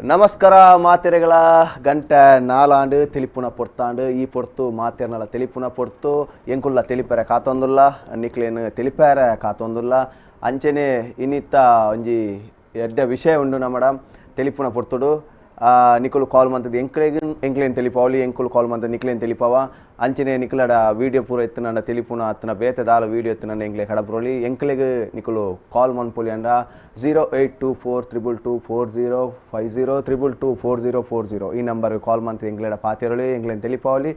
ನಮಸ್ಕಾರ ಮಾತೆರೆಗಳ ಗಂಟೆ ನಾಲಾಂಡು ತಿಳಿಪುನ ಪೊರ್ತಾಂಡು ಈ ಪೊರ್ತು ಮಾತೆರ್ನಲ ತಿಳಿಪುನ ಪೊರ್ತು ಎಂಕುಲ್ಲ ತಿಳಿಪೆರೆ ಕಾತೊಂದುಲ್ಲ ನಿಕ್ಲೇನು ತಿಳಿಪೆರೆ ಕಾತೊಂದುಲ್ಲ ಅಂಚೆನೆ ಇನ್ನಿತ್ತ ಒಂಜಿ ಎಡ್ಡೆ ವಿಷಯ ಉಂಡು ನಮ್ಮಡ ತಿಳಿಪುನ ಪೊರ್ತುಡು ನಿಕುಲು ಕಾಲ್ ಮಂತದ್ದು ಎಂಕ್ಲೇಗ್ ಎಂಕ್ಲೇನು ತಿಳಿಪಾವಲಿ ಎಂಕುಲು ಕಾಲ್ ಮಂತ ನಿಕ್ಲೇನು ತಿಳಿಪಾವ ಅಂಚನೆ ನಿಕುಲಡ ವೀಡಿಯೋ ಪೂರ ಎತ್ತುನ ತಿಳಿಪುನ ಅತ್ತನ ಬೇತೆ ದಾಲ ವೀಡಿಯೋ ಎತ್ತುನ ಎಂಕ್ಲೆ ಕಡಬ್ರೋಲಿ ಎಂಕ್ಲೆಗ್ ನಿಕುಲು ಕಾಲ್ ಮನ್ಪೊಲಿ ಅಂಡ 0824 222 4050 222 4040 ಈ ನಂಬರ್ ಕಾಲ್ ಮಂತ್ ಎಂಕ್ಲೆಡ ಪಾತಿರಲಿ ಎಂಕ್ಲೇನು ತಿಳಿಪಾವಲಿ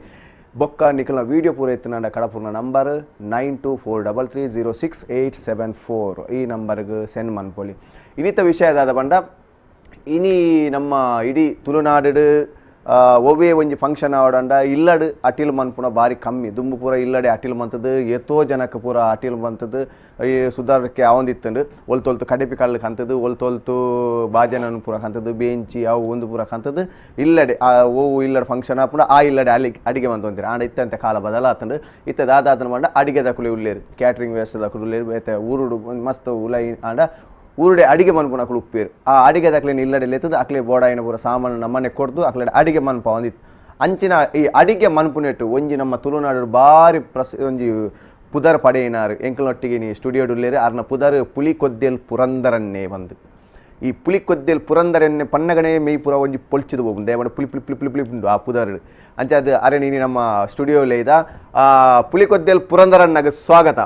ಬೊಕ್ಕ ನಿಕುಲ್ನ ವೀಡಿಯೋ ಪೂರ ಎತ್ತುನ ಕಡಪುರ್ನ ನಂಬರ್ 9243 306 874 ಈ ನಂಬರ್ಗೆ ಸೆಂಡ್ ಮನ್ಪೊಲಿ. ಇನ್ನಿತ ವಿಷಯ ದಾದ ಬಂಡ ಇನಿ ನಮ್ಮ ಇಡೀ ತುಳುನಾಡು ಒವ್ವೇ ಒಂಜಿ ಫಂಕ್ಷನ್ ಆವಡಂಡ ಇಲ್ಲಡು ಅಟಿಲ್ ಮನ್ಪುನ ಬಾರಿ ಕಮ್ಮಿ ದುಂಬು ಪೂರ ಇಲ್ಲಡೆ ಅಟಿಲ್ ಮಂತದ್ದು ಏತೋ ಜನಕ್ಕೆ ಪೂರ ಅಟಿಲ್ ಮಂತದ್ದು ಈ ಸುಧಾರಕ್ಕೆ ಅವಂದಿತ್ತಂಡು ಒಲ್ತೊಲ್ತು ಕಡಿಪಿ ಕಲ್ಲು ಕಂತದ್ದು ಒಲ್ತೊಲ್ತು ಬಾಜನನ್ನು ಪೂರ ಕಂತದ್ದು ಬೇಂಚಿ ಅವು ಒಂದು ಪೂರ ಕಂತದ್ದು ಇಲ್ಲಡೆ ಓವು ಇಲ್ಲಡೆ ಫಂಕ್ಷನ್ ಆಪುಂಡ ಆ ಇಲ್ಲಡೆ ಅಲ್ಲಿ ಅಡಿಗೆ ಮಂತೊಂತೀರಿ. ಆಂಡ ಇತ್ತಂತೆ ಕಾಲ ಬದಲಾತಂಡು ಇತ್ತ ದಾದಾತನ ಮಂಡ ಅಡಿಗೆ ದಕುಲಿ ಉಲ್ಲೇರು ಕ್ಯಾಟ್ರಿಂಗ್ ವ್ಯವಸ್ಥೆ ದಕುಲು ಉಲ್ಲೇರು ಬೇತೆ ಊರುಡು ಮಸ್ತ್ ಉಲೈ ಆಂಡ ಊರುಡೆ ಅಡಿಗೆ ಮನ್ಪುನ ಅಕುಲು ಉಪ್ಪೇರು ಆ ಅಡಿಗೆ ದಕ್ಲೇನು ಇಲ್ಲಡೆ ಲೆತ್ತದ ಅಕ್ಲೆ ಬೋಡಾಯಿನ ಪೂರ ಸಾಮಾನು ನಮ್ಮನೆ ಕೊಡ್ದು ಅಕ್ಲೆ ಅಡಿಗೆ ಮನ್ಪ ಒಂದಿತ್ತು. ಅಂಚಿನ ಈ ಅಡಿಗೆ ಮನ್ಪುನೆಟ್ಟು ಒಂಜಿ ನಮ್ಮ ತುಳುನಾಡು ಬಾರಿ ಒಂಜಿ ಪುದರ್ ಪಡೆಯಿನಾರು ಎಂಕಲ್ನೊಟ್ಟಿಗೆ ನೀ ಸ್ಟುಡಿಯೋಡುಲ್ಲೇರು ಅರ್ನ ಪುದರ್ ಪುಲಿಕೊದ್ದೆಲ್ ಪುರಂದರನ್ನೇ ಬಂದು ಈ ಪುಲಿಕೊದ್ದೆಲ್ ಪುರಂದರನ್ನೇ ಪನ್ನಗನೇ ಮೇಯ್ ಪುರ ಒಂಜಿ ಪೊಲ್ಚಿದು ಹೋಗುಂದೆ ದೇವನ ಪುಲಿ ಪುಲಿ ಪುಲಿ ಪುಲಿ ಪುಲಿ ಉಂಡು ಆ ಪುದರ್ ಅಂಚ ಅದು ಅರೆ ನೀನು ನಮ್ಮ ಸ್ಟುಡಿಯೋಲೇ ಇದ ಆ ಪುಲಿಕೊದ್ದೆಲ್ ಪುರಂದರನ್ನಾಗ ಸ್ವಾಗತ.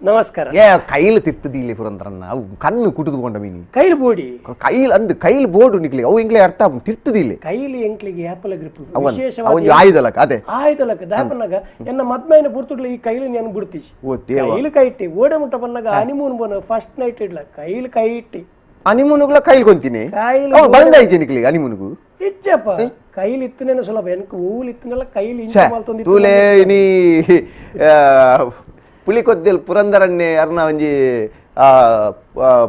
ನಮಸ್ಕಾರ. ಏ ಕೈಲಿ ತಿರ್ತದಿ ಇಲ್ಲಿ ಪುರಂದರನ್ನ ಅವು ಕಣ್ಣು ಕುಟುದುಕೊಂಡ ಮೀನಿ ಕೈಲ್ ಬೋಡಿ ಕೈಲ್ ಅಂದು ಕೈಲ್ ಬೋಡು ನಿಕ್ಲಿ ಅವು ಇಂಗ್ಲೆ ಅರ್ಥ ತಿರ್ತದಿ ಇಲ್ಲಿ ಕೈಲಿ ಎಂಕ್ಲಿಗೆ ಆಪಲ ಗ್ರಿಪ್ ವಿಶೇಷವಾಗಿ ಆಯುಧಲಕ ಅದೇ ಆಯುಧಲಕ ದಾಪನಾಗ ಎನ್ನ ಮದ್ಮೈನ ಪುರ್ತುಡ್ಲ ಈ ಕೈಲಿ ನಾನು ಬಿಡ್ತೀವಿ ಓ ದೇವ ಕೈಲಿ ಕೈ ಇಟ್ಟಿ ಓಡೆ ಮುಟ್ಟ ಬನ್ನಾಗ ಹನಿಮೂನ್ ಬನ್ನ ಫಸ್ಟ್ ನೈಟ್ ಇಡ್ಲ ಕೈಲಿ ಕೈ ಇಟ್ಟಿ ಹನಿಮೂನುಗಳ ಕೈಲಿ ಕೊಂತೀನಿ ಕೈಲಿ ಬಂದಾಯ್ಚೆ ನಿಕ್ಲಿ ಹನಿಮೂನುಗು ಇಚ್ಚಪ್ಪ ಕೈಲಿ ಇತ್ತನೇನು ಸುಲಭ ಎನకు ಊಲು ಇತ್ತನೆಲ್ಲ ಕೈಲಿ ಇಂಚ ಮಾಲ್ತೊಂದು ತೂಲೆ ಇನಿ ಪುಲಿಕೊದ್ದೆಲ್ ಪುರಂದರನ್ನೇ ಅರ್ನ ಒಂಜಿ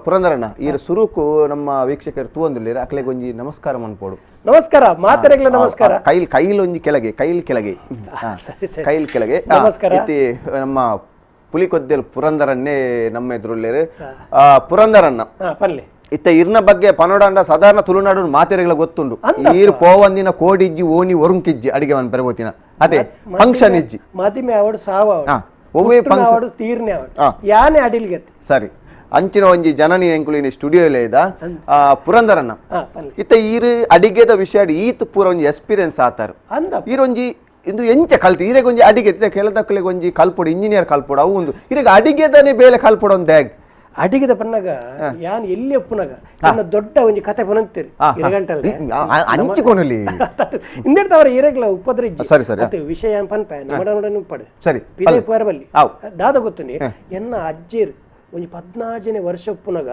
ಪುರಂದರಣ್ಣ ಈರ ಸುರುಕು ನಮ್ಮ ವೀಕ್ಷಕರು ತೂವಂದುಲ್ಲೇರು ಅಕ್ಲೆಗ್ ಒಂಜಿ ನಮಸ್ಕಾರ ಮನ್ಪೋಡು. ನಮಸ್ಕಾರ ಮಾತೆರೆಗ್ಲ ನಮಸ್ಕಾರ. ಕೈಲ್ ಕೈಲ್ ಒಂಜಿ ಕೆಳಗೆ ಕೈಲ್ ಕೆಳಗೆ ಕೈಲ್ ಕೆಳಗೆ ನಮಸ್ಕಾರ. ಇತಿ ನಮ್ಮ ಪುಲಿಕೊದ್ದೆಲ್ ಪುರಂದರನ್ನೇ ನಮ್ಮ ಎದುರುಲ್ಲೇರು ಪುರಂದರಣ್ಣ ಇತ್ತ ಇರ್ನ ಬಗ್ಗೆ ಪನೋಡಂಡ ಸಾಧಾರಣ ತುಳುನಾಡು ಮಾತೆರೆಗಳ ಗೊತ್ತುಂಡು. ಈರ್ ಪೋವಂದಿನ ಕೋಡಿಜ್ಜಿ ಓಣಿ ಒರುಂಕಿಜ್ಜಿ ಅಡಿಗೆ ಮನ್ ಪೆರಗೋತಿನ ಅದೇ ಫಂಕ್ಷನ್ ಇಜ್ಜಿ ಮದಿಮೆ ಅವಡು ಸಾವ ಒವ್ವೇ ತೀರ್ನೆ ಯಾನೆ ಅಡಿಲ್ಗತ್ತೆ ಸರಿ ಅಂಚಿನ ಒಂಜಿ ಜನನಿ ಎಂಕುಲಿನ ಸ್ಟುಡಿಯೋ ಇದ ಪುರಂದರನ್ನ ಇತ್ತ ಈರು ಅಡಿಗೆದ ವಿಷಯ ಈತ್ ಪೂರ ಒಂಜಿ ಎಕ್ಸ್ಪೀರಿಯನ್ಸ್ ಆತಾರ ಈರೊಂಜಿ ಇಂದು ಎಂಚ ಕಲ್ತು ಈರೆಗೆ ಒಂಜಿ ಅಡಿಗೆ ಕೆಲದಕ್ಕಲಿಗೆ ಒಂಜಿ ಕಲ್ಪೊಡು ಇಂಜಿನಿಯರ್ ಕಲ್ಪೊಡು ಅವು ಒಂದು ಈರೆಗೆ ಅಡಿಗೆದನೆ ಬೇಲೆ ಕಲ್ಪೊಡು ಒಂದು ಹೇಗ್ ಅಡಿಗೆದ ಪನ್ನಾಗ ಯಾನ್ ಎಲ್ಲಿ ಒಪ್ಪುನಾಗ ನನ್ನ ದೊಡ್ಡ ಒಂಜಿ ಕತೆ ಪನಂತೀರಿ ಇರಗಂಟಲ್ಲಿ ಹಂಚಿಕೊನಲಿ ಇಂದೆಡ್ತವರ ಇರಗ್ಲ ಉಪ್ಪದ್ರ ಸರಿ ಸರಿ ಅದು ವಿಷಯ ಪನ್ಪೆ ನಮಡ ನೋಡ ಉಪ್ಪಡು ಸರಿ ಪಿದೆ ಪೋರಬಲ್ಲಿ ದಾದ ಗೊತ್ತುನಿ ಎನ್ನ ಅಜ್ಜೇರು ಒಂಜಿ 14ನೇ ವರ್ಷ ಉಪ್ಪುನಾಗ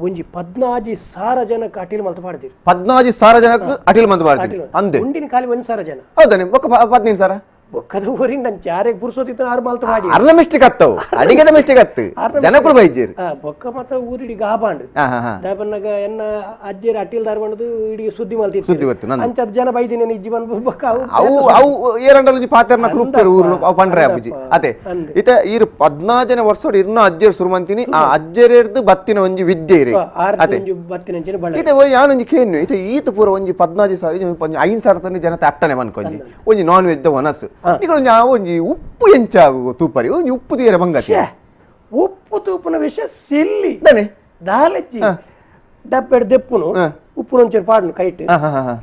ಒಂಜಿ 14,000 ಜನಕ್ಕೆ ಅಟಿಲ್ ಮಲ್ತ ಪಾಡ್ದಿರು. 14,000 ಜನಕ್ಕೆ ಅಟಿಲ್ ಮಲ್ತ ಪಾಡ್ದಿರು ಅಂದೆ ಉಂಡಿನ ಖಾಲಿ 1,000 ಜನ ಹೌದಾನೆ ಒಕ್ಕ 15,000 ಬೊಕ್ಕದ ಊರಿಂದ ಚಾರೆಗ್ ಪುರ್ಸೋತಿತ್ತು ಆರು ಮಾಲ್ತ ಮಾಡಿ ಅರ್ನ ಮಿಸ್ಟೇಕ್ ಆತ್ತವು ಅಡಿಗೆದ ಮಿಸ್ಟೇಕ್ ಆತ್ತು ಜನಗಳು ಬೈಜೇರು ಬೊಕ್ಕ ಮಾತ್ರ ಊರಿಡಿ ಗಾಬಾಂಡ್ ದಾಬನ್ನಾಗ ಎನ್ನ ಅಜ್ಜೇರು ಅಟ್ಟಿಲ್ ದಾರ ಬಂದು ಇಡೀ ಸುದ್ದಿ ಮಲ್ತಿತ್ತು ಸುದ್ದಿ ಗೊತ್ತು ಅಂಚ ಜನ ಬೈದಿನ ಇಜ್ಜಿ ಬಂದು ಬೊಕ್ಕ ಅವು ಅವು ಏರಂಡಲುಂಜಿ ಪಾತೆರ್ನ ಕ್ಲುಪ್ಪೆರು ಊರು ಅವು ಪಂಡ್ರೆ ಅಬ್ಬುಜಿ ಅದೇ ಇತ ಈರು 14 ಜನ ವರ್ಷ ಇರ್ನ ಅಜ್ಜೇರು ಶುರು ಮಂತೀನಿ ಆ ಅಜ್ಜೇರ್ದು ಬತ್ತಿನ ಒಂಜಿ ವಿದ್ಯೆ ಇರಿ ಅದೇ ಬತ್ತಿನ ಇತ ಯಾನೊಂಜಿ ಕೇನು ಇತ ಈತ ಪೂರ ಒಂಜಿ 14,000 ಒಂಜಿ 5,000 ತನೆ ಜನತೆ ಅಟ್ಟನೆ ಮನ್ಕೊಂಜಿ ಒಂಜಿ ನಾನ್ ವೆಜ್ ಒನಸು ಒಂಜಿ ಉಪ್ಪು ಎಂಚ ತೂಪರಿ ಒಂಜಿ ಉಪ್ಪು ತೀರ ಬಂಗತಿ ಉಪ್ಪು ತೂಪುನ ವಿಷಯ ಸಿಲ್ಲಿ ದಾನೆ ದಾಲಚ್ಚಿ ಡಬ್ಬೆಡ್ ದೆಪ್ಪುನು ಉಪ್ಪು ಒಂಚೂರು ಪಾಡ್ನು ಕೈಟ್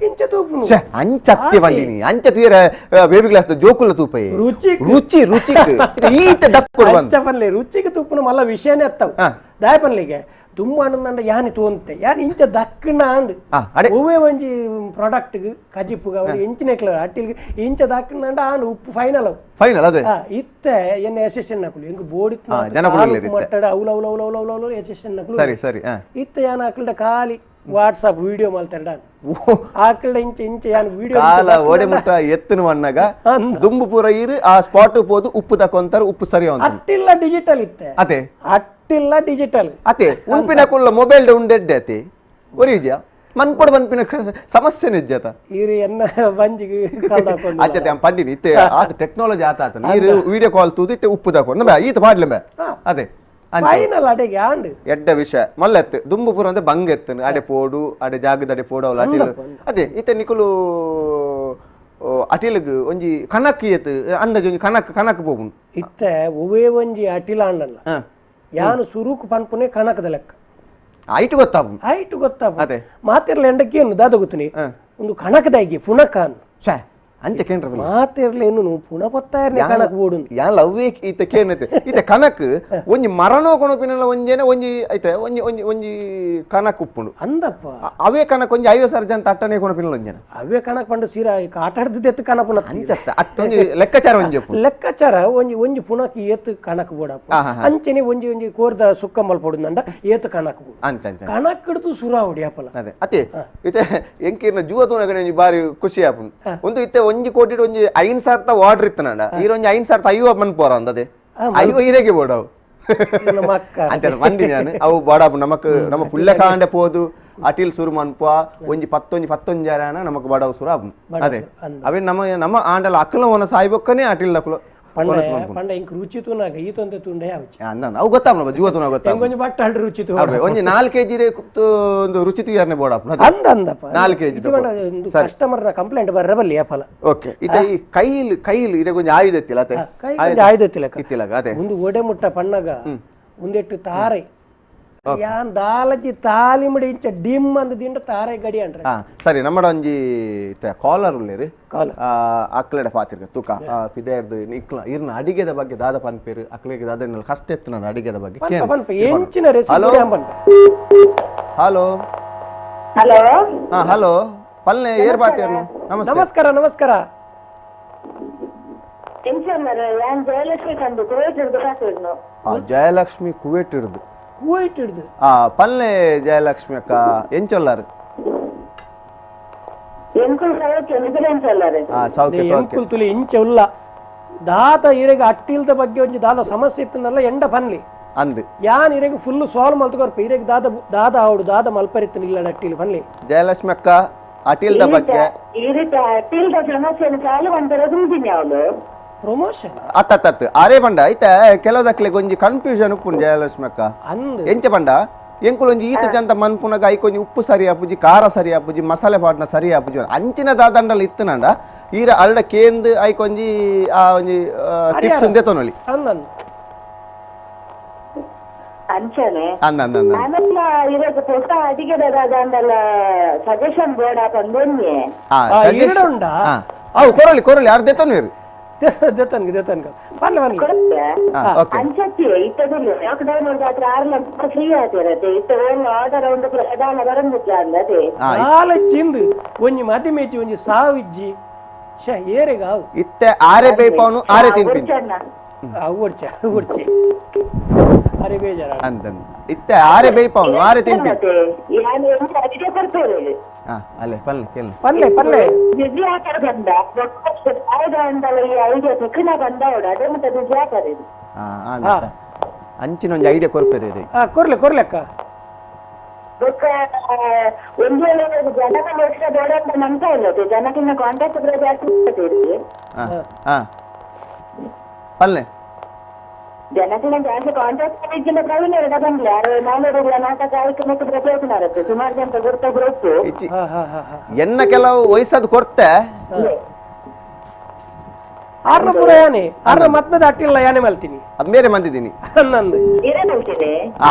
ಇಂಚ ತೂಪುನು ಅಂಚತ್ತಿ ಬಂದಿನಿ ಅಂಚ ತೀರ ಬೇಬಿ ಗ್ಲಾಸ್ ಜೋಕುಲ ತೂಪೈ ರುಚಿ ರುಚಿ ರುಚಿ ಈತ ದಕ್ಕೊಡು ಅಂಚ ಪನ್ಲೆ ರುಚಿಗೆ ತೂಪುನು ಮಲ್ಲ ವಿಷಯನೇ ಅತ್ತವು ದಾಯ ಪನ್ಲಿಗೆ ತುಂಬ ಆನಂದ ಯಾನಿ ತೂಂತೆ ಯಾನ್ ಇಂಚ ದಕ್ಕಣ ಅಂಡ್ ಒವ್ವೇ ಒಂಜಿ ಪ್ರಾಡಕ್ಟ್ ಕಜಿಪುಗ ಎಂಚಿನ ಅಟ್ಟಿಲ್ಗೆ ಇಂಚ ದಕ್ಕಣ ಆಂಡ್ ಉಪ್ಪು ಫೈನಲ್ ಫೈನಲ್ ಅದೇ ಇತ್ತೆ ಎನ್ನ ಅಸಿಸ್ಟೆಂಟ್ ನಕಲು ಎಂಕ್ ಬೋಡಿ ಮಟ್ಟಡ ಅವ್ಲ ಅವ್ಲ ಅವ್ಲ ಅವ್ಲ ಅವ್ಲ ಅಸಿಸ್ಟೆಂಟ್ ನಕಲು ಸರಿ ಸರಿ ಇತ್ತೆ ಯಾನ್ ಅಕ್ಲದ ಖಾಲಿ ವಾಟ್ಸಾಪ್ ವಿಡಿಯೋ ಮಲ್ತಾರ ಆಕಳ ಇಂಚ ಇಂಚ ಯಾನ್ ವಿಡಿಯೋ ಕಾಲ ಓಡೆ ಮುಟ್ಟ ಎತ್ತನು ಅನ್ನಾಗ ದುಂಬು ಪೂರ ಇರು ಆ ಸ್ಪಾಟ್ ಪೋದು ಉಪ್ಪು ತಕೊಂತಾರ ಉಪ್ಪು ಸರಿ ಅಟ್ಟಿಲ್ಲ ಡಿಜಿಟಲ್ ಇತ್ತೆ ಅದೇ ಅಟ್ಟಿಲ್ಲ ಡಿಜಿಟಲ್ ಅದೇ ಉನ್ಪಿನ ಕುಲ್ಲ ಮೊಬೈಲ್ ಉಂಡೆಡ್ಡೆ ಅತೆ ಒರಿಜ ಮನ್ಪೊಡು ಮನ್ಪಿನ ಸಮಸ್ಯೆ ನಿಜ್ಜತ ಇರು ಎನ್ನ ಬಂಜಿಗೆ ಅಚ್ಚತೆ ಪಂಡಿನಿ ಇತ್ತೆ ಆತ ಟೆಕ್ನಾಲಜಿ ಆತ ಆತ ನೀರು ವಿಡಿಯೋ ಕಾಲ್ ತೂದು ಇತ್ತೆ ಉಪ್ಪು ತಕೊಂಡು ಈತ ಪಾಡ್ಲೆ ಬೇ ಅದೇ Final ಅಡೆಗೆ and ಎಡ್ಡ ವಿಷಯ ಮೊಲ್ಲೆತ್ತು ದುಂಬು ಪೂರ ಅಂದ್ರೆ ಬಂಗ್ ಎತ್ತು ಅಡೆ ಪೋಡು ಅಡೆ ಜಾಗದ ಅಡೆ ಪೋಡು ಅವಲ ಅಟಿಲ್ ಅದೇ ಇತ್ತೆ ನಿಕುಲು ಅಟಿಲ್ಗ್ ಒಂಜಿ ಕನಕ್ ಏತ್ ಅಂದಾಜು ಒಂಜಿ ಕನಕ್ ಕನಕ್ ಪೋಪುಂಡು ಇತ್ತೆ ಒವೇ ಒಂಜಿ ಅಟಿಲ ಅಂಡಲ್ಲ ಯಾನು ಸುರುಕು ಪನ್ಪುನೆ ಕಣಕದ ಲೆಕ್ಕ ಐಟು ಗೊತ್ತಾಪು ಐಟು ಗೊತ್ತಾಪು ಅದೇ ಮಾತಿರ್ಲ ಎಂಡಕ್ಕೇನು ದಾದ ಗೊತ್ತುನಿ ಒಂದು ಕಣಕದಾಗಿ ಪುಣಕಾನ್ ಛೇ ಅಂಚೆ ಕೇಂದ್ರ ಮಾತಿರ್ಲೇನು ಪುಣ ಪತ್ತಾಯರ್ನೆ ಕಣಕ್ ಬೋಡು ಯಾನ್ ಲವ್ವೇ ಈತ ಕೇನತೆ ಈತ ಕಣಕ್ ಒಂಜಿ ಮರಣೋ ಕೊಣಪಿನಲ್ಲ ಒಂಜೇನೆ ಒಂಜಿ ಐತೆ ಒಂಜಿ ಒಂಜಿ ಒಂಜಿ ಕಣಕ್ ಉಪ್ಪುಂಡು ಅಂದಪ್ಪ ಅವೇ ಕಣಕ್ ಒಂಜಿ 50,000 ಜನ ತಟ್ಟನೆ ಕೊಣಪಿನಲ್ಲ ಒಂಜೇನೆ ಅವೇ ಕಣಕ್ ಪಂಡು ಸೀರಾ ಆಟಾಡ್ದಿದ್ದು ಎತ್ತು ಕಣಪುನ ಅಂಚತ್ತ ಅಟ್ಟೊಂಜಿ ಲೆಕ್ಕಾಚಾರ ಒಂಜಿ ಲೆಕ್ಕಾಚಾರ ಒಂಜಿ ಒಂಜಿ ಪುಣಕ್ ಏತ್ ಕಣಕ್ ಬೋಡಪ್ಪ ಅಂಚೆನೆ ಒಂಜಿ ಒಂಜಿ ಕೋರ್ದ ಸುಕ್ಕಂಬಲ್ ಪೋಡುಂಡ ಏತ್ ಕಣಕ್ ಬೋಡು ಅಂಚ ಅಂಚ ಕಣಕ್ ಹಿಡಿದು ಸುರಾವಡಿ ಅಪ್ಪಲ ಅದೇ ಅತ್ತೆ ಇತ್ತೆ ಎಂಕಿರ್ನ ಜೂವ ತೂನಗನೆ ಒಂಜಿ ಬಾರಿ ಖುಷಿ ಆಪುಂಡು ಒಂದು ಇತ್ತೆ ಒಂಜಿ ಕೋಟಿ ಒಂಜಿ 5,000 ಆರ್ಡರ್ ಇತ್ತು ನಾಡ ಈರ ಒಂಜಿ 5,050 ಮನ್ ಪೋರ ಅಂದದೆ ಐವ ಈರೆಗೆ ಬೋಡವು ಅಂಚ ಮಂದಿ ನಾನು ಅವು ಬೋಡಾಪು ನಮಕ್ ನಮ್ಮ ಪುಲ್ಲೆ ಕಾಂಡೆ ಪೋದು ಅಟಿಲ್ ಸುರು ಮನ್ಪ ಒಂಜಿ ಪತ್ತೊಂಜಿ ಪತ್ತೊಂಜಾರನ ನಮಕ್ ಬಡವು ಸುರು ಆಪು ಅದೇ ಅವೇ ನಮ್ಮ ನಮ್ಮ ಆಂಡಲ ಅಕ್ಕಲ ಒನ ಸಾಯ್ಬೊಕ್ಕನೆ ಅಟಿಲ್ ಅಕ್ಕಲು ಪಂಡ ಇಂಕ್ ರುಚಿ ತೂನಾಗ ಈ ತೊಂದೆ ತುಂಡೆ ಯಾವಚಿ ಅಂದ ಅವು ಗೊತ್ತಾಪನ ಜೂವ ತೂನ ಗೊತ್ತಾಪ ಒಂಜಿ ಬಟ್ಟಾಳ್ ರುಚಿ ತೂ ಒಂಜಿ 4 ಕೆಜಿ ರೇ ಒಂದು ರುಚಿ ತೂಯಾರನೆ ಬೋಡಾಪು ಅಂದ ಅಂದಪ್ಪ 4 ಕೆಜಿ ಕಸ್ಟಮರ್ ನ ಕಂಪ್ಲೇಂಟ್ ಬರ್ರ ಬಲ್ಲಿ ಅಫಲ ಓಕೆ ಇತ ಈ ಕೈಲ್ ಕೈಲ್ ಇರೆ ಕೊಂಚ ಆಯುಧ ಇತ್ತಿಲ್ಲ ಅತೆ ಕೈ ಕೊಂಚ ಆಯುಧ ಇತ್ತಿಲ್ಲ ಇತ್ತಿಲ್ಲ ಅದೇ ಒಂದು ಒಡೆ ಮುಟ್ಟ ಪಣ್ಣಗ ಒಂದೆಟ್ಟು ತಾರೆ ಯಾನ್ ದಾಲಜಿ ತಾಲಿ ಮುಡಿ ಇಂಚ ಡಿಮ್ ಅಂದ ದಿಂಡ ತಾರೆ ಗಡಿ ಅಂಡ್ರೆ ಸರಿ ನಮ್ಮಡ ಒಂಜಿ ಕಾಲರ್ ಉಲ್ಲೇರಿ ಕಾಲರ್ ಅಕ್ಲೆಡ ಪಾತಿರ್ಗ ತೂಕ ಪಿದೇರ್ದು ಇಕ್ಲ ಇರ್ನ ಅಡಿಗೆದ ಬಗ್ಗೆ ದಾದ ಪನ್ಪೇರು ಅಕ್ಲೆಗೆ ದಾದ ಕಷ್ಟ ಎತ್ತು ನಾನು ಅಡಿಗೆದ ಬಗ್ಗೆ ಎಂಚಿನ recipe hello hello ಹಾ ಹಲೋ ಪಲ್ನೆ ಏರ್ ಪಾತಿರ್ನು ನಮಸ್ತೆ ನಮಸ್ಕಾರ ನಮಸ್ಕಾರ ಜಯಲಕ್ಷ್ಮಿ ಕಂದು ಕುವೈಟ್ ಹಿಡಿದು ಪಾತಿರ್ನು ಜಯಲಕ್ಷ್ಮಿ ಕುವೈಟ್ ಹಿಡಿದು ಕುವೈಟ್ ಹಿಡಿದು ಪಲ್ಲೆ ಜಯಲಕ್ಷ್ಮಿ ಅಕ್ಕ ಎಂಚೊಲ್ಲಾರು ಎಂಕುಲ್ ಇಂಚ ಉಲ್ಲ ದಾತ ಇರೆಗೆ ಅಟ್ಟಿಲ್ದ ಬಗ್ಗೆ ಒಂಜಿ ದಾದ ಸಮಸ್ಯೆ ಇತ್ತನಲ್ಲ ಎಂಡ ಪನ್ಲಿ ಅಂದ್ ಯಾನ್ ಇರೆಗೆ ಫುಲ್ ಸಾಲ್ವ್ ಮಲ್ತುಕೊರ್ಪ ಇರೆಗೆ ದಾದ ದಾದ ಆವಡು ದಾದ ಮಲ್ಪರಿತ್ತನಿಲ್ಲ ಅಟ್ಟಿಲ್ ಪನ್ಲಿ ಜಯಲಕ್ಷ್ಮಿ ಅಕ್ಕ ಅಟಿಲ್ದ ಬಗ್ಗೆ ಈ ರೀತಿ ಅಟ್ಟಿಲ್ದ ಸಮಸ್ಯೆ ಸಾಲ್ವ್ ಅಂತಾರೆ ಅವಳು ಪ್ರಮೋಷನ್ ಅತ್ತ ಅರೆ ಪಂಡ ಐತ ಕೆಲವದಕ್ಲೆ ಒಂಜಿ ಕನ್ಫ್ಯೂಷನ್ ಉಪ್ಪುಂಡು ಜಯಲಕ್ಷ್ಮಿ ಅಕ್ಕ ಎಂಚ ಪಂಡ ಎಂಕುಲು ಒಂಜಿ ಈತ ಜಂತ ಮನ್ಪುನಗ ಐಕೊಂಜಿ ಉಪ್ಪು ಸರಿ ಆಪುಜಿ ಖಾರ ಸರಿ ಆಪುಜಿ ಮಸಾಲೆ ಪಾಡ್ನ ಸರಿ ಆಪುಜಿ ಅಂಚಿನ ದಾದಂಡಲ ಇತ್ತನಂಡ ಈರ ಅರಡ ಕೇಂದ್ ಐಕೊಂಜಿ ಆ ಒಂಜಿ ಟಿಪ್ಸ್ ಉಂದೆ ತೊನೊಲಿ ಅಂಚನೆ ಅಂದ ಅಂದ ಅಂದ ಆಮೇಲೆ ಇವಾಗ ಹೊಸ ಅಡಿಗೆ ದಾದಂಡಲ ಸಜೆಷನ್ ಬೋರ್ಡ್ ಹಾಕೊಂಡ್ ಅವು ಕೊರಲಿ ಕೊರಲಿ ಅರ್ಧ ತೊನ್ವೇರು ದೇತನ್ಗೆ ದೇತನ್ಗೆ ಪನ್ಲೆ ಪನ್ಲೆ ಅಂಚತ್ತಿ ಇತ್ತದಿಲ್ಲ ಲಾಕ್ಡೌನ್ ಆದ್ರೆ 6 ಲಕ್ಷ ಫ್ರೀ ಆತಿರತ್ತೆ ಇತ್ತ ಆರ್ಡರ್ ಒಂದು ಪ್ರಧಾನ ಬರಂದಿಲ್ಲ ಅಂದದೆ ಆಲ ಚಿಂದು ಒಂಜಿ ಮದಿಮೇಚಿ ಒಂಜಿ ಸಾವಿಜ್ಜಿ ಶೇ ಏರೆಗಾವು ಇತ್ತೆ ಆರೆ ಬೇಪವನು ಆರೆ ತಿನ್ಪಿನಿ ಒಡ್ಚೆ ಒಡ್ಚೆ ಅರೆ ಬೇಜಾರ ಅಂದನ್ ಇತ್ತೆ ಆರೆ ಬೇಪವನು ಆರೆ ತಿನ್ಪಿನಿ ಯಾನು ಅಡಿಗೆ ಕೊಡ್ತೇವೆ ಅಲ್ಲೇ ಪಲ್ಲೆ ಕೇಳಿ ಪಲ್ಲೆ ಪಲ್ಲೆ ಬಿಸಿ ಆತರ ಬಂದ ಅಂದಲ್ಲ ಈ ಐಡಿಯಾ ತೆಕ್ಕನ ಬಂದ ಅದೇ ಮತ್ತೆ ಬಿಸಿ ಆತಾರೆ ಅಂಚಿನ ಒಂಜಿ ಐಡಿಯಾ ಕೊರ್ಪೇರಿ ಕೊರ್ಲೆ ಕೊರ್ಲೆ ಅಕ್ಕ ಒಂದು ವೇಳೆ ಜನಗಳ ಎಕ್ಸ್ಟ್ರಾ ಬೇಡ ಅಂತ ನಂತ ಇಲ್ಲ ಜನಕ್ಕಿನ್ನ ಕಾಂಟ್ಯಾಕ್ಟ್ ಜಾಸ್ತಿ ಪಲ್ಲೆ ಜನಕ್ಕಿನ್ನ ಜಾಸ್ತಿ ಕಾಂಟ್ಯಾಕ್ಟ್ ಇದ್ದಿಲ್ಲ ಪ್ರವೀಣ ಬಂದ್ಲೆ ಯಾರು ನಾನೂರು ನಾಟಕ ಆಯ್ಕೆ ಪ್ರಯತ್ನ ಇರುತ್ತೆ ಸುಮಾರು ಜನ ಗುರ್ತ ಗ್ರೂಪ್ ಎನ್ನ ಕೆಲವು ವಯಸ್ಸದು ಕೊಡ್ತೆ ಆರ್ನ ಪೂರ ಯಾನೆ ಆರ್ನ ಮತ್ಮದ ಅಟ್ಟಿಲ್ಲ ಯಾನೆ ಮಲ್ತೀನಿ ಅದು ಬೇರೆ ಮಂದಿದ್ದೀನಿ ನಂದು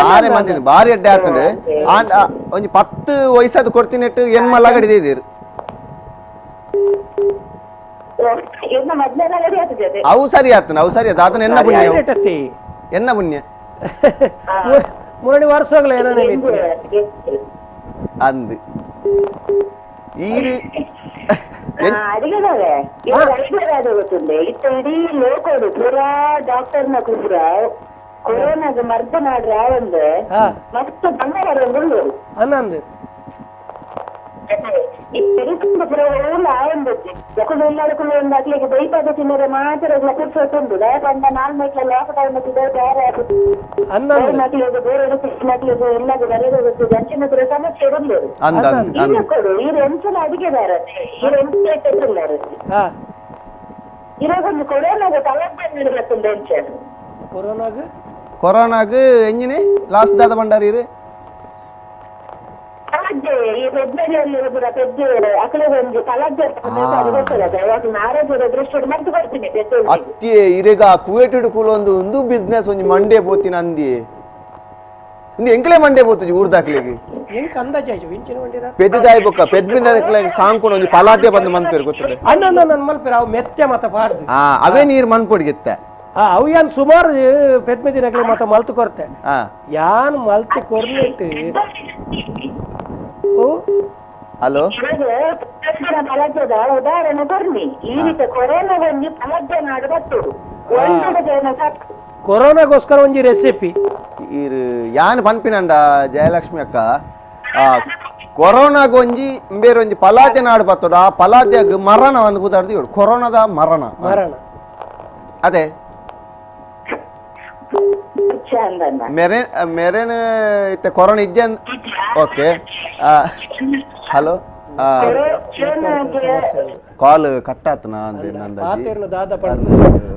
ಆರೆ ಮಂದಿದ್ದೀನಿ ಭಾರಿ ಅಡ್ಡೆ ಆಗ್ತದೆ ಒಂಜಿ 10 ವಯಸ್ಸದು ಕೊಡ್ತೀನಿ ಎನ್ ಮಲ್ಲಗಡಿದೆ ಇದೀರು ಅವು ಸರಿ ಆತನ ಅವು ಸರಿ ಆತನ ಎನ್ನ ಪುಣ್ಯ ಎನ್ನ ಪುಣ್ಯ ಮುರಣಿ ವರ್ಷಗಳ ಏನೇ ಅಂದು ಈ ಅಡಿಗೆದವೆ ಅಡಿಗೆ ಗೊತ್ತುಂಡೆ ಇತ್ತ ಇಡೀ ಲೋಕೋಡು ಪೂರಾ ಡಾಕ್ಟರ್ನ ಕೂರ ಕೊರೋನಾಗ ಮರ್ದ ಮಾಡ್ರೆ ಒಂದು ಮಸ್ತ್ ಬಂಗಾರ ಒಂದು ಅನ್ನಂದು ಕೊರೋನಾಗ ಕೊರೋನಾಗ ಕೊರೋನಾಗ್ ಎಂಜಿನಿ ಲಾಸ್ಟ್ ದಾದ ಬಂಡಾರಿ ಅತ್ತಿ ಇರೆಗ ಕುವೇಟೆಡ್ ಕೂಲೊಂದು ಒಂದು ಬಿಸ್ನೆಸ್ ಒಂಜಿ ಮಂಡೆ ಪೋತಿನ ಅಂದಿ ಇಂದು ಎಂಕಲೇ ಮಂಡೆ ಪೋತುಜಿ ಊರ್ದಾಕ್ಲಿಗೆ ಎಂಕ್ ಅಂದಾಜು ಆಯ್ತು ಇಂಚಿನ ಮಂಡಿರ ಪೆದ್ದಿದಾಯಿ ಬೊಕ್ಕ ಪೆದ್ಮಿಂದ ಸಾಂಕುನ ಒಂಜಿ ಪಲಾದ್ಯ ಬಂದು ಮನ್ಪೇರು ಗೊತ್ತಿದೆ ಅಣ್ಣ ನನ್ನ ಮಲ್ಪೇರು ಅವು ಮೆತ್ತೆ ಮತ ಪಾಡ್ದು ಅವೇ ನೀರು ಮನ್ಪೊಡಿಗಿತ್ತೆ ಅವು ಯಾನ್ ಸುಮಾರು ಪೆದ್ಮೆ ದಿನಕ್ಲೆ ಮತ ಮಲ್ತು ಕೊರ್ತೆ ಯಾನ್ ಮಲ್ತು ಕೊರ್ನೆಟ್ ಹಲೋ ಉದಾಹರಣೆ ಕೊರ್ನಿ ಈ ರೀತಿ ಕೊರೋನಾ ಒಂಜಿ ಪಲದ್ಯ ನಾಡು ಬರ್ತುಡು ಕೊರೋನಾಗೋಸ್ಕರ ಒಂಜಿ ರೆಸಿಪಿ ಯಾನ್ ಪನ್ಪಿನಂಡ ಜಯಲಕ್ಷ್ಮಿ ಅಕ್ಕ ಕೊರೋನಾಗ ಒಂಜಿ ಬೇರೆ ಒಂಜಿ ಪಲಾದ್ಯ ನಾಡು ಬರ್ತದ ಆ ಪಲಾದ್ಯಗ್ ಮರಣ ಒಂದು ಪುದಾರ್ದು ಇವ್ರು ಕೊರೋನಾದ ಮರಣ ಮರಣ ಅದೇ ಮೇರೆ ಮೇರೇನ್ ಇತ್ತೆ corona ಇಜ್ಜೆ okay hello call cut ಆತನ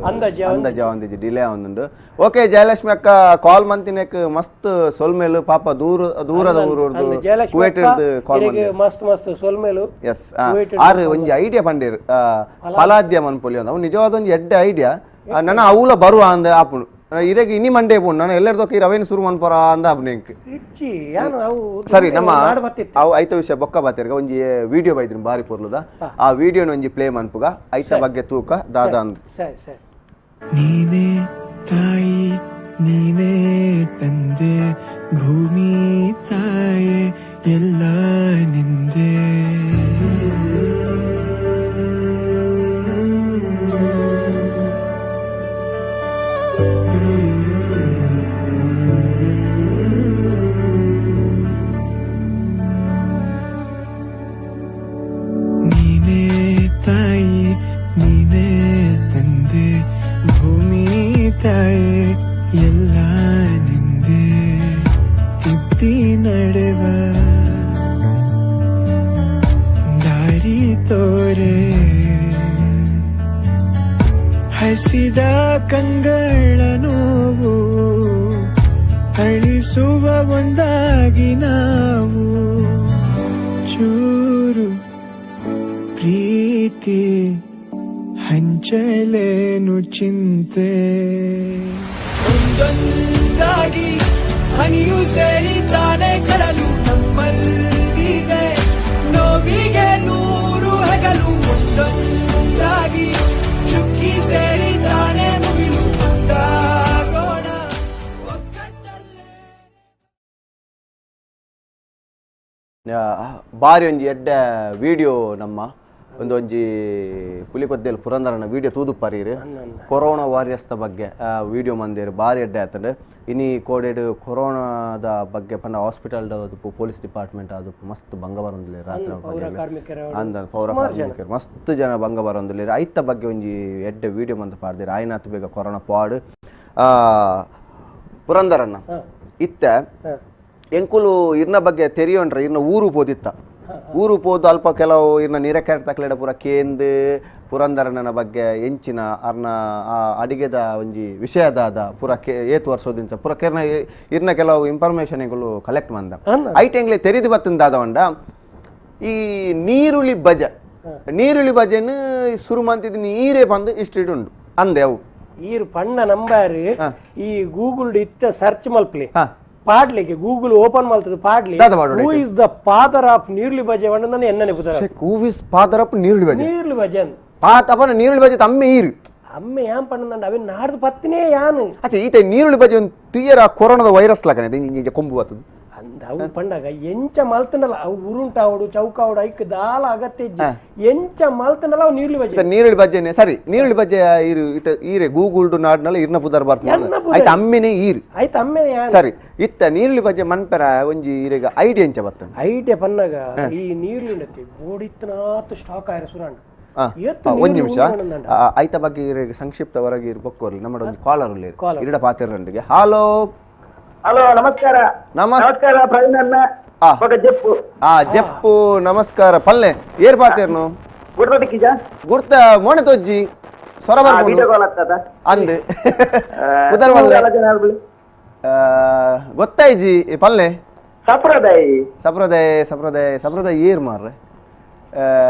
ಅಂದಾಜು ಅಂದಾಜು ಡಿಲೇ ಆವೊಂದುಂಡು ಓಕೆ ಜಯಲಕ್ಷ್ಮಿ ಅಕ್ಕ ಕಾಲ್ ಮಂತಿನೆಕ್ ಮಸ್ತ್ ಸೊಲ್ಮೇಲು ಪಾಪ ದೂರ ದೂರದ ಊರು ಕುವೇಟ್ ಕಾಲ್ ಮಸ್ತ್ ಮಸ್ತ್ ಸೊಲ್ಮೇಲು ಎಸ್ ಆರು ಒಂಜಿ ಐಡಿಯಾ ಪಂಡೇರು ಪಲಾದ್ಯ ಮನ್ಪೊಲಿ ಅಂದ ಅವು ನಿಜವಾದ ಒಂಜಿ ಎಡ್ಡೆ ಐಡಿಯಾ ನನ್ನ ಅವುಲ ಬರುವ ಅಂದ ಆಪುಂಡು ಇರೆಗ್ ಇನಿ ಮಂಡೇ ಪೋಂಡು ನಾನು ಎಲ್ಲರದೊಕ್ಕ ಈ ರವೇನು ಶುರು ಮನ್ಪೊರ ಅಂದ ಆಪುಂಡು ಎಂಕ್ ಸರಿ ನಮ್ಮ ಅವು ಐತ ವಿಷಯ ಬೊಕ್ಕ ಬಾತಿರ್ಗ ಒಂಜಿ ವಿಡಿಯೋ ಬೈದಿನ ಬಾರಿ ಪೊರ್ಲುದ ಆ ವಿಡಿಯೋನ ಒಂಜಿ ಪ್ಲೇ ಮನ್ಪುಗ ಐತ ಬಗ್ಗೆ ತೂಕ ದಾದಾ ಅಂದ್ ಸರಿ ಸರಿ ನೀನೇ ತಾಯಿ ನೀನೇ ತಂದೆ ಭೂಮಿ ತಾಯೇ ಎಲ್ಲ ನಿಂದೆ ನೀನೇ ತಾಯಿ ನೀನೇ ತಂದೆ ಭೂಮಿ ತಾಯೇ ಎಲ್ಲ ನಿಂದೆ ತಿದ್ದಿ ನಡೆವ ದಾರಿ ತೋರೆ ಹಸಿದ ಕಂಗಳ ನೋವು ಅಳಿಸುವ ಒಂದಾಗಿ ನಾವು ಚೂರು ಪ್ರೀತಿ ಹಂಚಲೇನು ಚಿಂತೆ ಒಂದೊಂದಾಗಿ ಹನಿಯು ಸೇರಿ ತಾನೇ ಕಡಲು ನಮ್ಮಲ್ಲಿದೆ ನೋವಿಗೆ ನೂರು ಹೆಗಲು ಒಂದೊಂದಾಗಿ ಚುಕ್ಕಿ ಸೇರಿ ತಾನೇ ಮುಗಿಲು ಒಂದಾಗೋಣ ಒಗ್ಗಟ್ಟಲ್ಲೇ. ಬಾರಿ ಒಂಜಿ ಎಡ್ಡೆ ವಿಡಿಯೋ ನಮ್ಮ ಒಂದೊಂಜಿ ಪುಲಿಕೊದ್ದೆಲ್ ಪುರಂದರನ ವಿಡಿಯೋ ತೂದುಪ್ಪರೀರು ಕೊರೋನಾ ವಾರಿಯರ್ಸ್ದ ಬಗ್ಗೆ ವಿಡಿಯೋ ಮಂದಿರು ಬಾರಿ ಎಡ್ಡೆ ಆತಂಡು ಇನಿ ಕೋಡೆಡ್ ಕೊರೋನಾದ ಬಗ್ಗೆ ಪಂಡ ಹಾಸ್ಪಿಟಲ್ ಆದಪ್ಪು ಪೊಲೀಸ್ ಡಿಪಾರ್ಟ್ಮೆಂಟ್ ಆದಪ್ಪು ಮಸ್ತ್ ಭಂಗ ಬರೊಂದುಲ್ಲೆರ್ ರಾತ್ರಿ ಅಂದ ಪೌರ ಕಾರ್ಮಿಕರು ಮಸ್ತ್ ಜನ ಭಂಗ ಬರೊಂದುಲ್ಲೆರ್ ಐತ ಬಗ್ಗೆ ಒಂಜಿ ಎಡ್ಡೆ ವಿಡಿಯೋ ಮಂತ್ ಪಾಡ್ದಿರು ಆಯ್ನಾತ್ ಬೇಗ ಕೊರೋನಾ ಪಾಡು ಪುರಂದರನ್ನ ಇತ್ತ ಎಂಕುಲು ಇರ್ನ ಬಗ್ಗೆ ತೆರಿಯೋಣ್ರೆ ಇರ್ನ ಊರು ಪೋದಿತ್ತ ಊರು ಪೋದು ಅಲ್ಪ ಕೆಲವು ಇರ್ನ ನೀರಕ್ಯಾರ ತಕ್ಲೆಡ ಪೂರ ಕೇಂದ್ ಪುರಂದರಣ್ಣನ ಬಗ್ಗೆ ಎಂಚಿನ ಅರ್ನ ಆ ಅಡಿಗೆದ ಒಂಜಿ ವಿಷಯದಾದ ಪೂರ ಕೆ ಏತ್ ವರ್ಷದಿಂಚ ಪೂರ ಕೆರ್ನ ಇರ್ನ ಕೆಲವು ಇನ್ಫಾರ್ಮೇಶನ್ ಎಂಕುಲು ಕಲೆಕ್ಟ್ ಮಂದ ಐಟ್ ಎಂಗ್ಲೆ ತೆರಿದು ಬತ್ತಿಂದಾದ ಉಂಡ ಈ ನೀರುಳ್ಳಿ ಬಜೆ ನೀರುಳ್ಳಿ ಬಜೆನ್ ಸುರು ಮಂತಿದ್ ನೀರೇ ಬಂದು ಇಷ್ಟು ಉಂಡು ಅಂದೆ ಅವು ಈರು ಪಣ್ಣ ನಂಬಾರು ಈ ಗೂಗಲ್ ಇತ್ತ ಸರ್ಚ್ ಮಲ್ಪ್ಲಿ ಪಾಡ್ಲಿಕ್ಕೆ ಗೂಗಲ್ ಓಪನ್ ಮಾಡ್ತದೆ ಪಾಡ್ಲಿ who is the father of neeruli baje ವಣ್ಣನ ಎನ್ನನೆ ಪುದರ who is father of neeruli baje neeruli baje ಪಾತ ಅಪನ ನೀರುಳ್ಳಿ ಬಜೆ ತಮ್ಮೆ ಈರು ಅಮ್ಮೆ ಯಾನ್ ಪಣ್ಣಂಡ ಅವೆ ನಾಡ್ದು ಪತ್ತಿನೇ ಯಾನು ಅತ್ತೆ ಈತ ನೀರುಳ್ಳಿ ಬಜೆ ಒಂದು ತುಯ್ಯರ ಕೊರೋನಾದ ವೈರಸ್ ಲಕನೆ ಇಂಜ ಕೊಂಬು ಬರ್ತದೆ ಅಂದ ಅವು ಪಂಡಾಗ ಎಂಚ ಮಲ್ತನಲ್ಲ ಅವು ಉರುಂಟಾವಡು ಚೌಕಾವಡು ಐಕ್ ದಾಲ ಅಗತ್ಯ ಎಂಚ ಮಲ್ತನಲ್ಲ ಅವು ನೀರುಳ್ಳಿ ಬಜೆ ನೀರುಳ್ಳಿ ಬಜೆನೆ ಸರಿ ನೀರುಳ್ಳಿ ಬಜೆ ಈರು ಇತ್ತ ಈರೆ ಗೂಗಲ್ ನಾಡ್ನಲ್ಲ ಇರ್ನ ಪುದರ್ ಬರ್ತಾರೆ ಆಯ್ತು ಅಮ್ಮೆನೆ ಈರು ಆಯ್ತು ಅಮ್ಮೆನೆ ಸರಿ ಇತ್ತ ನೀರುಳ್ಳಿ ಬಜೆ ಮನ್ಪೆರ ಒಂಜಿ ಈರೆಗ ಐಡಿಯಾ ಎಂಚ ಬರ್ತದೆ ಐಡಿಯಾ ಪನ್ನಾಗ ಈ ನೀರುಳ್ಳಿ ಉಂಡತಿ ಬೋಡಿತ್ತನಾತ್ ಸ್ಟಾಕ್ ಆಯ್ರ ಸುರಾಂಡ್ ಒಂದು ನಿಮಿಷ ಐತ ಬಗ್ಗೆ ಸಂಕ್ಷಿಪ್ತವರೆಗೆ ಇರು ಬೊಕ್ಕೋರ್ಲಿ ನಮ್ಮ ಒಂದು ಕಾಲರ್ ಉಳ್ಳೇರು ಇರಡ ಪಾತಿರಂಡಿಗೆ. ಹಲೋ ಹಲೋ, ನಮಸ್ಕಾರ. ನಮಸ್ಕಾರ ಪ್ರವೀಣ್ ಅಣ್ಣ. ಜೆಪ್ಪು. ಜೆಪ್ಪು ನಮಸ್ಕಾರ. ಪಲ್ಲೆ ಏರ್ ಪಾತೇರ್ನು? ಗುರ್ತದಿಕ್ಕಿಜ? ಗುರ್ತ ಮೋಣೆ ತೋಜ್ಜಿ ಸೊರ ಬರ್ಪುಂಡು. ವಿಡಿಯೋ ಕಾಲ್ ಆಗ್ತದ? ಅಂದ್. ಉದರ್ ವಲ್ಲೆ. ಗೊತ್ತಾಯ್ಜಿ ಪಲ್ಲೆ ಸಪ್ರದಾಯಿ ಸಪ್ರದಾಯ ಸಪ್ರದಾಯ ಸಪ್ರದಾಯ ಏರ್ ಮಾರ್ರೆ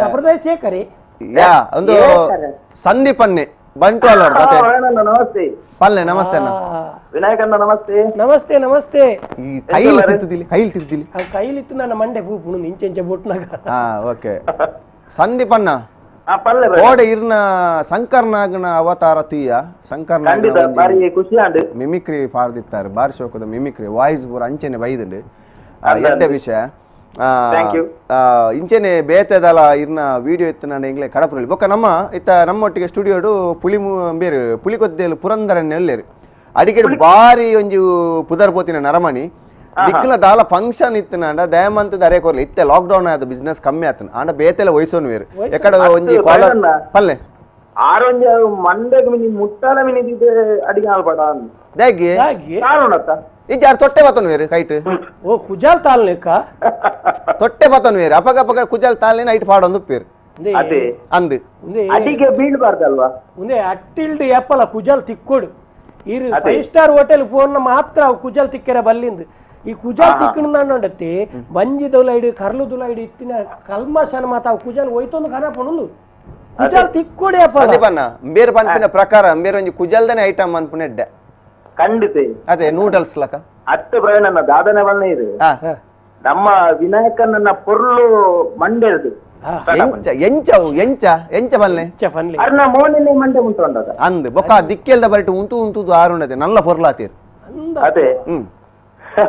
ಸಪ್ರದಾಯ ಸೇಕರಿ ಯಾ ಒಂದು ಸಂದೀಪನ್ನೆ ಬಂಟ್ವಾಳ ನಮಸ್ತೆ ಪಲ್ಲೆ ನಮಸ್ತೆ ಅಣ್ಣ ವಿನಾಯಕಣ್ಣ ನಮಸ್ತೆ ನಮಸ್ತೆ ನಮಸ್ತೆ ಈ ಕೈಲಿ ತಿರ್ತಿದ್ದಿಲ್ಲ ಕೈಲಿ ತಿರ್ತಿದ್ದಿಲ್ಲ ಅವ್ ಕೈಲಿತ್ತು ನನ್ನ ಮಂಡೆ ಪೂಪುಣು ಇಂಚೆಂಚ ಬೊಟ್ನಾಗ ಹಾ ಓಕೆ ಸಂದೀಪಣ್ಣ ಪಲ್ಲೆ ಕೋಡೆ ಇರ್ನ ಶಂಕರ್ನಾಗನ ಅವತಾರ ತೀಯ ಶಂಕರ್ನಾಗನ ಬಾರಿ ಖುಷಿ ಆಂಡ್ ಮಿಮಿಕ್ರಿ ಪಾಡ್ದಿತ್ತಾರೆ ಬಾರಿ ಶೋಕದ ಮಿಮಿಕ್ರಿ ವಾಯ್ಸ್ ಪೂರ ಅಂಚೆನೆ ಬೈದುಂಡು ಎಡ್ಡೆ ವಿಷಯ ಇಂಚೆನೆ ಬೇತೆದಲ ಇರ್ನ ವಿಡಿಯೋ ಇತ್ತು ನಾನು ಎಂಗ್ಲೆ ಕಡಪುರಲ್ಲಿ ಬೊಕ್ಕ ನಮ್ಮ ಇತ್ತ ನಮ್ಮೊಟ್ಟಿಗೆ ಸ್ಟುಡಿಯೋಡು ಪುಲಿ ಬೇರು ಪುಲಿಕೊದ್ದೆಲು ಪುರಂದರನ್ನೇ ಎಲ್ಲೇರು ಅಡಿಗೆ ಬಾರಿ ಒಂಜಿ ಪುದರ್ ಪೋತಿನ ನರಮಣಿ ದಿಕ್ಕಲ ದಾಲ ಫಂಕ್ಷನ್ ಇತ್ತು ನಾಂಡ ದಯಮಂತದ ಅರೆ ಕೊರ್ಲಿ ಇತ್ತೆ ಲಾಕ್ ಡೌನ್ ಆದ ಬಿಸ್ನೆಸ್ ಕಮ್ಮಿ ಆತನ ಆಂಡ ಬೇತೆಲ್ಲ ವಯಸ್ಸೋನು ಬೇರು ಎಕಡ ಒಂಜಿ ಕಾಲರ್ ಪಲ್ಲೆ ಆರೊಂಜಿ ಮಂಡೆಗ್ ಮಿನಿ ಮುಟ್ಟಾಲ ಮಿನಿ ಅಡಿಗೆ ಆಲ್ಪಡ ದಾಗಿ ಇಜ್ಜಾರ್ ತೊಟ್ಟೆ ಬತ್ತನು ಬೇರು ಕೈಟ್ ಓ ಕುಜಾಲ್ ತಾಲ್ನೇಕ ತೊಟ್ಟೆ ಬತ್ತನು ಬೇರು ಅಪಗ ಅಪಗ ಕುಜಾಲ್ ತಾಲ್ನೇನ ಐಟ್ ಪಾಡೊಂದು ಪೇರು ಅಂದು ಅಡಿಗೆ ಬೀಳ್ಬಾರ್ದಲ್ವಾ ಉಂದೆ ಅಟ್ಟಿಲ್ಡ್ ಎಪ್ಪಲ ಕುಜಾಲ್ ತಿಕ್ಕೋಡು ಇರು five star hotel phone ಮಾತ್ರ ಅವು ಕುಜಾಲ್ ತಿಕ್ಕೆರ ಬಲ್ಲಿಂದು ಈ ಕುಜಾಲ್ ತಿಕ್ಕಣಂಡತಿ ಬಂಜಿ ದೊಲೈಡು ಕರ್ಲು ದುಲೈಡು ಇತ್ತಿನ ಕಲ್ಮಶನ ಮಾತ ಅವು ಕುಜಾಲ್ ಹೋಯ್ತೊಂದು ಕನಪಣುಂದು ಕುಜಾಲ್ ತಿಕ್ಕೋಡಿ ಅಪ್ಪ ಸಂದೀಪಣ್ಣ ಬೇರೆ ಪನ್ಪಿನ ಪ್ರಕಾರ ಬೇರೆ ಒಂಜಿ ಕುಜಲ್ದನೆ ಐಟಮ್ ಅನ್ಪುನ ಎಡ್ಡೆ ಖಂಡಿತ ಅದೇ ನೂಡಲ್ಸ್ ಲಕ ಅತ್ತೆ ಪ್ರವೀಣಣ್ಣ ದಾದನೆ ಬಣ್ಣ ಇದು ನಮ್ಮ ವಿನಾಯಕನ ಪೊರ್ಲು ಮಂಡೆದು ಎಂಚ ಎಂಚ ಎಂಚ ಬಲ್ಲೆ ಅರ್ನ ಮೋನಿನೇ ಮಂಡೆ ಉಂಟು ಅಂದದ ಅಂದ್ ಬೊಕ್ಕ ದಿಕ್ಕೆಲ್ದ ಬರಿಟು ಉಂತು ಉಂತುದು ಆರುಂಡತೆ ನಲ್ಲ ಪೊರ್ಲಾತೀರ್ ಅದೇ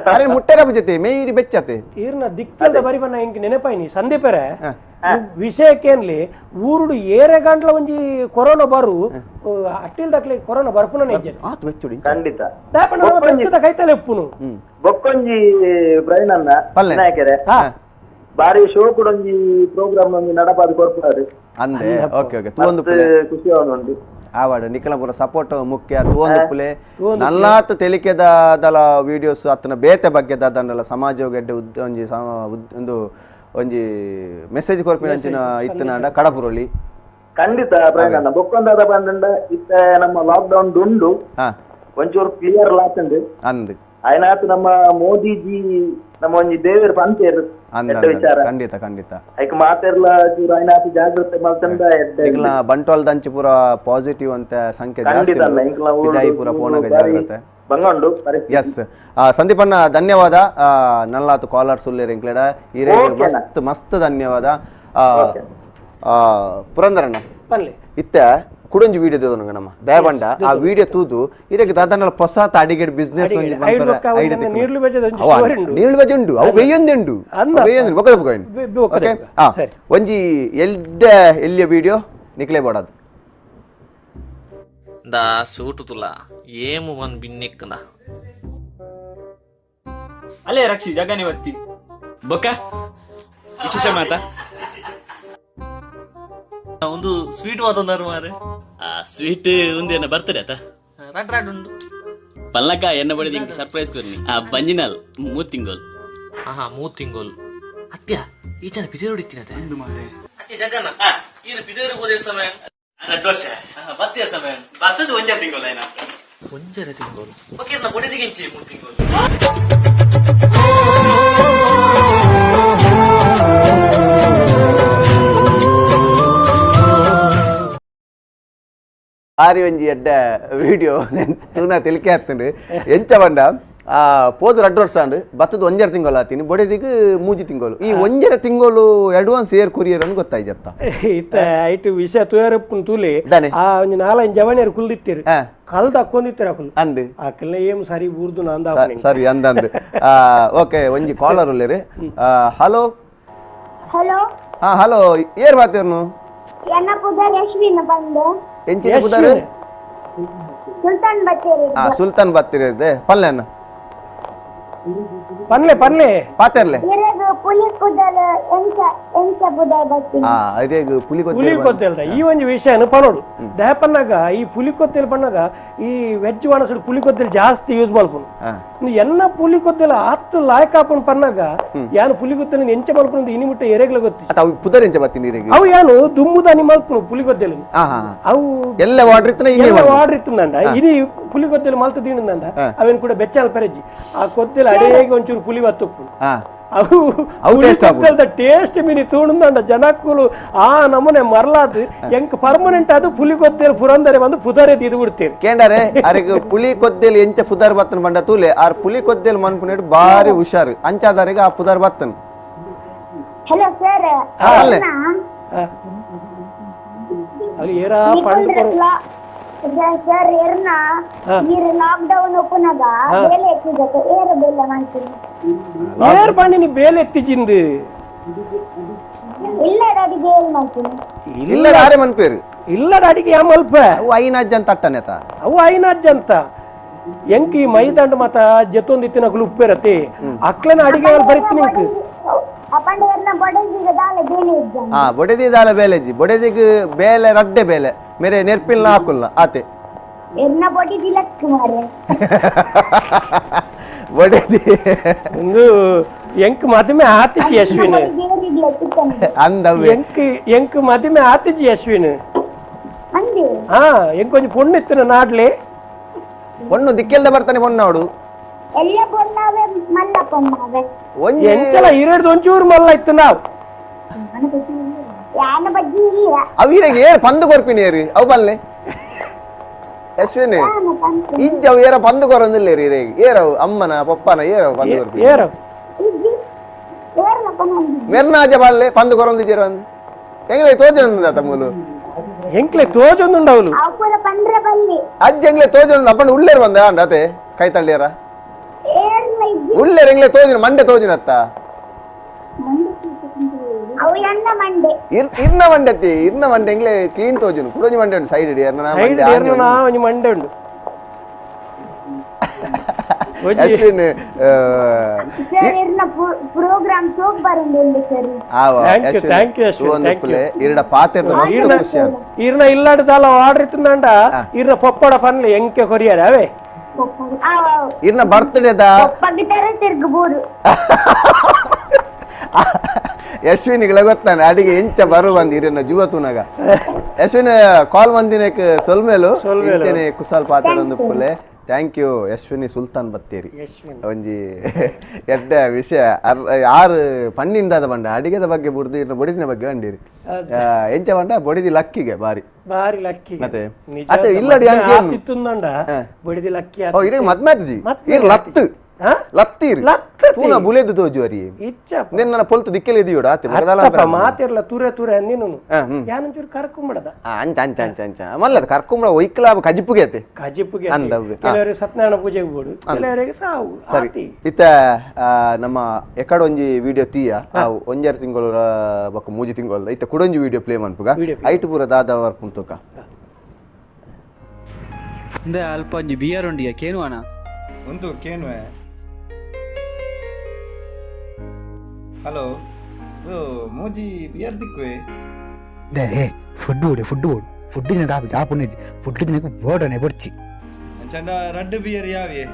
ಅರೆ ಮುಟ್ಟೆರ ಜೊತೆ ಮೇಯಿರಿ ಬೆಚ್ಚತೆ ತೀರ್ನ ದಿಕ್ಕೆಲ್ದ ಬರಿ ಬನ್ನ ಇಂಕ್ ನೆನಪಾಯ್ನಿ ಸಂದೀಪರೆ ವಿಷಯಕ್ಕೇನ್ಲಿ ಊರುಡು ಏರೆ ಗಂಟ್ಲ ಒಂಜಿ ಕೊರೋನಾ ಬರು ಅಟ್ಟಿಲ್ ದಕ್ಲೆ ಕೊರೋನಾ ಬರ್ಪುನ ಇಜ್ಜೆ ಆತು ಬೆಚ್ಚುಡಿ ಖಂಡಿತ ಬೆಚ್ಚದ ಕೈತಲೆ ಉಪ್ಪುನು ಬೊಕ್ಕೊಂಜಿ ಪ್ರವೀಣಣ್ಣ ವಿನಾಯಕರೇ ಬಾರಿ ಶೋ ಕೂಡ ಒಂಜಿ ಪ್ರೋಗ್ರಾಮ್ ಒಂಜಿ ನಡಪಾದ ಕೊರ್ಪುನಾರು ಅಂದೆ ಓಕೆ ಓಕೆ ತೂವೊಂದು ಖುಷಿ ಅವನುಂಡು ಆವಾಡು ನಿಖಲಪುರ ಸಪೋರ್ಟ್ ಮುಖ್ಯ ತೂವೊಂದು ಪುಲೆ ನಲ್ಲಾತ್ ತೆಲಿಕೆದ ದಲ ವಿಡಿಯೋಸ್ ಅತ್ತನ ಬೇತೆ ಬಗ್ಗೆ ದಾದಂಡಲ ಸಮಾಜ ಗೆಡ್ಡೆ ಒಂಜಿ ಒಂದು ಒಂಜಿ ಮೆಸೇಜ್ ಕೊರ್ಪಿನ ಅಂಚಿನ ಇತ್ತನಾಂಡ ಕಡಪುರೊಳಿ ಖಂಡಿತ ಪ್ರವೀಣಣ್ಣ ಬೊಕ್ಕೊಂದಾದ ಬಂದಂಡ ಇತ್ತ ನಮ್ಮ ಲಾಕ್ ಡೌನ್ ದುಂಡು ಒಂಚೂರು ಕ್ಲಿಯರ್ ಲಾತಂಡು ಅಂದ್ ಆಯ್ನಾತ್ ನಮ್ಮ ಮೋದಿಜಿ ನಮ್ಮ ಒಂಜಿ ದೇವೇರ್ ಪಂತೇರು ವಿಚಾರ ಖಂಡಿತ ಖಂಡಿತ ಐಕ್ ಮಾತೆರ್ಲ ಚೂರು ಆಯ್ನಾತ್ ಜಾಗ್ರತೆ ಮಲ್ತಂಡ ಇಂಕ್ಲ ಬಂಟ್ವಾಳದ ಅಂಚಿ ಪೂರ ಪಾಸಿಟಿವ್ ಅಂತ ಸಂಖ್ಯೆ ಜಾಸ್ತಿ ಉಂಡು. ಪೂರ ಪೋನಾಗ ಜಾಗ್ರತೆ ಬಂಗಂಡು ಎಸ್ ಸಂದೀಪಣ್ಣ ಧನ್ಯವಾದ ನಲ್ಲಾತು ಕಾಲರ್ಸ್ ಉಲ್ಲೇರ್ ಇಂಕ್ಲೆಡ ಈ ಮಸ್ತ್ ಮಸ್ತ್ ಧನ್ಯವಾದ ಪುರಂದರಣ್ಣ ಇತ್ತ ಕುಡೊಂಜಿ ವಿಡಿಯೋ ದೇದು ನಮ್ಮ ದಯಬಂಡ ಆ ವಿಡಿಯೋ ತೂದು ಇದಕ್ಕೆ ದಾದನಲ ಹೊಸ ಅಡಿಗೆ ಬಿಸ್ನೆಸ್ ನೀರ್ಲು ಬಜೆ ಉಂಡು ಅವು ಬೇಯೊಂದುಂಡು ಬೇಯೊಂದು ಓಕೆ ಒಂಜಿ ಎಲ್ಡ ಎಲ್ಲಿಯ ವಿಡಿಯೋ ನಿಕ್ಲೆ ಬೋಡದು దా సూటుతులా ఏము వన్ బిన్నెక్కున ಅಲ್ಲೇ ರಕ್ಷಿ ಜಗನೆ ಒತ್ತಿ ಬೊಕ್ಕ ವಿಶೇಷ ಮಾತಾ ಒಂದು ಸ್ವೀಟ್ ವಾತಂದಾರು ಮಾರೆ ಆ ಸ್ವೀಟ್ ಒಂದು ಬರ್ತಡೆ ಆತ ರಡ್ ರಡ್ ಉಂಡು ಪಲ್ಲಕ್ಕ ಎನ್ನ ಬಡಿದ ಇಂಕ ಸರ್ಪ್ರೈಸ್ ಕೊರ್ನಿ ಆ ಬಂಜಿನಲ್ ಮೂರ್ ತಿಂಗೋಲ್ ಆಹಾ ಮೂರ್ ತಿಂಗೋಲ್ ಅತ್ಯ ಈತನ ಪಿಜೇರು ಹೊಡಿತೀನತೆ ಅತ್ಯ ಜಗನ್ನ ಈನು ಪಿಜೇರು ಹೋದ ಸಮಯ ರಡ್ಡು ವರ್ಷ ಬತ್ತಿಯ ಸಮಯ ಬತ್ತದ ಒಂಜಾರು ತಿಂಗೋಲ್ ಏನ ಒಂಜಾರೆ ತಿಂಗೋಲ್ ಓಕೆ ನಾ ಬಡಿದಿಗಿಂಚಿ ಮೂರ್ ತಿಂಗೋಲ್ ಆರಿ ಒಂಜಿ ಎಡ್ಡ ವಿಡಿಯೋ ತೂನ ತೆಲಿಕೆ ಆಗ್ತಂಡು ಎಂಚ ಬಂಡ ಆ ಪೋದು ರಡ್ಡು ವರ್ಷ ಅಂಡು ಬತ್ತದ ಒಂಜರ ತಿಂಗಳು ಆತೀನಿ ಬೊಡೆದಿಗ್ ಮೂಜಿ ತಿಂಗಳು ಈ ಒಂಜರ ತಿಂಗಳು ಅಡ್ವಾನ್ಸ್ ಏರ್ ಕೊರಿಯರ್ ಅನ್ನು ಗೊತ್ತಾಯ್ತ ಇತ್ತ ಐಟ್ ವಿಷಯ ತೂಯರಪ್ಪನ್ ತೂಲೆ ಆ ಒಂಜಿ ನಾಲಂಜ್ ಜವಣಿಯರು ಕುಲ್ದಿತ್ತೀರು ಕಲ್ದ ಹಾಕೊಂಡಿತ್ತೀರ ಅಕುಲು ಅಂದ್ ಅಕಲ್ನ ಏಮ್ ಸರಿ ಊರ್ದು ಅಂದ ಸರಿ ಅಂದ ಅಂದ್ ಓಕೆ ಒಂಜಿ ಕಾಲರ್ ಉಲ್ಲೇರಿ ಹಲೋ ಹಲೋ ಹಾ ಹಲೋ ಏರ್ ಮಾತೇರ್ನು ಎನ್ನ ಪುದರ್ ಯಶ್ವಿನ ಬಂದೆ ಎಂಚಿನ ಪುದರ್ ಸುಲ್ತಾನ್ ಬತ್ತೇರಿ ಹಾ ಸುಲ್ತಾನ್ ಬತ್ತೀರಿ ಪಲ್ಲೆನ ಪನ್ಲೆ ಪನ್ಲೆ ಪಾತೆರ್ಲೆ ಇರೆಗ್ ಪುಲಿ ಕುದಲ್ ಎಂಚ ಎಂಚ ಬುದಾಯ್ ಬತ್ತಿ ಆ ಅರೆಗ್ ಪುಲಿ ಪುಲಿ ಕೊತ್ತೇಲ್ದ ಈ ಒಂಜಿ ವಿಷಯನ ಪನೋಡು ದಾಯಪನ್ನಾಗ ಈ ಪುಲಿ ಕೊತ್ತೇಲ್ ಪನ್ನಾಗ ಈ ವೆಜ್ ಒಣಸುಡು ಪುಲಿ ಕೊತ್ತೇಲ್ ಜಾಸ್ತಿ ಯೂಸ್ ಮಲ್ಪುನು ಎನ್ನ ಪುಲಿ ಕೊತ್ತೇಲ ಆತ್ ಲಾಯ್ಕ ಆಪುನು ಪನ್ನಾಗ ಯಾನು ಪುಲಿ ಕೊತ್ತೇಲ್ ಎಂಚ ಮಲ್ಪುನು ಇನಿ ಮುಟ್ಟ ಎರೆಗ್ಲ ಗೊತ್ತಿ ಅವು ಪುದರ್ ಎಂಚ ಬತ್ತಿ ನೀರಿಗೆ ಅವು ಯಾನು ದುಮ್ಮುದಾನಿ ಮಲ್ಪುನು ಪುಲಿ ಕೊತ್ತೇಲ್ ಅವು ಎಲ್ಲ ವಾಟರ್ ಇತ್ತನ ಇನಿ ವಾಟರ್ ಇತ್ತಂದ ಇನಿ ಪುಲಿ ಕೊತ್ತೇಲ್ ಮಲ್ತ ತಿಂದಂದ ಅವೇನ್ ಕೂಡ ಬೆಚ್ಚಾಲ್ ಪೆರೆಜ್ಜಿ ಆ ಕೊತ್ತೇಲ್ ಅಡೇಗೆ ಒಂಚೂರು ಪುಲಿ ಬತ್ತುಪ್ಪು ಅವು ಟೇಸ್ಟ್ ಮಿನಿ ತೂಣುಂದಂಡ ಜನಕ್ಕುಲು ಆ ನಮೂನೆ ಮರಲಾದ್ ಎಂಕ್ ಪರ್ಮನೆಂಟ್ ಅದು ಪುಲಿ ಕೊತ್ತೇಲ್ ಪುರಂದರೆ ಬಂದು ಪುದರೆ ಇದು ಬಿಡ್ತೀರಿ ಕೇಂಡರೆ ಅರೆಗ್ ಪುಲಿ ಕೊತ್ತೇಲ್ ಎಂಚ ಪುದರ್ ಬತ್ತನ ಬಂಡ ತೂಲೆ ಆರ್ ಪುಲಿ ಕೊತ್ತೇಲ್ ಮನ್ಪುನೇಟ್ ಬಾರಿ ಹುಷಾರು ಅಂಚಾದಾರಿಗೆ ಆ ಪುದರ್ ಬತ್ತನ. ಹಲೋ ಸರ್, ಅಲ್ಲಿ ಏರಾ ಪಂಡು ಸರ್ ಎರ್ನ ನೀರು ಲಾಕ್ ಡೌನ್ ಒಪ್ಪುನಾಗ ಬೇಲೆ ಎತ್ತಿದಕ್ಕೆ ಏರ ಬೇಲೆ ಮಾಡ್ತೀನಿ ಏರ್ ಪಂಡಿನಿ ಬೇಲೆ ಎತ್ತಿಜಿಂದು ಇಲ್ಲ ಅಡಿಗೆ ಏನ್ ಮಾಡ್ತೀನಿ ಇಲ್ಲ ಯಾರೇ ಮನ್ಪೇರು ಇಲ್ಲ ಅಡಿಗೆ ಯಾ ಮಲ್ಪ ಅವು ಐನಾಜ್ ಅಂತ ಅಟ್ಟನೇತ ಅವು ಐನಾಜ್ ಅಂತ ಎಂಕಿ ಮೈದಾಂಡ ಮಾತ ಜತ್ತೊಂದಿತ್ತಿನ ಉಪ್ಪೇರತಿ ಅಕ್ಲನ ಅಡಿಗೆ ಬರಿತೀನಿ ಇಂಕ್ ಹಾ ಬೊಡೆದಿ ದಾಲ ಬೇಲೆಜಿ ಬೊಡೆದಿಗ್ ಬೇಲೆ ರಡ್ಡೆ ಬೇಲೆ ಮೇರೆ ನೆರ್ಪಿಲ್ನ ಹಾಕುಲ್ಲ ಆತೆ ಎರ್ನ ಬೊಡೆದಿ ಲಕ್ ಮಾರೆ ಬೊಡೆದಿ ಒಂದು ಎಂಕ್ ಮದುವೆ ಆತಿಜಿ ಅಶ್ವಿನ್ ಅಂದವೆ ಎಂಕ್ ಎಂಕ್ ಮದುವೆ ಆತಿಜಿ ಅಶ್ವಿನ್ ಅಂದೆ ಹಾ ಎಂಕ್ ಒಂಜಿ ಪೊಣ್ಣು ಇತ್ತಿನ ನಾಡ್ಲೆ ಪೊಣ್ಣು ದಿಕ್ಕೆಲ್ದ ಬರ್ತಾನೆ ಪೊಣ್ಣವಡು ಎಲ್ಲ ಪೊಣ್ಣಾವೆ ಮಲ್ಲ ಪೊಣ್ಣಾವೆ ಒಂಜಿ ಎಂಚಲ ಇರಡ್ದು ಒಂಚೂರು ಮಲ್ಲ ಇತ್ತು ನಾವು ಯಾನ ಬಜ್ಜಿ ಇಲ್ಲ ಅವು ಇರಗೆ ಏರ್ ಪಂದು ಕೊರ್ಪಿನಿ ಏರಿ ಅವು ಬಲ್ಲೆ ಅಶ್ವಿನಿ ಇಜ್ಜ ಅವು ಏರ ಪಂದು ಕೊರೊಂದಿಲ್ಲ ಏರಿ ಇರೇಗಿ ಏರವು ಅಮ್ಮನ ಪಪ್ಪನ ಏರವು ಪಂದು ಕೊರ್ಪಿನಿ ಏರವು ಮೆರ್ನಾಜ ಬಲ್ಲೆ ಪಂದು ಕೊರೊಂದಿದ್ದೀರ ಒಂದು ಎಂಗ್ಲೆ ತೋಜೊಂದು ತಮ್ಮಲು ಎಂಕ್ಲೆ ತೋಜೊಂದುಂಡವಲು ಅಜ್ಜ ಎಂಗ್ಲೆ ತೋಜೊಂದು ಅಪ್ಪನ ಉಳ್ಳೇರು ಬಂದ ಅಂಡತೆ ಕೈ ತಳ್ಳಿಯರ ಉಳ್ಳೇರು ಎಂಗ್ಲೆ ತೋಜಿನ ಮಂಡೆ ತೋಜಿನತ್ತ ಇರ್ನ ಮಂಡೆ ಇರ್ನ ಮಂಡೆ ಎಂಗ್ಲೆ ಕ್ಲೀನ್ ತೋಜುನು ಕುಡೊಂಜಿ ಮಂಡೆ ಉಂಟು ಸೈಡ್ ಸೈಡ್ ಇರ್ನ ಒಂಜಿ ಮಂಡೆ ಉಂಟು ಅಶ್ವಿನ್ ಪ್ರೋಗ್ರಾಮ್ ಸೂಪರ್ ಉಂಡು sir. Thank you thank you Ashwin thank you. ಇರಡ ಪಾತೆರ್ದ ಮಸ್ತ್ ಖುಷಿ ಆಂಡ್. ಇರ್ನ ಇಲ್ಲಾಡದಾಲ ಆರ್ಡರ್ ಇತ್ತಂಡ ಇರ್ನ ಪೊಪ್ಪಡ ಪನ್ಲೆ ಎಂಕೆ ಕೊರಿಯರ್ ಅವೇ ಇರ್ನ ಬರ್ತ್ಡೇದ ಪೊಪ್ಪಗಿತರ ತಿರ್ಗಬಹುದು. ಅಶ್ವಿನಿಗಳ ಗೊತ್ತಾನೆ ಅಡಿಗೆ ಎಂಚ ಬರು ಬಂದು ಇರನ್ನ ಜೀವ ತೂನಾಗ ಅಶ್ವಿನ್ ಕಾಲ್ ಬಂದಿನಕ್ ಸೊಲ್ಮೇಲು ಇಂಚನೆ ಕುಸಾಲ್ ಪಾತೆರೊಂದು Phule. Thank you Ashwini Sultan Bathery. ಒಂಜಿ ಎಡ್ಡೆ ವಿಷಯ ಆರು ಪನ್ನಿಂಡಾದ ಬಂಡ ಅಡಿಗೆದ ಬಗ್ಗೆ ಬುಡ್ದು ಇರ್ನ ಬೊಡಿದಿನ ಬಗ್ಗೆ ಬಂಡಿರಿ ಎಂಚ ಬಂಡ ಬೊಡಿದಿ ಲಕ್ಕಿಗೆ ಬಾರಿ ಬಾರಿ ಲಕ್ಕಿ ಮತ್ತೆ ಅತ್ತೆ ಇಲ್ಲಡಿ ಇತ್ತುಂಡ ಬೊಡಿದಿ ಲಕ್ಕಿ ಓ ಇರಗೆ ಮದ್ಮಾತಿಜಿ ಇರ್ ಲತ್ತು ಲತ್ತೀರ್ ತೂನ ಬುಲೆದು ತೋಜು ಅರಿ ನಿನ್ನ ಪೊಲ್ತು ದಿಕ್ಕೆಲೆ ಇದೆಯೋಡ ಆತೆ ಅತ್ತಪ್ಪ ಮಾತಿರ್ಲ ತುರೆ ತುರೆ ಅಂದಿನು ಯಾನಂಚೂರು ಕರ್ಕೊಂಬಿಡದ ಅಂಚ ಅಂಚ ಅಂಚ ಅಂಚ ಮಲ್ಲದ ಕರ್ಕೊಂಬಿಡ ಒಯ್ಕಲ ಕಜಿಪುಗೆ ಆತೆ ಕಜಿಪುಗೆ ಕೆಲವರಿಗೆ ಸತ್ಯನಾರಾಯಣ ಪೂಜೆಗೆ ಬೋಡು ಕೆಲವರಿಗೆ ಸಾವು ಸರಿ ಇತ್ತ ನಮ್ಮ ಎಕಡ ಒಂಜಿ ವಿಡಿಯೋ ತೀಯ ಒಂಜಾರು ತಿಂಗಳು ಬೊಕ್ಕ ಮೂಜಿ ತಿಂಗಳು ಇತ್ತ ಕುಡೊಂಜಿ ವಿಡಿಯೋ ಪ್ಲೇ ಮನ್ಪುಗ ಐಟ್ ಪೂರ ದಾದ ವರ್ಪುಂತುಕ ಇಂದ ಅಲ್ಪ ಒಂಜಿ ಬಿಯರ್ ಉಂಡಿಯ ಕೇನುವನ ಒಂದು ಕೇನುವೆ. ಹಲೋ ಇದು ಮೂಜಿ ಬಿಯರ್ ದಿಕ್ಕುವೆ they food ಓಡಿ ಫುಡ್ ಓಡು ಫುಡ್ ದಿನ ಕಾಪಿ ಚಾಪುನೆ ಫುಡ್ ದಿನಕ್ಕೆ ಬೋಡನೆ ಬೊರ್ಚಿ ಚಂಡ ರಡ್ಡು ಬಿಯರ್ ಯಾವೆ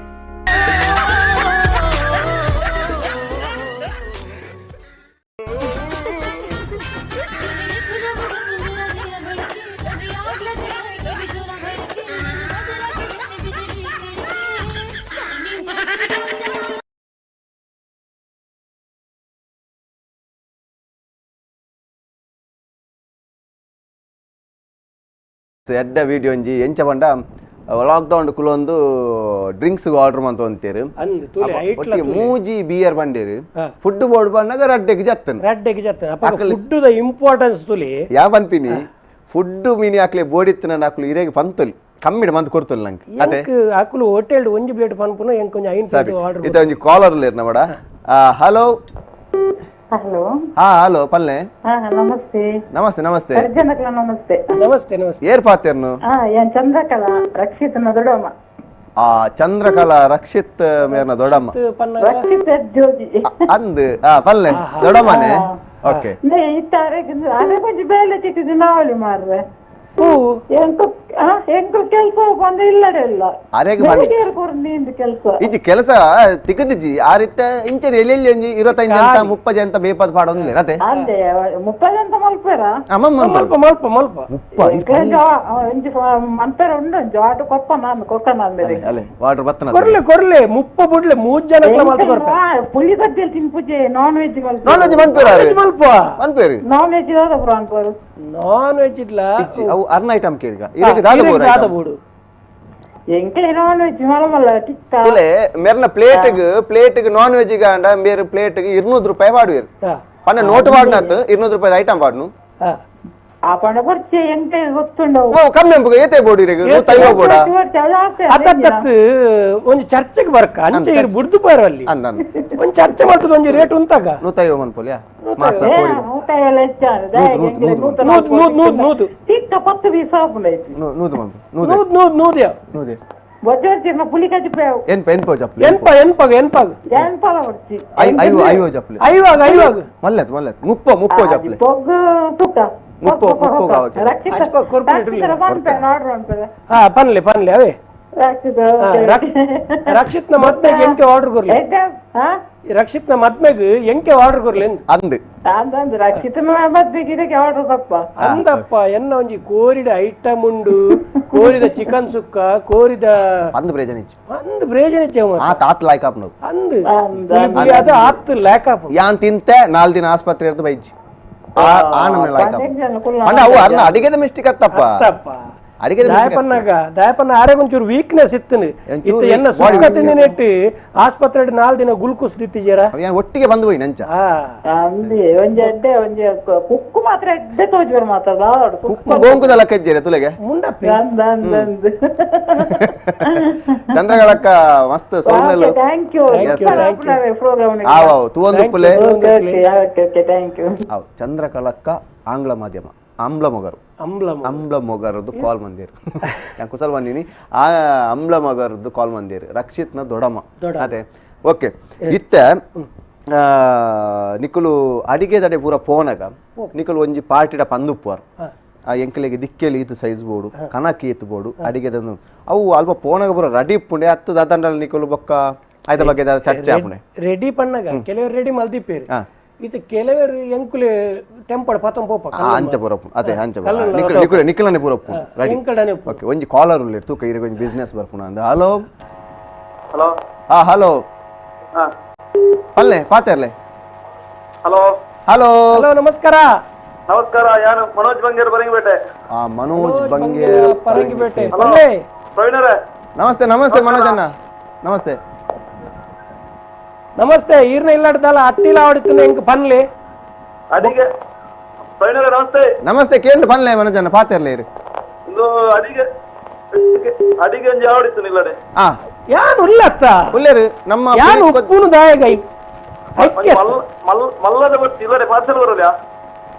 ಎಡ್ಡ ವಿಡಿಯೋ ಒಂಜಿ ಎಂಚ ಪಂಡ ಲಾಕ್ಡೌನ್ ಕುಲೊಂದು ಡ್ರಿಂಕ್ಸ್ ಆರ್ಡರ್ ಮಂತ ಅಂತೀರು ಮೂಜಿ ಬಿಯರ್ ಬಂಡೇರು ಫುಡ್ ಬೋರ್ಡ್ ಬಂದಾಗ ರಡ್ಡೆಗೆ Jathan ರಡ್ಡೆಗೆ Jathan food the importance ತುಲಿ ಯಾ ಪನ್ಪಿನಿ ಫುಡ್ ಮೀನಿ ಹಾಕ್ಲೆ ಬೋಡಿತ್ತು ನನ್ನ ಹಾಕ್ಲು ಇರೇಗೆ ಪಂತೊಲಿ ಕಮ್ಮಿಡ ಮಂತ್ ಕೊಡ್ತೊಲಿ ನಂಗೆ ಅದೇ ಹಾಕಲು ಹೋಟೆಲ್ ಒಂಜಿ ಪ್ಲೇಟ್ ಪನ್ಪುನ ಎಂಕ್ ಒಂಜಿ ಐನ್ ಪ್ಲೇಟ್ ಆರ್ಡರ್ ಇತ್ತ ಒಂಜಿ ಕಾಲರ್ ಲೇರ್ನ ಬಡ. ಹಲೋ ಹಲೋ ಹಾ ಹಲೋ ಪಲ್ಲೆ ನಮಸ್ತೆ ನಮಸ್ತೆ ನಮಸ್ತೆ ಸರ್ಜನಕಲ ನಮಸ್ತೆ ನಮಸ್ತೆ ನಮಸ್ತೆ ಏರ್ ಪಾತೆರ್ನು ಏನ್ ಚಂದ್ರಕಲಾ ರಕ್ಷಿತನ ದೊಡಮ್ಮ. ಆ ಚಂದ್ರಕಲಾ ರಕ್ಷಿತ್ ಮೇರ್ನ ದೊಡಮ್ಮ ಅಂದ್ ಆ ಪಲ್ಲೆ ದೊಡಮ್ಮನೆ ಓಕೆ ಬೇಲೆ ತಿಕ್ಕಿದ್ದು ನಾವಲ್ಲಿ ಮಾರ್ರೆ ಇಜ್ಜಿ ಕೆಲಸ ತಿಕ್ಕದಿಜ್ಜಿ ಆ ರೀತಿ ಇಂಚೆ ಎಲ್ಲಿ ಒಂಜಿ 25 ಅಂತ 30 ಅಂತ ಬೇಪದ ಪಾಡೊಂದಿಲ್ಲ ಅದೇ 30 ಅಂತ ಮಲ್ಪೇರ ಮಲ್ಪ ಮಲ್ಪ ಮಲ್ಪ ಮನ್ಪೇರ ಉಂಡು ಆಟೋ ಕೊಪ್ಪ ನಾನು ಕೊಕ್ಕ ನಾನು ಅಲ್ಲೇ ವಾಟರ್ ಬತ್ತನ ಕೊರ್ಲೆ ಕೊರ್ಲೆ 30 ಬುಡ್ಲೆ 3 ಜನ ಮಲ್ಪ ಕೊರ್ಪೆ ಪುಳಿ ಗದ್ದೆಲ್ ತಿನ್ಪುಜೆ non veg non veg ಮನ್ಪೇರ ಮಲ್ಪ ಮನ್ಪೇರಿ ನಾನ್ ವೆಜ್ ದಾದ ಬ್ರೋ ಅನ್ಪರು ನಾನ್ ವೆಜ್ ಇಲ್ಲ ಅವು ಅರ್ನ ಐಟಮ್ ಕೇಳಿಗ ಇದಕ್ಕೆ ದಾದ ಬೋರು ದಾದ ಬೋಡು ಎಂಕಲೆ ನಾನ್ ವೆಜ್ ಮಲಮಲ್ಲ ಟಿಕ್ಕ ತುಲೆ ಮೆರ್ನ ಪ್ಲೇಟ್ ಗೆ ನಾನ್ ವೆಜ್ ಗಾಂಡ ಮೇರೆ ಪ್ಲೇಟ್ ಗೆ 200 ರೂಪಾಯಿ ವಾಡುವೇರು ಪನ್ನ ನೋಟ್ ವಾಡ್ನತ್ 200 ರೂಪಾಯಿ ಐಟಮ್ ವಾಡ್ನು ಆ ಪಣ ಬರ್ಚೆ ಎಂಕಲೆ ಗೊತ್ತುಂಡು ಓ ಕಮ್ಮಿ ಅಂಬುಗ ಏತೆ ಬೋಡು ಇರೆಗ್ 150 ಬೋಡ ಅತ್ತತ್ತು ಒಂಜಿ ಚರ್ಚೆಗೆ ಬರ್ಕ ಅಂಚೆ ಇರು ಬುಡ್ದು ಪೋಯರ ಅಲ್ಲಿ ಒಂಜಿ ಚರ್ಚೆ ಮಾಡ್ತದ ಒಂಜಿ ರೇಟ್ ಉಂತಾಗ 150 ಮನ್ಪೋಲಿಯಾ ಮಾಸ ಕೋರಿ 150 ಹೆಚ್ಚಾನ ನೂದು ನೂದು ನೂದು ತಿಕ್ಕ 10 ಪೀಸ್ ಆಪುಂಡೈತಿ ನೂದು ಮನ್ಪು ನೂದು ನೂದು ನೂದು ನೂದು ಬೊಜ್ಜೊರ್ಚಿನ ಪುಲಿ ಕಜ್ಜಿಪೇವು ಎನ್ಪ ಎನ್ಪ ಜಪ್ಲೆ ಎನ್ಪ ಎನ್ಪಗ ಎನ್ಪಗ ಎನ್ಪಲ ಬರ್ಚಿ ಐವ ಐವ ಜಪ್ಲೆ ಐವಾಗ ಐವಾಗ ಮಲ್ಲೆತ್ ಮಲ್ಲೆತ್ ಮುಪ್ಪ ಮುಪ್ಪ ಜಪ್ಲೆ ಪೊಗ್ಗು ತುಕ್ಕ ಮುಪ್ಪ ಮುಪ್ಪ ಗಾವಕ್ಕೆ ಹಾ ಪನ್ಲೆ ಪನ್ಲೆ ಅವೇ ರಕ್ಷಿತ್ನ ಮದ್ಮೆಗೆ ಎಂಕೆ ಆರ್ಡರ್ ಕೊರ್ಲಿ ರಕ್ಷಿತ್ನ ಮದ್ಮೆಗೆ ಎಂಕೆ ಆರ್ಡರ್ ಕೊರ್ಲಿ ಅಂದ್ ಅಂದ್ ರಕ್ಷಿತ್ನ ಮದ್ಮೆಗೆ ಇದಕ್ಕೆ ಆರ್ಡರ್ ಕೊಪ್ಪ ಅಂದಪ್ಪ ಎನ್ನ ಒಂಜಿ ಕೋರಿದ ಐಟಮ್ ಉಂಡು ಕೋರಿದ ಚಿಕನ್ ಸುಕ್ಕ ಕೋರಿದ ಅಂದ್ ಬ್ರೇಜನ್ ಇಚ್ಚು ಅಂದ್ ಬ್ರೇಜನ್ ಇಚ್ಚು ಆ ತಾತ್ ಲಾಯ್ಕ್ ಆಪ್ನವು ಅಂದ್ ಪುಲಿ ಅದು ಆತ್ ಲಾಯ್ಕ್ ಆಪ್ ಯಾನ್ ತಿಂತೆ 4 ದಿನ ಆಸ್ಪತ್ರೆ ಇರ್ದು ಬೈಜಿ ಆ ನಮ್ನೆ ಲಾಯ್ಕ್ ಆಪ್ ಅಂಡ ಅವು ಅರ್ನ ಅಡಿಗೆದ ಮಿಸ್ಟೇಕ್ ಅತ್ತಪ್ಪ ಅತ್ತಪ್ಪ ದಾಯಪನ್ನಾಗ ದಾಯಪನ್ನ ಆರೆ ಒಂಚೂರು ವೀಕ್ನೆಸ್ ಇತ್ತು ಇತ್ತು ಎನ್ನ ಸುಕ್ಕ ತಿಂದಿನೆಟ್ಟು ಆಸ್ಪತ್ರೆ 4 ದಿನ ಗ್ಲೂಕೋಸ್ ದಿತ್ತಿಜೇರ ಒಟ್ಟಿಗೆ ಬಂದು ಹೋಯ್ ನಂಚ ಒಂಜಿ ಅಡ್ಡೆ ಒಂಜಿ ಕುಕ್ಕು ಮಾತ್ರ ಎಡ್ಡೆ ತೋಜ್ಬೇರ ಮಾತ್ರ ಕುಕ್ಕು ಗೋಂಕುದಲ್ಲ ಕಜ್ಜೇರೆ ತುಲೆಗೆ ಮುಂಡಪ್ಪೆ ಚಂದ್ರಗಳಕ್ಕ ಮಸ್ತ್ ಸೌಮ್ಯಲು thank you ಆವ್ ತೂವೊಂದು ಪುಲೆ okay thank you ಅವ್ ಚಂದ್ರಕಲಕ್ಕ ಆಂಗ್ಲ ಮಾಧ್ಯಮ ಅಂಬ್ಲ ಮೊಗರು ಅಂಬ್ಲ ಮೊಗರದ್ದು ಕಾಲ್ ಮಂದಿರ್ ನಾನು ಕುಸಲ್ ಬಂದೀನಿ ಆ ಅಂಬ್ಲ ಮೊಗರದ್ದು ಕಾಲ್ ಮಂದಿರ್ ರಕ್ಷಿತ್ನ ದೊಡಮ್ಮ ಅದೇ ಓಕೆ ಇತ್ತ ನಿಕುಲು ಅಡಿಗೆ ದಡೆ ಪೂರ ಪೋನಾಗ ನಿಕುಲು ಒಂಜಿ ಪಾರ್ಟಿಡ ಪಂದುಪ್ಪುವಾರ್ ಆ ಎಂಕಲೆಗೆ ದಿಕ್ಕೆಲಿ ಈತು ಸೈಜ್ ಬೋಡು ಕನಕ್ ಈತು ಬೋಡು ಅಡಿಗೆದನ್ನು ಅವು ಅಲ್ಪ ಪೋನಾಗ ಪೂರ ರೆಡಿ ಇಪ್ಪುಂಡೆ ಹತ್ತು ದಾದಂಡಲ್ ನಿಕುಲು ಬೊಕ್ಕ ಆಯ್ತ ಬಗ್ಗೆ ಚರ್ಚೆ ಆಪುಂಡೆ ರೆಡಿ ಪಣ್ಣಗ ಕೆಲವರು ರೆಡಿ ಮಲ್ದಿಪ್ಪೇರು ಇದು ಕೆಲವರು ಎಂಕುಲೆ ಟೆಂಪಡ್ ಪತಂ ಪೋಪ ಅಂಚ ಪೂರಪ್ಪು ಅದೇ ಅಂಚ ನಿಕುಲೆ ನಿಕುಲನೆ ಪೂರಪ್ಪು ರೆಡಿ ಓಕೆ ಒಂಜಿ ಕಾಲರ್ ಉಲ್ಲೇರು ತೂಕ ಇರೆಗ್ ಒಂಜಿ ಬಿಸ್ನೆಸ್ ಬರ್ಪುಣ ಅಂದ ಹಲೋ ಹಲೋ ಹಾ ಹಲೋ ಪಲ್ಲೆ ಪಾತೆರ್ಲೆ hello hello hello ನಮಸ್ಕಾರ ನಮಸ್ಕಾರ ಯಾನು ಮನೋಜ್ ಬಂಗೇರ್ ಪರಂಗಿಪೇಟೆ ಆ ಮನೋಜ್ ಬಂಗೇರ್ ಪರಂಗಿಪೇಟೆ ಪಲ್ಲೆ ಪ್ರವೀಣರೇ ನಮಸ್ತೆ ನಮಸ್ತೆ ಮನೋಜ್ ಅಣ್ಣ ನಮಸ್ತೆ ನಮಸ್ತೆ ಈರ್ನ ಇಲ್ಲಾಡ್ದಲ್ಲ ಅಟ್ಟಿಲ ಆಡಿತ್ತು ಎಂಕ್ ಪನ್ಲೆ ಅಡಿಗೆ ಪ್ರವೀಣರೇ ನಮಸ್ತೆ ನಮಸ್ತೆ ಕೇಂದ್ರ ಪನ್ಲೆ ಮನೋಜಣ್ಣ ಪಾತೆರ್ಲೆ ಇರು ಇಂದು ಅಡಿಗೆ ಅಡಿಗೆ ಒಂಜಿ ಆಡಿತ್ತು ಇಲ್ಲಡೆ ಆ ಯಾನು ಉಲ್ಲತ್ತ ಉಲ್ಲೇರು ನಮ್ಮ ಯಾನು ಉಪ್ಪುನು ದಾಯಗ ಮಲ್ಲದ ಬತ್ತಿ ಇಲ್ಲಡೆ ಪಾರ್ಸೆಲ್ ಬರಲ್ಯಾ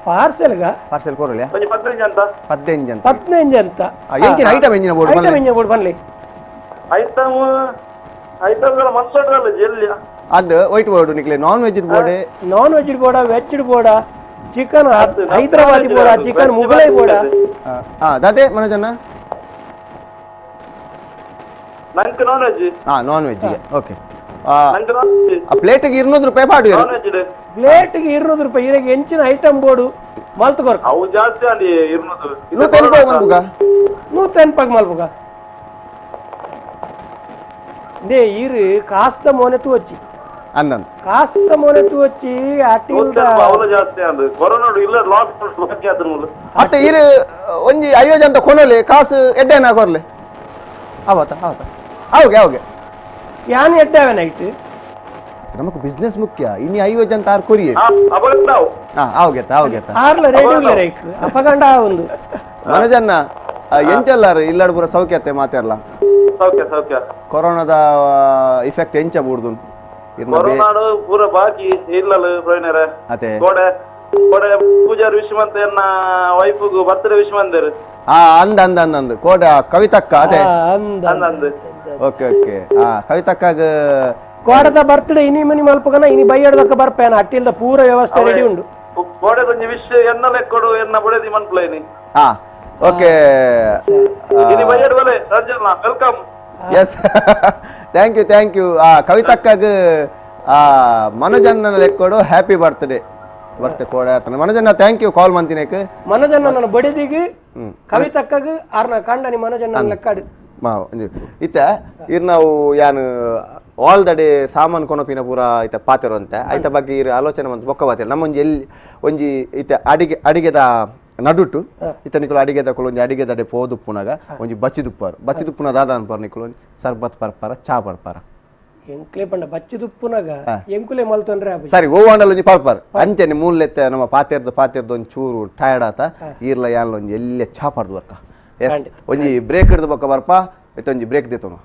ಪಾರ್ಸೆಲ್ಗ ಪಾರ್ಸೆಲ್ ಕೊರಲ್ಯಾ ಒಂಜಿ 15 ಅಂತ 15 ಅಂತ 15 ಅಂತ ಎಂಚಿನ ಐಟಮ್ ಎಂಜಿನ ಬೋರ್ಡ್ ಐಟಮ್ ಎಂಜಿನ ಬೋರ್ಡ್ ಪನ್ಲೆ ಐಟಮ್ ಐಟಮ್ ಗಳ ಮಲ್ಲಡಲ್ಲ ಜೆಲ್ಲಿಯಾ ಅದು ವೈಟ್ ಬೋರ್ಡ್ ನಿಕ್ಲೆ non veg board non veg board veg board chicken Hyderabadi board chicken Mughlai board ಹಾ ದಾದೆ ಮನೋಜಣ್ಣ ನಂಗೆ ನಾನ್ ವೆಜ್ ಹಾ non veg okay ಆ ಪ್ಲೇಟ್ ಗೆ 200 ರೂಪಾಯಿ ಪಾಡು ಪ್ಲೇಟ್ ಗೆ 200 ರೂಪಾಯಿ ಇರಗೆ ಎಂಚಿನ ಐಟಮ್ ಬೋರ್ಡ್ ಮಲ್ತು ಕೊರ್ಕ ಅವು ಜಾಸ್ತಿ ಅಲ್ಲಿ 200 180 ಮಲ್ಪುಗ 180 ಮಲ್ಪುಗ they ಇರು ಕಾಸ್ತ ಮೋನೆ ತೂವಚ್ಚಿ ಅಂದನ್ ಕಾಸ್ತ ಮೋನೆ ತೂವಚ್ಚಿ ಅಟ್ಟಿಲ್ದ ಅವಲ ಜಾಸ್ತಿ ಅಂದು ಕೊರೋನಾ ಇಲ್ಲ ಲಾಕ್ ಲಾಕ್ ಆದ್ರು ಮೂಲ ಅತ್ತೆ ಇರು ಒಂಜಿ 50 ಅಂತ ಕೊನೊಲೆ ಕಾಸು ಎಡ್ಡೆನ ಕೊರ್ಲೆ ಅವತ ಅವತ ಅವಗೆ ಅವಗೆ ಯಾನ್ ಎಡ್ಡಾವೆ ನೈಟ್ ನಮಕ್ ಬಿಸ್ನೆಸ್ ಮುಖ್ಯ ಇನಿ 50 ಅಂತ ಆರ್ ಕೊರಿಯೆ ಹಾ ಅವಗೆತ ಅವಗೆತ ಆರ್ಲ ರೆಡಿ ಇಲ್ಲ ರೈಕ್ ಅಪಗಂಡ ಒಂದು ಮನೋಜಣ್ಣ ಎಂಚಲ್ಲಾರು ಇಲ್ಲಾಡ್ ಪೂರ ಸೌಖ್ಯತೆ ಮಾತಾಡ್ಲ ಸೌಖ್ಯ ಸೌಖ್ಯ ಕೊರೋನಾದ ಇಫೆಕ್ಟ್ ಎಂಚ ಬೂಡ್ದು ಕೊರೋನಾಡು ಪೂರ ಬಾಕಿ ಇಲ್ಲಲ್ಲ ಪ್ರವೀಣರೇ ಅದೇ ಕೋಡೆ ಕೋಡೆ ಪೂಜಾರಿ ವಿಶ್ವಂತ ಎನ್ನ ವೈಫ್ಗೂ ಬರ್ತ್ಡೇ ವಿಶ್ ಮಂದೇರು ಆ ಅಂದ ಅಂದ ಅಂದ ಅಂದ ಕೋಡೆ ಕವಿತಕ್ಕ ಅದೇ ಅಂದ ಅಂದ ಅಂದ Okay okay ಕವಿತಕ್ಕಾಗ ಕೋಡದ birthday ಇನಿ ಮನಿ ಮಲ್ಪಗನ ಇನಿ ಬೈಯಡ್ದಕ್ಕ ಬರ್ಪೇನ ಅಟ್ಟಿಲ್ದ ಪೂರ ವ್ಯವಸ್ಥೆ ರೆಡಿ ಉಂಡು ಕೋಡೆ ಒಂಜಿ ವಿಶ್ ಎನ್ನ ಲೆಕ್ಕೊಡು ಎನ್ನ ಬುಡೆದಿ ಮನ್ಪುಲೈನಿ ಓಕೆ ಇನಿ ಬೈಯಡ್ ಬಲೆ Rajanna welcome yes thank you thank you ಕವಿತಕ್ಕಾಗ ಮನೋಜನ್ನ ಲೆಕ್ಕೊಡು ಹ್ಯಾಪಿ ಬರ್ತ್ಡೇ ಬರ್ತೆ ಕೋಡೆ ಆತನ ಮನೋಜನ್ನ thank you ಕಾಲ್ ಮಂತಿನೇಕ್ ಮನೋಜನ್ನ ನನ್ನ ಬಡಿದಿಗೆ ಕವಿತಕ್ಕಾಗ ಆರ್ನ ಕಂಡನಿ ಮನೋಜನ್ನ ಲೆಕ್ಕಾಡು ಇತ್ತ ಇರ್ ನಾವು ಯಾನು all the day ಸಾಮಾನು ಕೊನಪಿನ ಪೂರ ಇತ್ತ ಪಾತಿರುವಂತೆ ಐತ ಬಗ್ಗೆ ಇರ್ ಆಲೋಚನೆ ಮಂತ್ ಬೊಕ್ಕ ಪಾತಿರ ನಮ್ಮೊಂಜಿ ಎಲ್ಲಿ ಒಂಜಿ ಇತ್ತ ಅಡಿಗೆ ಅಡಿಗೆದ ನಡುಟು ಇತ್ತ ನಿಕುಲು ಅಡಿಗೆದ ಒಂಜಿ ಅಡಿಗೆದಡೆ ಪೋದುಪ್ಪುನಾಗ ಒಂಜಿ ಬಚ್ಚಿದುಪ್ಪಾರು ಬಚ್ಚಿದುಪ್ಪುನ ದಾದ ಅನ್ಪಾರು ನಿಕುಲು ಒಂಜಿ ಸರ್ಬತ್ ಪರ್ಪಾರ ಚಾ ಪರ್ಪಾರ ಎಂಕ್ಲೆ ಪಂಡ ಬಚ್ಚಿದುಪ್ಪುನಾಗ ಎಂಕುಲೆ ಮಲ್ತೊಂಡ್ರೆ ಸರಿ ಓವಾಂಡಲ್ ಒಂಜಿ ಪರ್ಪಾರ್ ಅಂಚನೆ ಮೂಲೆತ್ತೆ ನಮ್ಮ ಪಾತೆರ್ದು ಪಾತೆರ್ದು ಒಂಜಿ ಚೂರು ಟಯರ್ಡ್ ಆತ ಈರ್ಲ ಯಾನ್ಲ ಒಂಜಿ ಎಲ್ಲೆ ಚಾ ಪರ್ದು ಬರ್ಕ ಎಸ್ ಒಂಜಿ ಬ್ರೇಕ್ ಹಿಡ್ದು ಬೊಕ್ಕ ಬರ್ಪ ಇತ್ತೊಂಜಿ ಬ್ರೇಕ್ ದೇತೋನು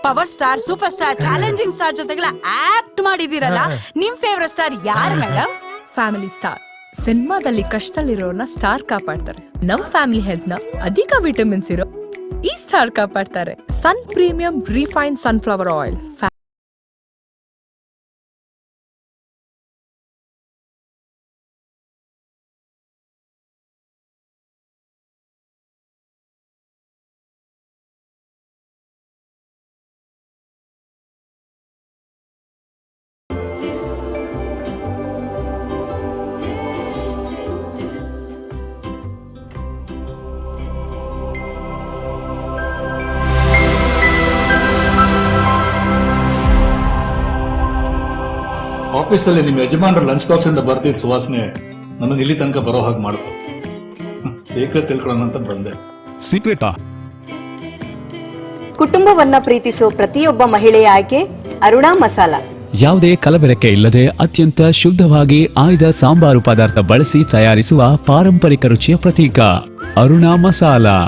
power star super star challenging star ಜೊತೆಗೆಲ್ಲ ಆಕ್ಟ್ ಮಾಡಿದಿರಲ್ಲ, ನಿಮ್ ಫೇವರೇಟ್ ಸ್ಟಾರ್ ಯಾರು madam? Family star. ಸಿನಿಮಾದಲ್ಲಿ ಕಷ್ಟದಲ್ಲಿರೋರ್ನ ಸ್ಟಾರ್ ಕಾಪಾಡ್ತಾರೆ, ನಮ್ ಫ್ಯಾಮಿಲಿ ಹೆಲ್ತ್ ನ ಅಧಿಕ ವಿಟಮಿನ್ಸ್ ಇರೋ ಈ star ಕಾಪಾಡ್ತಾರೆ. Sun premium refine sunflower oil. ಆಫೀಸಲ್ಲಿ ನಿಮ್ಮ ಯಜಮಾನರ ಲಂಚ್ ಬಾಕ್ಸ್ ಇಂದ ಬರ್ತಿದ್ದ ಸುವಾಸನೆ ನನ್ನ ಇಲ್ಲಿ ತನಕ ಬರೋ ಹಾಗೆ ಮಾಡ್ತು. ಸೀಕ್ರೆಟ್ ತಿಳ್ಕೊಳ್ಳೋಣ ಅಂತ ಬಂದೆ. ಸೀಕ್ರೆಟಾ? ಕುಟುಂಬವನ್ನ ಪ್ರೀತಿಸೋ ಪ್ರತಿಯೊಬ್ಬ ಮಹಿಳೆಯ ಆಯ್ಕೆ ಅರುಣಾ ಮಸಾಲಾ. ಯಾವುದೇ ಕಲಬೆರಕೆ ಇಲ್ಲದೆ ಅತ್ಯಂತ ಶುದ್ಧವಾಗಿ ಆಯ್ದ ಸಾಂಬಾರು ಪದಾರ್ಥ ಬಳಸಿ ತಯಾರಿಸುವ ಪಾರಂಪರಿಕ ರುಚಿಯ ಪ್ರತೀಕ Aruna masala.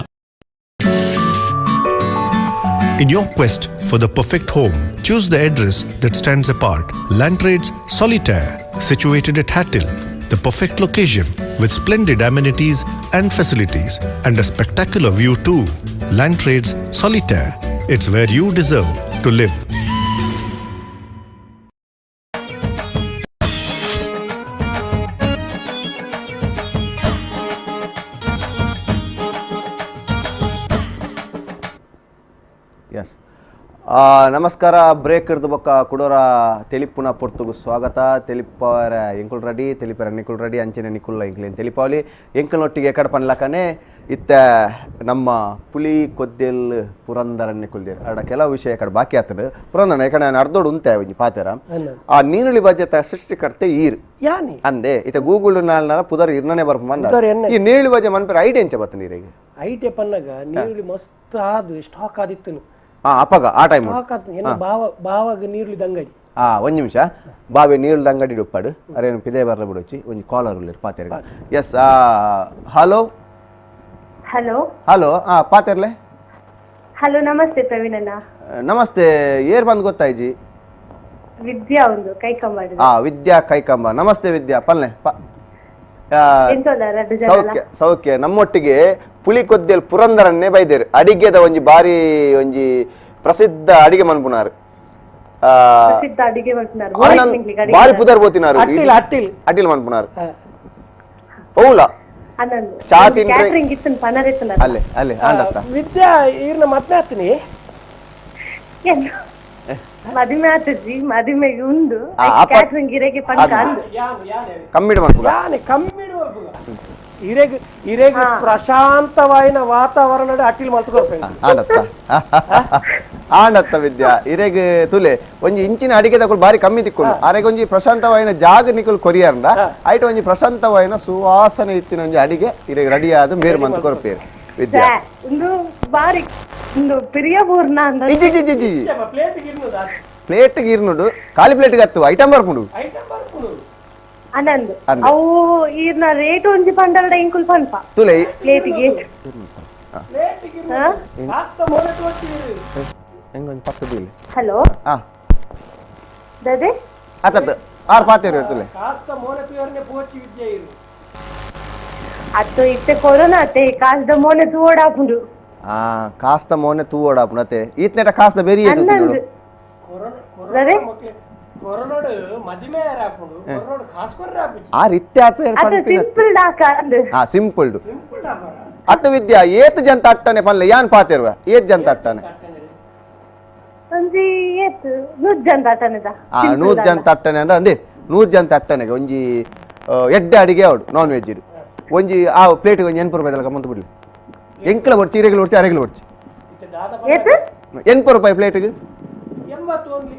In your quest for the perfect home, choose the address that stands apart. Landtrades Solitaire, situated at Hattil, the perfect location with splendid amenities and facilities and a spectacular view too. Landtrades Solitaire, it's where you deserve to live. Yes. ನಮಸ್ಕಾರ. Break ಹಿಡ್ದು ಬೊಕ್ಕ ಕುಡೋರ ತೆಲಿಪುನ ಪೊರ್ತುಗು ಸ್ವಾಗತ. ತೆಲಿಪರ ಎಂಕುಲ್ ready, ತೆಲಿಪರ ನಿಕುಲ್ ready, ಅಂಚನೆ ನಿಕುಲ್ಲ ಎಂಕ್ಲೇನು ತೆಲಿಪಾವಲಿ ಎಂಕಲ್ನೊಟ್ಟಿಗೆ ಎಕಡ ಪನ್ಲಕನೆ ಇತ್ತ ನಮ್ಮ ಪುಲಿ ಕೊದ್ದೆಲ್ ಪುರಂದರನ್ನೇ ಕುಲ್ದೇರು ಅಡ ಕೆಲವು ವಿಷಯ ಕಡೆ ಬಾಕಿ ಆತನು ಪುರಂದರ ಯಾಕಂದ್ರೆ ನಾನು ಅರ್ಧೋಡು ಉಂತೆ ಒಂಜಿ ಪಾತೆರ ಆ ನೀರುಳಿ ಬಜೆ ಸೃಷ್ಟಿಕರ್ತೆ ಈರ್ ಯಾನಿ ಅಂದೆ ಇತ್ತ ಗೂಗುಲ್ ನಾಲ್ನಾರ ಪುದರ್ ಇರ್ನನೆ ಬರ್ಪ ಮಂದ ಈ ನೀರುಳಿ ಬಜೆ ಮನ್ಪೆರ ಐಡಿಯಾ ಎಂಚ ಬತ್ತ ನೀರಿಗೆ ಐಡಿಯಾ ಪನ್ನಗ ನೀರುಳಿ ಮಸ್ತ್ ಆದು ಸ್ಟಾಕ್ ಆದಿತ್ತನು ಅಪ್ಪಗ ಆ ಟೈಮ್ ಬಾವಾಗ ನೀರುಳಿದ ಅಂಗಡಿ. ಒಂದ್ ನಿಮಿಷ ಬಾವೆ ನೀರುಳಿದ ಅಂಗಡಿ ಉಪ್ಪಾಡು ಅರೇನು ಪಿದೆ ಬರ್ರ ಬಿಡೋಚಿ ಒಂಜಿ ಕಾಲರ್ ಉಲ್ಲೇರು ಪಾತೆರ್. S hello hello hello ಪಾತೆರ್ಲೆ. Hello ನಮಸ್ತೆ ಪ್ರವೀಣ್ ಅಣ್ಣ. ನಮಸ್ತೆ. ಏರ್ ಬಂದ್ ಗೊತ್ತಾಯ್ಜಿ? ವಿದ್ಯಾ ಒಂದು ಕೈಕಂಬ. ವಿದ್ಯಾ ಕೈಕಂಬ. ನಮಸ್ತೆ ವಿದ್ಯಾ ಪಲ್ನೆ. ಸೌಖ್ಯ ಸೌಖ್ಯ. ನಮ್ಮೊಟ್ಟಿಗೆ ಪುಲಿ ಕೊದ್ದೆಲ್ ಪುರಂದರನ್ನೇ ಬೈದೇರು ಅಡಿಗೆದ ಒಂಜಿ ಬಾರಿ ಒಂಜಿ ಪ್ರಸಿದ್ಧ ಅಡಿಗೆ ಮನ್ಪುನಾರು. ಬಾರಿ ಪುದರ್ ಬೋತಿನಾರು ಅಟ್ಟಿಲ್ ಮನ್ಪುನಾರು. ಹೌಲ ಚಾ ತಿಂದ್ರೆ ಅಲ್ಲೇ ಅಲ್ಲೇ ಆಂಡತ್ತ ವಿದ್ಯಾ ಈರ್ನ ಮದ್ವೆ ಆತೀನಿ. ಮದುವೆ ಆತಜಿ ಮದುವೆಗೆ ಉಂಡು ಕ್ಯಾಟರಿಂಗ್ ಇರೆಗೆ ಪಂಕ ಕಮ್ಮಿಡ್ ಮನ್ಪುಗ ಕಮ್ಮಿಡ್ ಮನ್ಪುಗ ಇರೆಗ್ ಇರೆಗ್ ಪ್ರಶಾಂತವಾಯಿನ ವಾತಾವರಣ ಅಟ್ಟಿಲ್ ಮಲ್ತುಕೊರ್ಪೆಂಡು ಆಂಡತ್ತ ಆಂಡತ್ತ ವಿದ್ಯಾ ಇರೆಗ್ ತುಲೆ ಒಂಜಿ ಇಂಚಿನ ಅಡಿಗೆ ತಕೊಲ್ ಬಾರಿ ಕಮ್ಮಿ ತಿಕ್ಕೊಂಡು ಅರೆಗ್ ಒಂಜಿ ಪ್ರಶಾಂತವಾಯಿನ ಜಾಗ ನಿಕುಲ್ ಕೊರಿಯರ್ಂಡ ಐಟ್ ಒಂಜಿ ಪ್ರಶಾಂತವಾಯಿನ ಸುವಾಸನೆ ಇತ್ತಿನ ಒಂಜಿ ಅಡಿಗೆ ಇರೆಗ್ ರೆಡಿ ಆದ ಮೇರ್ ಮಂತ್ ಕೊರ್ಪೇರು ವಿದ್ಯಾ. ಉಂದು ಬಾರಿ ಉಂದು ಪಿರಿಯಬೂರ್ನ ಇಜ್ಜಿ ಇಜ್ಜಿ ಇಜ್ಜಿ ಪ್ಲೇಟ್ ಗಿರ್ನುಡು ಖಾಲಿ ಪ್ಲೇಟ್ ಗತ್ತು ಐಟಮ್ ಬರ್ಪುಂಡು ಅನಂದ್ ಅವು ಈರ್ನ ರೇಟ್ ಒಂಜಿ ಪಂಡರಡ ಇಂಕುಲ್ ಪನ್ಪ ತುಲೆ ಪ್ಲೇಟ್ ಗೆ ಎಂಗೊಂಜಿ ಪತ್ತು ದೀಲೆ. ಹಲೋ. ಆ ದದೆ ಅತ್ತತ್ತ ಆರ್ ಪಾತೇರು ಇರ್ತಲೆ ಕಾಸ್ತ ಮೋನೆ ತುಯರ್ನೆ ಪೋಚಿ ವಿದ್ಯೆ ಇರು ಅತ್ತು ಇತ್ತೆ ಕೊರೋನಾ ಅತ್ತೆ ಕಾಸ್ದ ಮೋನೆ ತೂವಡಾಪುಂಡು. ಆ ಕಾಸ್ತ ಮೋನೆ ತೂವಡಾಪುಂಡು ಅತ್ತೆ ಈತ್ನೆಟ ಕಾಸ್ದ ಬೆರಿ ಏತು ನೋಡು. ಕೊರೋನಾ ಕೊರೋನಾಡು ಮದಿಮೆ ಆಪುಂಡು, ಕೊರೋನಾಡು ಕಾಸ್ ಕೊರ್ರೆ ಆಪುಜಿ. ಆ ರೀತಿ ಆಪೇರ್ ಪನ್ಪಿನ ಸಿಂಪಲ್ ಡಾಕ ಅಂದ್. ಆ ಸಿಂಪಲ್ do ಅತ್ತ ವಿದ್ಯಾ ಏತ್ ಜಂತ ಅಟ್ಟನೆ ಪಲ್ಲೆ ಯಾನ್ ಪಾತೆರುವ ಏತ್ ಜಂತ ಅಟ್ಟನೆ ಒಂಜಿ ಏತ್ ನೂರು ಜಂತ ಅಟ್ಟನೆದ. ಆ 100 ಜಂತ ಅಟ್ಟನೆ ಅಂದ ಅಂದೆ 100 ಜಂತ ಅಟ್ಟನೆಗೆ ಒಂಜಿ ಎಡ್ಡೆ ಅಡಿಗೆ ಅವಡು ನಾನ್ ವೆಜ್ ಇರು ಒಂಜಿ ಆ ಪ್ಲೇಟ್ ಒಂಜಿ 80 ರೂಪಾಯಿ ತಲಕ ಮಂತು ಬಿಡ್ಲಿ. ಎಂಕಲ ಬರ್ಚಿ ಇರೆಗಳು ಬರ್ಚಿ ಅರೆಗಳು ಬರ್ಚಿ 80 ರೂಪಾಯಿ ಪ್ಲೇಟ್ಗೆ. 80 ಓನ್ಲಿ.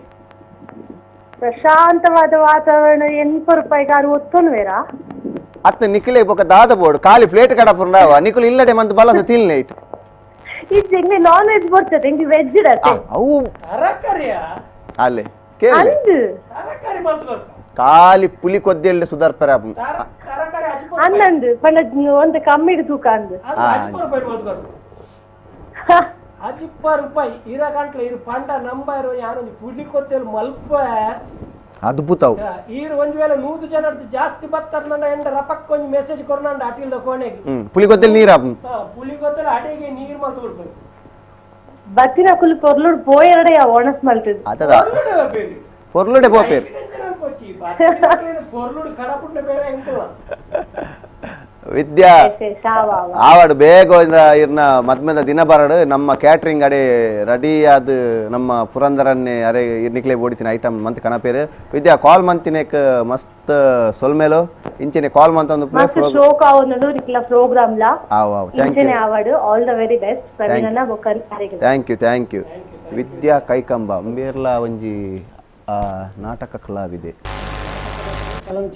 ಪ್ರಶಾಂತವಾದ ವಾತಾವರಣ 80 ರೂಪಾಯಿಗೆ ಆರು ಒತ್ತೊನ್ವೇರಾ ಅತ್ತ ನಿಖಿಲೆ ಬೊಕ ದಾದ ಬೋರ್ಡ್ ಖಾಲಿ ಪ್ಲೇಟ್ ಕಡಪುಂಡವ ನಿಖಿಲ್ ಇಲ್ಲಡೆ ಮಂತ್ ಬಲಸ ತಿಲ್ನೆ ಇಟ್ಟು ಇದು ಎಂಗೆ ನಾನ್ ವೆಜ್ ಬರ್ತದೆ ಎಂಗೆ ವೆಜ್ ಇರತ್ತೆ ಅವು ತರಕಾರಿಯಾ ಅಲ್ಲೇ ಕೇಳಿ ತರಕಾರಿ ಮಲ್ತುಕೊರ್ಕ ಖಾಲಿ ಪುಲಿ ಕೊದ್ದೆಲ್ಲೆ ಸುಧಾರ್ಪರ ತರಕಾರಿ ಅನ್ನಂದು ಪಂಡ ಒಂದು ಕಮ್ಮಿಡು ತೂಕ ಅಂದು ಅಜಿಪ ರೂಪಾಯಿ ಮಲ್ತುಕೊರ್ಕ ಅಜಿಪ್ಪ ರೂಪಾಯಿ ಇರ ಗಂಟ್ಲೆ ಇರು ಪಂಡ ನಂಬರ್ ಯಾನೊಂದು ಪುಲಿ ಕೊದ್ದೆಲ್ ಮಲ್ಪ ಅದ್ಭುತ. ಈರು ಒಂದ್ ವೇಳೆ 100 ಜನ ಜಾಸ್ತಿ ಬತ್ತಾರ ನನ್ನ ಎಂಡ ರಪಕ್ಕ ಒಂಜಿ ಮೆಸೇಜ್ ಕೊರ್ನಂಡ ಅಟಿಲ್ದ ಕೋಣೆಗೆ ಪುಲಿ ಕೊದ್ದೆಲ್ ನೀರ್ ಪುಲಿ ಕೊದ್ದೆಲ್ ಅಡಿಗೆ ನೀರ್ ಮಲ್ತು ಬಿಡ್ಬೇಕು. ಬತ್ತಿನ ಕುಲ್ ಪೊರ್ಲುಡ್ ಪೋಯರಡೆ ಒಣಸ್ ಮಲ್ತದ ಅತದ ಪೊರ್ಲುಡೆ ಪೋಪೇರ್ ಪೊರ್ಲುಡ್ ಕಡಪುಟ್ಟ ಬೇರೆ ಎಂಕಲ್ಲ ವಿದ್ಯಾ ಆವಾಡು ಬೇಗ ಇರ್ನ ಮದ್ಮೆದ ದಿನ ಬರಡು ನಮ್ಮ ಕ್ಯಾಟ್ರಿಂಗ್ ಅಡೆ ರೆಡಿ ಆದ ನಮ್ಮ ಪುರಂದರನ್ನೇ ಅರೆ ಇರ್ನಿಕ್ಲೆ ಬೋಡಿತಿನ ಐಟಮ್ ಮಂತ್ ಕಣಪೇರು. ವಿದ್ಯಾ ಕಾಲ್ ಮಂತಿನೇಕ್ ಮಸ್ತ್ ಸೊಲ್ಮೇಲು ಇಂಚನೆ ಕಾಲ್ ಮಂತ್ ಒಂದು ಮಸ್ತ್ ಶೋಕ್ ಆವೊಂದು ನಿಕ್ಲ ಪ್ರೋಗ್ರಾಮ್ ಲಾ ಆವ್ ಆವ್ thank you ಇಂಚನೆ ಆವಾಡು all the very best ಪ್ರವೀಣನ ಬೊಕ್ಕನ್ ಅರೆಗೆ thank you thank you. Vidya Kaikamba ಅಂಬೇರ್ಲಾ ಒಂಜಿ ನಾಟಕ ಕಲಾವಿದೆ,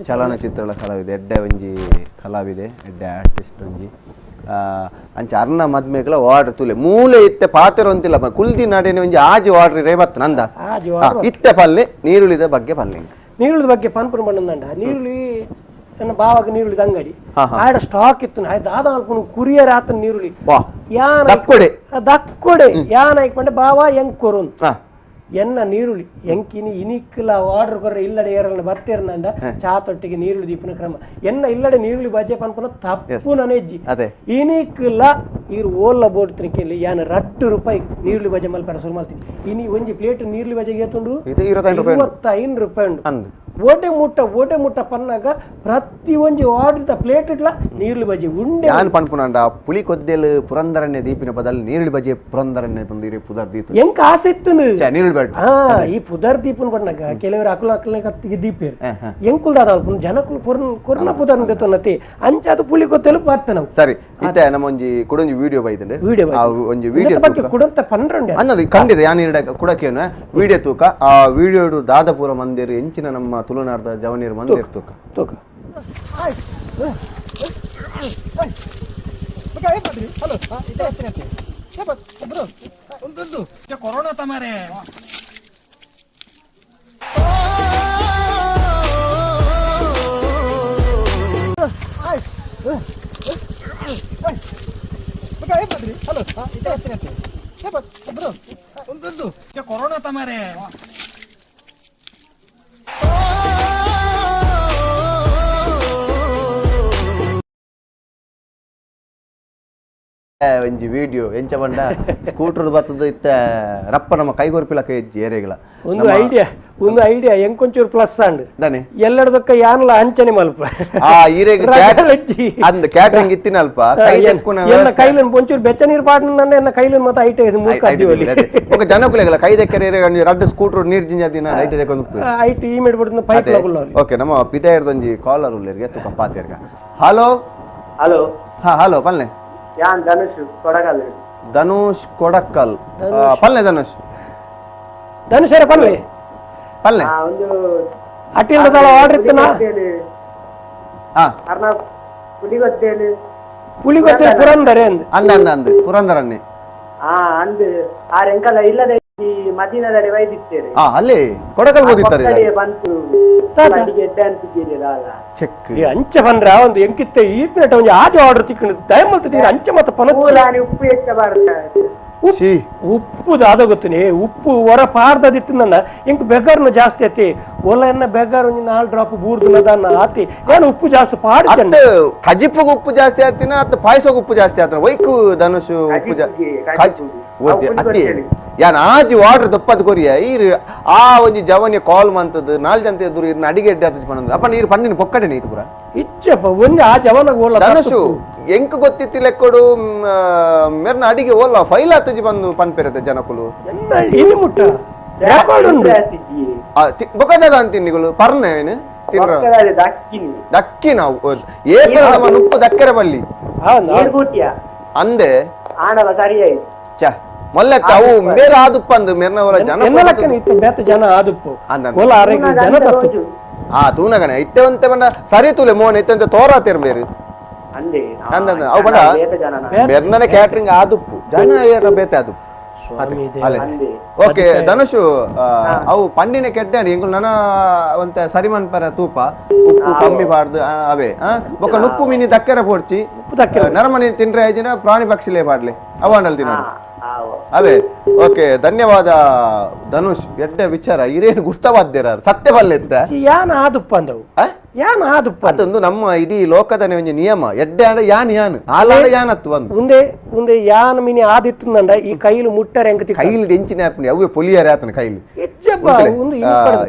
ಚಲನಚಿತ್ರಗಳ ಕಲಾವಿದೆ, ಎಡ್ಡೆ ಒಂಜಿ ಕಲಾವಿದೆ, ಎಡ್ಡೆ ಆರ್ಟಿಸ್ಟ್ ಒಂಜಿ ಅಂಚ ಅರ್ನ ಮದ್ಮೆಗಳ ವಾರ್ಡ್ರ್ ತುಲೆ ಮೂಲೆ ಇತ್ತೆ ಪಾತೆರ ಒಂತಿಲ್ಲ ಕುಲ್ದಿ ನಾಡೇನೆ ಒಂಜಿ ಆಜಿ ವಾರ್ಡ್ರಿ ರೇ ಬತ್ತ ನಂದ ಇತ್ತೆ ಪಲ್ಲೆ ನೀರುಳಿದ ಬಗ್ಗೆ ಪಲ್ಲೆ ನೀರುಳಿದ ಬಗ್ಗೆ ಪನ್ಪುನ ಬಣ್ಣಂದಂಡ ನೀರುಳಿ ನನ್ನ ಬಾವಾಗ ನೀರುಳಿದ ಅಂಗಡಿ ಆಡ ಸ್ಟಾಕ್ ಇತ್ತು ದಾದ ಅನ್ಕೊಂಡು ಕುರಿಯರ್ ಆತನ ನೀರುಳಿ ಯಾನ ದಕ್ಕೊಡೆ ದಕ್ಕೊಡೆ ಯಾನ ಐಕೊಂಡೆ ಬಾವ ಹೆಂಗ್ ಕೊರುನ್ ಎನ್ನ ನೀರುಳ್ಳಿ ಎಂಕಿನಿ ಇನಿಕ್ಲ ಆರ್ಡರ್ ಕೊರ್ರೆ ಇಲ್ಲಡೆ ಏರಲ್ನ ಬತ್ತೇರ್ನಂಡ ಚಾ ತೊಟ್ಟಿಗೆ ನೀರುಳ್ಳಿ ದೀಪನ ಕ್ರಮ ಎನ್ನ ಇಲ್ಲಡೆ ನೀರುಳ್ಳಿ ಬಜ್ಜೆ ಪನ್ಪುನ ತಪ್ಪು ನನೆಜ್ಜಿ ಇನಿಕ್ಲ ಈರು ಓಲ್ಲ ಬೋರ್ಡ್ ತಿನ್ಕೇಲಿ ಯಾನ 2 ರೂಪಾಯಿ ನೀರುಳ್ಳಿ ಬಜ್ಜೆ ಮಲ್ಪರ ಶುರು ಮಾಡ್ತೀನಿ. ಇನಿ ಒಂಜಿ ಪ್ಲೇಟ್ ನೀರುಳ್ಳಿ ಬಜ್ಜೆಗೆ ಏತುಂಡು 25 ರೂಪಾಯಿ ಉಂಡು. ಓಟೆ ಮುಟ್ಟ ಓಟೆ ಮುಟ್ಟ ಪನ್ನಾಗ ಪ್ರತಿ ಒಂಜಿ ಆರ್ಡರ್ ಪ್ಲೇಟ್ ಇಟ್ಲ ನೀರುಳ್ಳಿ ಬಜ್ಜೆ ಉಂಡೆ ಯಾನ್ ಪನ್ಪುನಂಡ ಪುಲಿ ಕೊದ್ದೆಲ್ ಪುರಂದರನ್ನೇ ದೀಪಿನ ಬದಲು ನೀರುಳ್ಳಿ ಬಜ್ಜೆ ಪುರಂದರನ್ನೇ ಬಂದಿರಿ ಪುದರ್ ದೀಪ ಎಂಕ ಆಸೆ ಇತ್ತು ನೀರುಳ್ಳಿ ಬಜ್ಜೆ. ಹಾ ಈ ಪುದರ್ ದೀಪನ್ ಬಣ್ಣಾಗ ಕೆಲವರು ಅಕುಲ ಅಕುಲ ಕತ್ತಿಗೆ ದೀಪೇರು ಎಂಕುಲ್ದಾದ ಜನಕುಲ್ ಕೊರ್ನ ಪುದರ್ ದೆತ್ತೊನ್ನತಿ ಅಂಚ ಅದು ಪುಲಿ ಕೊದ್ದೆಲು ಬರ್ತ ನಾವು. ಸರಿ ಇತ್ತೆ ನಮ್ಮ ಒಂಜಿ ಕುಡೊಂಜಿ ವಿಡಿಯೋ ಬೈದಂಡೆ ವಿಡಿಯೋ ಒಂಜಿ ವಿಡಿಯೋ ಬಗ್ಗೆ ಕುಡಂತ ಪನ್ರಂಡೆ ಅನ್ನದು ಖಂಡಿತ ಯಾನ್ ಇರಡ ಕುಡಕೇನು ವಿಡಿಯೋ ತೂಕ ಆ ವಿಡಿಯೋ ದಾದಪುರ ಮಂದಿರ ಎಂಚಿನ ನಮ್ಮ ತುಳುನಾಡದ ಜವನೀರ್ ಮಂದಿರ ತೂಕ ತೂಕ. ಕೊರೋನಾ ತಮಾರೆ ಕೊರೋನಾ ತಮಾರೆ ಒಂಜಿ ವಿಡಿಯೋ ಎಂಚ ಬಂಡ ಸ್ಕೂಟರ್ ಬರ್ತದ ಇತ್ತ ರಪ್ಪ ನಮ್ಮ ಕೈಗೊರ್ಪಿಲ ಕೈ ಏರಿಗಳ ಒಂದು ಐಡಿಯಾ ಒಂದು ಐಡಿಯಾ ಎಂಕೊಂಚೂರು ಪ್ಲಸ್ ಅಂಡ್ ದಾನೆ ಎಲ್ಲರದಕ್ಕ ಯಾನ್ಲ ಅಂಚನೆ ಮಲ್ಪ ಆ ಈರೆಗ್ ಅಂದ್ ಕ್ಯಾಟರಿಂಗ್ ಇತ್ತಿನ ಅಲ್ಪ ಕೈ ತೆಕ್ಕುನ ಎನ್ನ ಕೈಲನ್ ಒಂಚೂರು ಬೆಚ್ಚ ನೀರು ಪಾಡ್ ನನ್ನ ಎನ್ನ ಕೈಲನ್ ಮತ ಐಟ ಇದು ಮೂಕ ಅದ್ದಿವಲಿ ఒక ಜನಕುಲೆಗಳ ಕೈ ದೆಕ್ಕರೆ ಏರೆ ರಡ್ಡು ಸ್ಕೂಟರ್ ನೀರ್ ಜಿಂಜ ದಿನ ಐಟ ದೆಕ್ಕೊಂದು ಐಟ ಈ ಮೇಡ್ ಬಿಡ್ನ ಪೈಪ್ ಲಗುಲ್ಲ. ಓಕೆ ನಮ್ಮ ಪಿತಾಯರ್ದೊಂಜಿ ಕಾಲರ್ ಉಲ್ಲೇರ್ಗೆ ತುಕ ಪಾತೆರ್ಗ. ಹಲೋ ಹಲೋ ಹಾ ಹಲೋ ಪಲ್ಲೆ ಯಾನ್ ಧನುಷ್ ಕೊಡಕಲ್. ಧನುಷ್ ಕೊಡಕಲ್ ಪಲ್ಲೆ ಧನುಷ್ ಧನುಷ್ ಅರೆ ಪಲ್ಲೆ ಪಲ್ಲೆ ಒಂದು ಅಟಿಲ್ ದಳ ಆರ್ಡರ್ ಇತ್ತನಾ ಹಾ ಅರ್ನ ಪುಲಿಗೊತ್ತೇಲು ಪುಲಿಗೊತ್ತೇಲು ಪುರಂದರ ಅಂದ್ ಅಂದ ಅಂದ ಅಂದ ಪುರಂದರನ್ನೇ ಆ ಅಂದ್ ಆರ್ ಎಂಕಲ ಇಲ್ಲದೆ ಈ ಮದಿನದಡೆ ವೈದಿತ್ತೇರೆ ಆ ಅಲ್ಲಿ ಕೊಡಕಲ್ ಓದಿತ್ತಾರೆ ಬಂತು ಅಡಿಗೆ ಎಡ್ಡೆ ಅಂತಿದ್ದೀರಲ್ಲ ಅಲ್ಲ ಚೆಕ್ ಈ ಅಂಚೆ ಬಂದ್ರ ಒಂದು ಎಂಕಿತ್ತೆ ಈತ್ನೆಟ ಒಂಜಿ ಆಜೆ ಆರ್ಡರ್ ತಿಕ್ಕಂಡು ದಯಮಲ್ತ ಅಂಚೆ ಮತ್ತ ಪನಚ್ಚ ಮೂಲಾನಿ ಉಪ್ಪು ಹೆಚ್ಚ ಬಾರ್ದ ಸಿ ಉಪ್ಪು ದಾದ ಗೊತ್ತಿನಿ ಉಪ್ಪು ಹೊರ ಪಾರ್ದದಿತ್ತು ನನ್ನ ಇಂಕ್ ಬೆಗರ್ನು ಜಾಸ್ತಿ ಐತಿ ಒಲ ಎನ್ನ ಬೆಗರ್ ಒಂಜಿ 4 ಡ್ರಾಪ್ ಬೂರ್ದು ದಾನ ಆತಿ ಏನು ಉಪ್ಪು ಜಾಸ್ತಿ ಪಾಡು ಕಜಿಪ್ಪಗೆ ಉಪ್ಪು ಜಾಸ್ತಿ ಆತಿನ ಅತ್ತ ಪಾಯಸಕ್ಕೆ ಉಪ್ಪು ಜಾಸ್ತಿ ಆತನ ವೈಕು ಧನುಷ್ ಉಪ್ಪು ಅತ್ತಿ ಯಾನ್ ಆಜಿ ವಾಟರ್ ದಪ್ಪದ ಕೊರಿಯ ಈ ಆ ಒಂಜಿ ಜವನಿಯ ಕಾಲ್ ಮಂತದ್ದು 4 ಜನ ಎದುರು ಇರ್ನ ಅಡಿಗೆ ಎಡ್ಡೆ ಆತಜ್ ಪಂಡ ಅಪ್ಪ ನೀರು ಪಂಡಿನ ಪೊಕ್ಕಡೆ ನೀತು ಪುರ ಇಚ್ಚಪ್ಪ ಒಂಜಿ ಆ ಜವನ ಓಲ ಧನುಷು ಎಂಕ್ ಗೊತ್ತಿತ್ತಿ ಲೆಕ್ಕೊಡು ಮೆರ್ನ ಅಡಿಗೆ ಓಲ ಫೈಲ್ ಆತಜಿ ಬಂದು ಪನ್ಪೆರತೆ ಜನಕುಲು ಇಲ್ಲಿ ಮುಟ್ಟ ರೆಕಾರ್ಡ್ ಉಂಡು ಬೊಕದ ಅಂತಿನ್ನಿಗಳು ಪರ್ನೆ ಏನು ದಕ್ಕಿ ನಾವು ಏ ಉಪ್ಪು ದಕ್ಕರೆ ಬಲ್ಲಿ ಅಂದೆ ಛ ಮೊಲ್ಲೆತ್ತ ಅವು ಬೇರೆ ಆದುಪ್ಪ ಅಂದು ಮೆರ್ನವರ ಜನ ಬೇತ ಜನ ಆದುಪ್ಪು ಜನ ತತ್ತು ಆ ತೂನಗಣ ಇತ್ತೆ ಒಂತೆ ಬಂದ ಸರಿ ತೂಲೆ ಮೋನ್ ಇತ್ತಂತೆ ತೋರಾತೇರ್ ಬೇರೆ ಅಂದ ಅವು ಬಂದ ಮೆರ್ನನೆ ಕ್ಯಾಟ್ರಿಂಗ್ ಆದುಪ್ಪು ಜನ ಏರ ಬೇತೆ ಆದುಪ್ಪು ಓಕೆ ಧನುಷು ಅವು ಪಂಡಿನ ಕೆಡ್ಡೆ ಎಂಕುಲು ನನ ಒಂತೆ ಸರಿ ಮನ್ಪರ ತೂಪ ಉಪ್ಪು ಕಮ್ಮಿ ಬಾರ್ದು ಅವೇ ಬೊಕ್ಕ ಉಪ್ಪು ಮೀನಿ ದಕ್ಕರೆ ಪೋಡ್ಚಿ ನರಮನಿ ತಿಂಡ್ರೆ ಐಜಿನ ಪ್ರಾಣಿ ಪಕ್ಷಿಲೇ ಬಾಡ್ಲೆ ಅವಾಂಡಲ್ ತಿನ್ನೋದು ಅವೇ. ಓಕೆ ಧನ್ಯವಾದ ಧನುಷ್ ಎಡ್ಡೆ ವಿಚಾರ ಇರೇನು ಗುರ್ತವಾದ್ಯರ ಸತ್ಯ ಬಲ್ಲೆತ್ತ ಯಾನ್ ಆದುಪ್ಪ ಅಂದವು ಯಾನ್ ಆದುಪ್ಪ ಅದೊಂದು ನಮ್ಮ ಇಡೀ ಲೋಕದ ಒಂಜಿ ನಿಯಮ ಎಡ್ಡೆ ಆಡ ಯಾನ್ ಯಾನ್ ಆಲಾಡ ಯಾನ್ ಅತ್ತು ಒಂದು ಉಂದೆ ಉಂದೆ ಯಾನ್ ಮಿನಿ ಆದಿತ್ತಂದ ಈ ಕೈಲು ಮುಟ್ಟರೆ ಎಂಕತಿ ಕೈಲು ಎಂಚಿನ ಆಪುನಿ ಅವೇ ಪೊಲಿಯರೆ ಆತನ ಕೈಲು ಎಚ್ಚಪ್ಪ ಉಂದು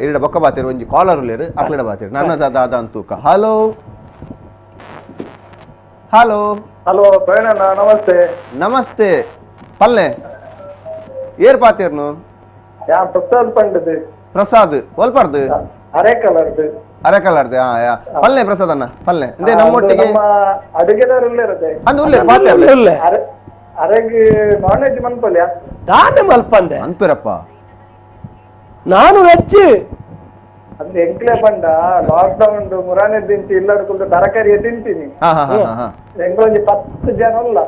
ಇರಡ ಬೊಕ್ಕ ಬಾತೇರು ಒಂಜಿ ಕಾಲರ್ ಉಲ್ಲೇರು ಅಕ್ಲೆಡ ಬಾತೇರು ನನ್ನ ದಾದ ಅಂತೂಕ. Hello hello hello ಪ್ರವೀಣಣ್ಣ namaste. Namaste ಪಲ್ಲೆ ಏರ್ ಪಾತೇರ್ನು ಯಾ ಪ್ರಸಾದ್ ಪಂಡದು ಪ್ರಸಾದ್ ಒಲ್ಪರ್ದು ಅರೆ ಕಲರ್ದು ಅರೆ ಕಲರ್ದು ಪಲ್ಲೆ ಪ್ರಸಾದ್ ಅಣ್ಣ ಪಲ್ಲೆ ಇಂದೇ ನಮ್ಮೊಟ್ಟಿಗೆ ನಮ್ಮ ಅಡುಗೆದಾರ ಉಲ್ಲೇರದೆ ಅಂದು ಉಲ್ಲೇರು ಪಾತೇರ್ಲೆ ಉಲ್ಲೆ ಅರೆಗ್ ನಾನ್ ವೆಜ್ ಮನ್ಪಲ್ಯ ದಾನೆ ಮಲ್ಪಂದೆ ಅನ್ಪಿರಪ್ಪ ನಾನು ವೆಜ್ ಅಂದ್ರೆ ಎಂಕ್ಲೆ ಪಂಡ ಲಾಕ್ ಡೌನ್ ಮುರಾನೆ ತಿಂತಿ ಇಲ್ಲಡ್ಕೊಂಡು ತರಕಾರಿ ತಿಂತೀನಿ ಎಂಕ್ಲೊಂಜಿ 10 ಜನ ಉಲ್ಲ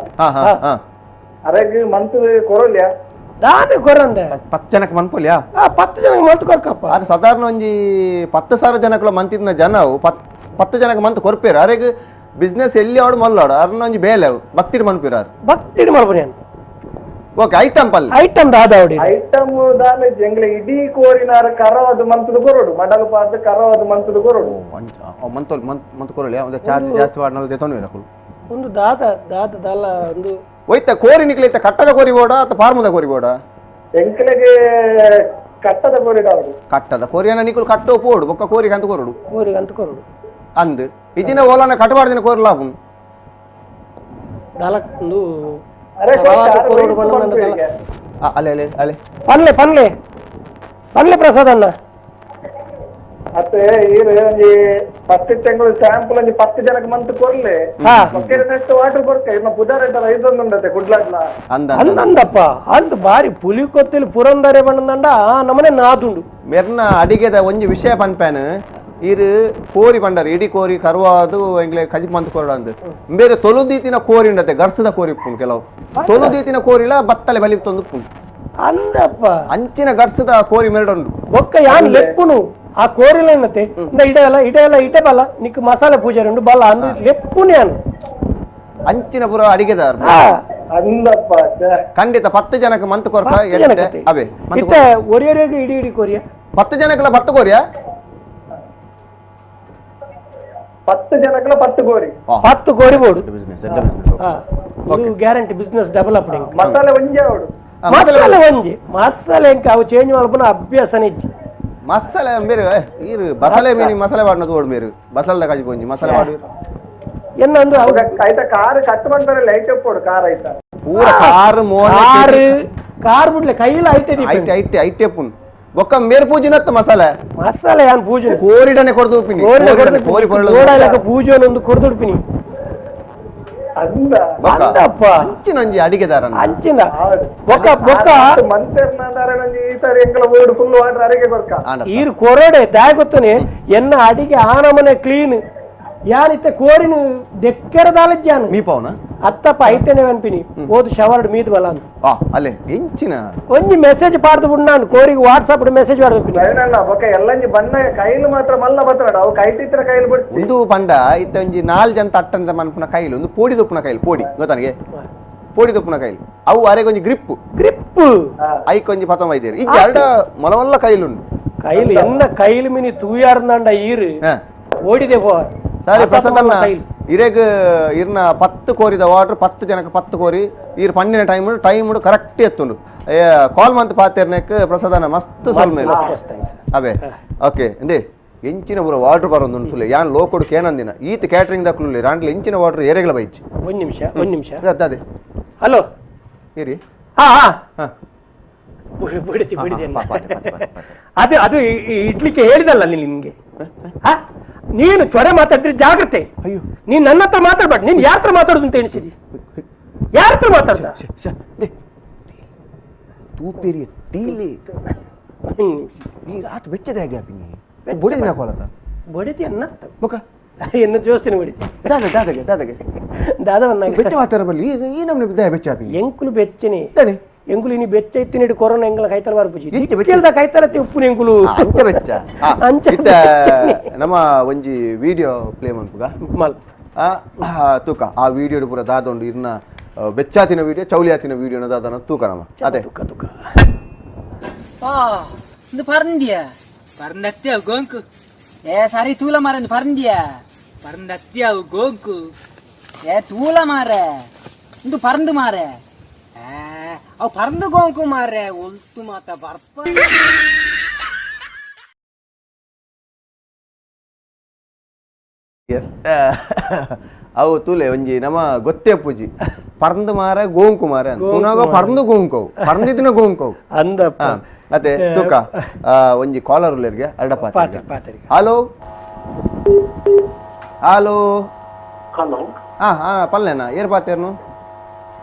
ಅರೆಗ್ ಮಂತ್ ಕೊರಲ್ಯ ದಾನೆ ಕೊರಂದೆ 10 ಜನಕ್ಕೆ ಮನ್ಪೊಲ್ಯಾ 10 ಜನಕ್ಕೆ ಮಂತ್ ಕೊರ್ಕಪ್ಪ ಅದು ಸಾಧಾರಣ ಒಂಜಿ 10,000 ಜನಕ್ಕಲ ಮಂತಿದ್ನ ಜನವು 10 ಜನಕ್ಕೆ ಮಂತ್ ಕೊರ್ಪೇರು ಅರೆಗ್ ಬಿಸ್ನೆಸ್ ಎಲ್ಲಿ ಆಡು ಮಲ್ಲಾಡು ಅರ್ನ ಒಂಜಿ ಬೇಲೆ ಭಕ್ತಿಡ್ ಮನ್ಪಿರ ಭಕ್ತಿಡ್ ಮಲ್ಪುನಿ. ಓಕೆ ಐಟಮ್ ಪಲ್ಲೆ ಐಟಮ್ ದಾದ ಅವಡಿ ಐಟಮ್ ದಾಲ ಎಂಗ್ಲೆ ಇಡೀ ಕೋರಿನಾರ ಕರವಾದ ಮಂತದ ಕೊರಡು ಮಡಲು ಪಾದ ಕರವಾದ ಮಂತದ ಕೊರಡು ಮಂತೋಲ್ ಮಂತ್ ಕೊರಳಿ ಒಂದು ಚಾರ್ಜ್ ಜಾಸ್ತಿ ವಾಡ್ನಲ್ ದೇತೋನು ಇರಕುಲು ಒಂದು ದಾದ ದಾದ ದಾಲ ಒಂದು ಒಯ್ತ ಕೋರಿ ನಿಕ್ಲೈತ ಕಟ್ಟದ ಕೋರಿ ಬೋಡ ಅಥವಾ ಫಾರ್ಮದ ಕೋರಿ ಬೋಡ ಎಂಕ್ಲೆಗೆ ಕಟ್ಟದ ಕೋರಿ ದಾವಡು ಕಟ್ಟದ ಕೋರಿಯನ್ನ ನಿಕುಲು ಕಟ್ಟೋ ಪೋಡು ಬೊಕ್ಕ ಕೋರಿಗೆ ಅಂತ ಕೊರಡು ಕೋರಿಗೆ ಅಂತ ಕೊರಡು ಅಂದ್ ಇದಿನ ಓಲಾನ ಕಟ್ಟಬಾರ್ದಿನ ಕೋರಿ ಲಾಭ ದಾಲಕ್ ಒಂದು ಅಲೆ ಅಲೆ ಅಲೆ ಪನ್ಲೆ ಪನ್ಲೆ ಪನ್ಲೆ ಪ್ರಸಾದ್ ಅಣ್ಣ ಅತ್ತೆ ಈರು ಒಂಜಿ 10 ತಿಂಗಳು ಸ್ಯಾಂಪಲ್ ಒಂಜಿ 10 ಜನಕ್ಕೆ ಮಂತ್ ಕೊರ್ಲೆ ಒಕ್ಕೇರೆ ನೆಕ್ಸ್ಟ್ ವಾಟರ್ ಕೊರ್ಕ ಇನ್ನ ಪುದಾರ ರೈಸ್ ಒಂದು ಉಂಡತೆ ಕುಡ್ಲಾಡ್ಲ ಅಂದಪ್ಪ ಅಂದ್ ಬಾರಿ ಪುಲಿ ಕೊತ್ತಿಲ್ ಪುರಂದರೆ ಬಂದಂಡ ನಮ್ಮನೆ ನಾದುಂಡು ಮೆರ್ನ ಅಡಿಗೆದ ಒಂಜಿ ವಿಷಯ ಪನ್ಪ್ಯಾನ್ ಈರು ಕೋರಿ ಪಂಡರ್ ಇಡೀ ಕೋರಿ ಕರುವಾದು ಎಂಗ್ಲೆ ಕಜಿಪ್ ಮಂತ್ ಕೊರಡ ಅಂದ್ ಬೇರೆ ತೊಲುದೀತಿನ ಕೋರಿ ಉಂಡತೆ ಗರ್ಸದ ಕೋರಿ ಉಪ್ಪುಂಡು ಕೆಲವು ತೊಲುದೀತಿನ ಕೋರಿಲ ಬತ್ತಲೆ ಬಲಿ ತೊಂದು ಉಪ್ಪುಂಡು ಅಂದಪ್ಪ ಅಂಚಿನ ಗರ್ಸದ ಕೋರಿ ಮೆರಡುಂಡು ಒಕ್ಕ ಯಾನ್ ಲೆಪ್ಪುನು ಆ ಕೋರಿಲನ್ನತೆ ಇಂದ ಇಡಲ್ಲ ಇಡಲ್ಲ ಇಟೆ ಬಲ ನಿಕ್ ಮಸಾಲೆ ಪೂಜಾರಿ ಉಂಡು ಬಲ ಅಂದ್ ಲೆಪ್ಪುನೆ ಅನ್ ಅಂಚಿನ ಪುರ ಅಡಿಗೆದಾರ ಅಂದಪ್ಪ ಖಂಡಿತ 10 ಜನಕ್ಕೆ ಮಂತ್ ಕೊರ್ಕ ಅವೇ ಇತ್ತೆ ಒರಿಯರಿಗೆ ಇಡಿ ಇಡಿ ಕೋರಿಯ 10 ಜನಕ್ಕೆಲ್ಲ 10 ಕೋರಿಯ 10 ಜನಕ್ಕೆಲ್ಲ 10 ಕೋರಿ 10 ಕೋರಿ ಬೋಡು business ಇದು guarantee business developing ಮಸಾಲೆ ಒಂಜೆ ಅವಡು ಮಸಾಲೆ ಒಂಜಿ ಮಸಾಲೆ ಎಂಕ ಅವು ಚೇಂಜ್ ಮಲ್ಪುನ ಅಭ್ಯಾಸನೇ ಇಜ್ಜಿ ಮಸಾಲೆ ಬೇರೆ ಈರು ಬಸಲೆ ಮೀನಿ ಮಸಾಲೆ ವಾಡಿನ ತೋಡು ಬೇರು ಬಸಲ್ದ ಕಾಜಿ ಪೊಂಜಿ ಮಸಾಲೆ ವಾಡು ಎನ್ನಂದು ಆಯ್ತಾ ಕಾರ್ ಕಟ್ ಮಾಡ್ತಾರೆ ಲೈಟ್ ಪೋಡು ಕಾರ್ ಆಯ್ತಾ ಪೂರ car Mohan car car ಬಿಡ್ಲೆ ಕೈಲ ಐತೆ ಐತೆ ಐತೆ ಐತೆ ಪುನ್ ಬೊಕ್ಕ ಮೇರ್ ಪೂಜಿನತ್ತ ಮಸಾಲೆ ಮಸಾಲೆ ಯಾನ್ ಪೂಜೆ ಕೋರಿಡನೆ ಕೊರ್ದು ಉಪ್ಪಿನಿ ಕೋರಿ ಕೋಡಲಕ ಪೂಜೆ ಒಂದು ಕೊರ್ದು ಉಪ್ಪಿನಿ ಅಂದ ಅಂದಪ್ಪ ಅಂಚಿನ ಒಂಜಿ ಅಡಿಗೆದಾರನ ಅಂಚಿನ ಬೊಕ್ಕ ಬೊಕ್ಕ ಮಂತೆರ್ನಾದಾರನಂಜಿ ಈ ಸಾರಿ ಎಂಕಲ ಓಡು ಫುಲ್ ವಾಟರ್ ಅಡಿಗೆ ಕೊರ್ಕ ಈರು ಕೊರಡೆ ದಾಯ ಗೊತ್ತನೆ ಎನ್ನ ಅಡಿಗೆ ಆನಮನೆ ಕ್ಲೀನ್ ಯಾನಿತ್ತೆ ಕೋರಿನ ದೆಕ್ಕೆರದಾಲ ಜಾನು ಮೀಪವನ ಅತ್ತಪ್ಪ ಐಟನೆ ಅನ್ಪಿನಿ ಓದು ಶವರ್ಡ್ ಮೀದ್ ಬಲ ಅಂತ ಅಲ್ಲೇ ಎಂಚಿನ ಒಂಜಿ ಮೆಸೇಜ್ ಪಾಡ್ದು ಬಿಡ್ ನಾನು ಕೋರಿಗೆ ವಾಟ್ಸ್ಆಪ್ ಮೆಸೇಜ್ ಪಾಡ್ದು ಬಿಡಿ ಬೊಕ್ಕ ಎಲ್ಲಂಜಿ ಬಣ್ಣ ಕೈಲು ಮಾತ್ರ ಮಲ್ಲ ಬತ್ತಡ ಅವು ಕೈಟಿತ್ರ ಕೈಲು ಬಿಡ್ ಒಂದು ಪಂಡ ಇತ್ತ ಒಂಜಿ 4 ಜನ ತಟ್ಟಂತ ಮನ್ಪುನ ಕೈಲು ಒಂದು ಪೋಡಿ ತುಪ್ಪುನ ಕೈಲು ಪೋಡಿ ಗೊತ್ತಾನಿಗೆ ಪೋಡಿ ತುಪ್ಪುನ ಕೈಲು ಅವು ಅರೆ ಕೊಂಚ ಗ್ರಿಪ್ ಗ್ರಿಪ್ ಐಕ್ ಒಂಜಿ ಪತಮ ಐದೇರು ಈ ಅರಡ ಮಲವಲ್ಲ ಕೈಲುಂಡು ಕೈಲು ಎನ್ನ ಕೈಲು ಮಿನಿ ತೂಯಾರ್ದಂಡ ಈರು ಓಡಿದೆ ಪೋ ಸರಿ ಪ್ರಸಾದನ್ನ ಇರೆಗ್ ಇರ್ನ 10 ಕೋರಿದ ವಾಟರ್ 10 ಜನಕ್ಕೆ 10 ಕೋರಿ ಈರ್ ಪಂಡಿನ time time correct ಎತ್ತುಂಡು ಕಾಲ್ ಮಂತ್ ಪಾತೇರ್ನೆಕ್ ಪ್ರಸಾದನ ಮಸ್ತ್ ಸೊಲ್ಮೆ ಅವೇ ಓಕೆ ಅಂದೆ ಎಂಚಿನ ಪೂರ ವಾಟರ್ ಬರೋದು ತುಲೆ ಯಾನ್ ಲೋಕೊಡು ಕೇನಂದಿನ ಈತ ಕ್ಯಾಟರಿಂಗ್ ದಕ್ಕುಲ್ಲಿ ರಾಂಡ್ಲ ಎಂಚಿನ ವಾಟರ್ ಏರೆಗಳ ಬೈಚಿ ಒಂದು ನಿಮಿಷ ಒಂದು ನಿಮಿಷ ಅದೇ ಹಲೋ ಏರಿ ಹಾ ಹಾ ಬಿಡಿತಿ ಬಿಡಿದೆ ಅದು ಅದು ಇಡ್ಲಿಕ್ಕೆ ಹೇಳಿದಲ್ಲ ನಿನ್ಗೆ ನೀನು ಚೊರೆ ಮಾತಾಡ್ತೀರಿ ಜಾಗ್ರತೆ ಅಯ್ಯೋ ನೀನ್ ನನ್ನ ಹತ್ರ ಮಾತಾಡ್ಬೇಡ ನೀನ್ ಯಾರ ಹತ್ರ ಮಾತಾಡುದು ಅಂತ ಎಣಿಸಿದಿ ಯಾರ ಹತ್ರ ಮಾತಾಡ್ದ ತೂಪೇರಿ ತೀಲಿ ಆತ ಬೆಚ್ಚದೆ ಹೇಗೆ ಆಪಿನಿ ಬೊಡಿದಿನ ಕೊಲತ ಬೊಡಿತಿ ಅನ್ನ ಮುಖ ಎನ್ನ ಜೋಸ್ತಿನ ಬೊಡಿತಿ ದಾದ ದಾದಗೆ ದಾದಗೆ ದಾದವನ್ನ ಬೆಚ್ಚ ಮಾತಾಡ ಬಲ್ಲಿ ಈ ನಮ್ನೆ ಬಿದ್ದ ಬೆಚ್ಚ ಆಪಿನಿ ಎಂಕುಲು ಬೆಚ್ಚನೆ ತಾನೆ ಎಂಕುಲು ಇನಿ ಬೆಚ್ಚ ಇತ್ತಿನಿಡು ಕೊರೋನಾ ಎಂಕಲ ಕೈತಲ ಬರ್ಪುಜಿ ದಿಕ್ಕೆಲ್ದ ಕೈತಲತೆ ಉಪ್ಪುನ ಎಂಕುಲು ಅಂಚ ಬೆಚ್ಚ ಅಂಚ ನಮ್ಮ ಒಂಜಿ ವಿಡಿಯೋ ಪ್ಲೇ ಮನ್ಪುಗ ಮಲ್ ತೂಕ ಆ ವಿಡಿಯೋ ಪೂರ ದಾದೊಂಡು ಇರ್ನ ಬೆಚ್ಚಾತಿನ ವಿಡಿಯೋ ಚೌಲಿಯಾತಿನ ವಿಡಿಯೋನ ದಾದನ ತೂಕ ನಮ್ಮ ಅದೇ ತೂಕ ತೂಕ ಇಂದು ಪರಂದಿಯ ಪರಂದತ್ಯ ಗೋಂಕು ಏ ಸಾರಿ ತೂಲ ಮಾರ ಇಂದು ಪರಂದಿಯ ಪರಂದತ್ಯ ಗೋಂಕು ಏ ತೂಲ ಮಾರ ಇಂದು ಪರಂದು ಮಾರ ಅವು ಪರಂದು ಗೋಂಕು ಮಾರ್ರೆ ಒಲ್ತು ಮಾತ ಬರ್ಪ ಎಸ್ ಅವು ತೂಲೆ ಒಂಜಿ ನಮ್ಮ ಗೊತ್ತೇ ಪೂಜಿ ಪರಂದು ಮಾರ ಗೋಂಕು ಮಾರ ತುನಾಗ ಪರಂದು ಗೋಂಕವು ಪರಂದಿನ ಗೋಂಕವು ಅಂದಪ್ಪ ಅದೇ ತೂಕ ಒಂಜಿ ಕಾಲರ್ ಉಲ್ಲೇರ್ಗೆ ಅರಡಪ್ಪ hello hello hello ಹಾ ಹಾ ಪಲ್ಲೆನಾ ಏರ್ ಪಾತೇರ್ನು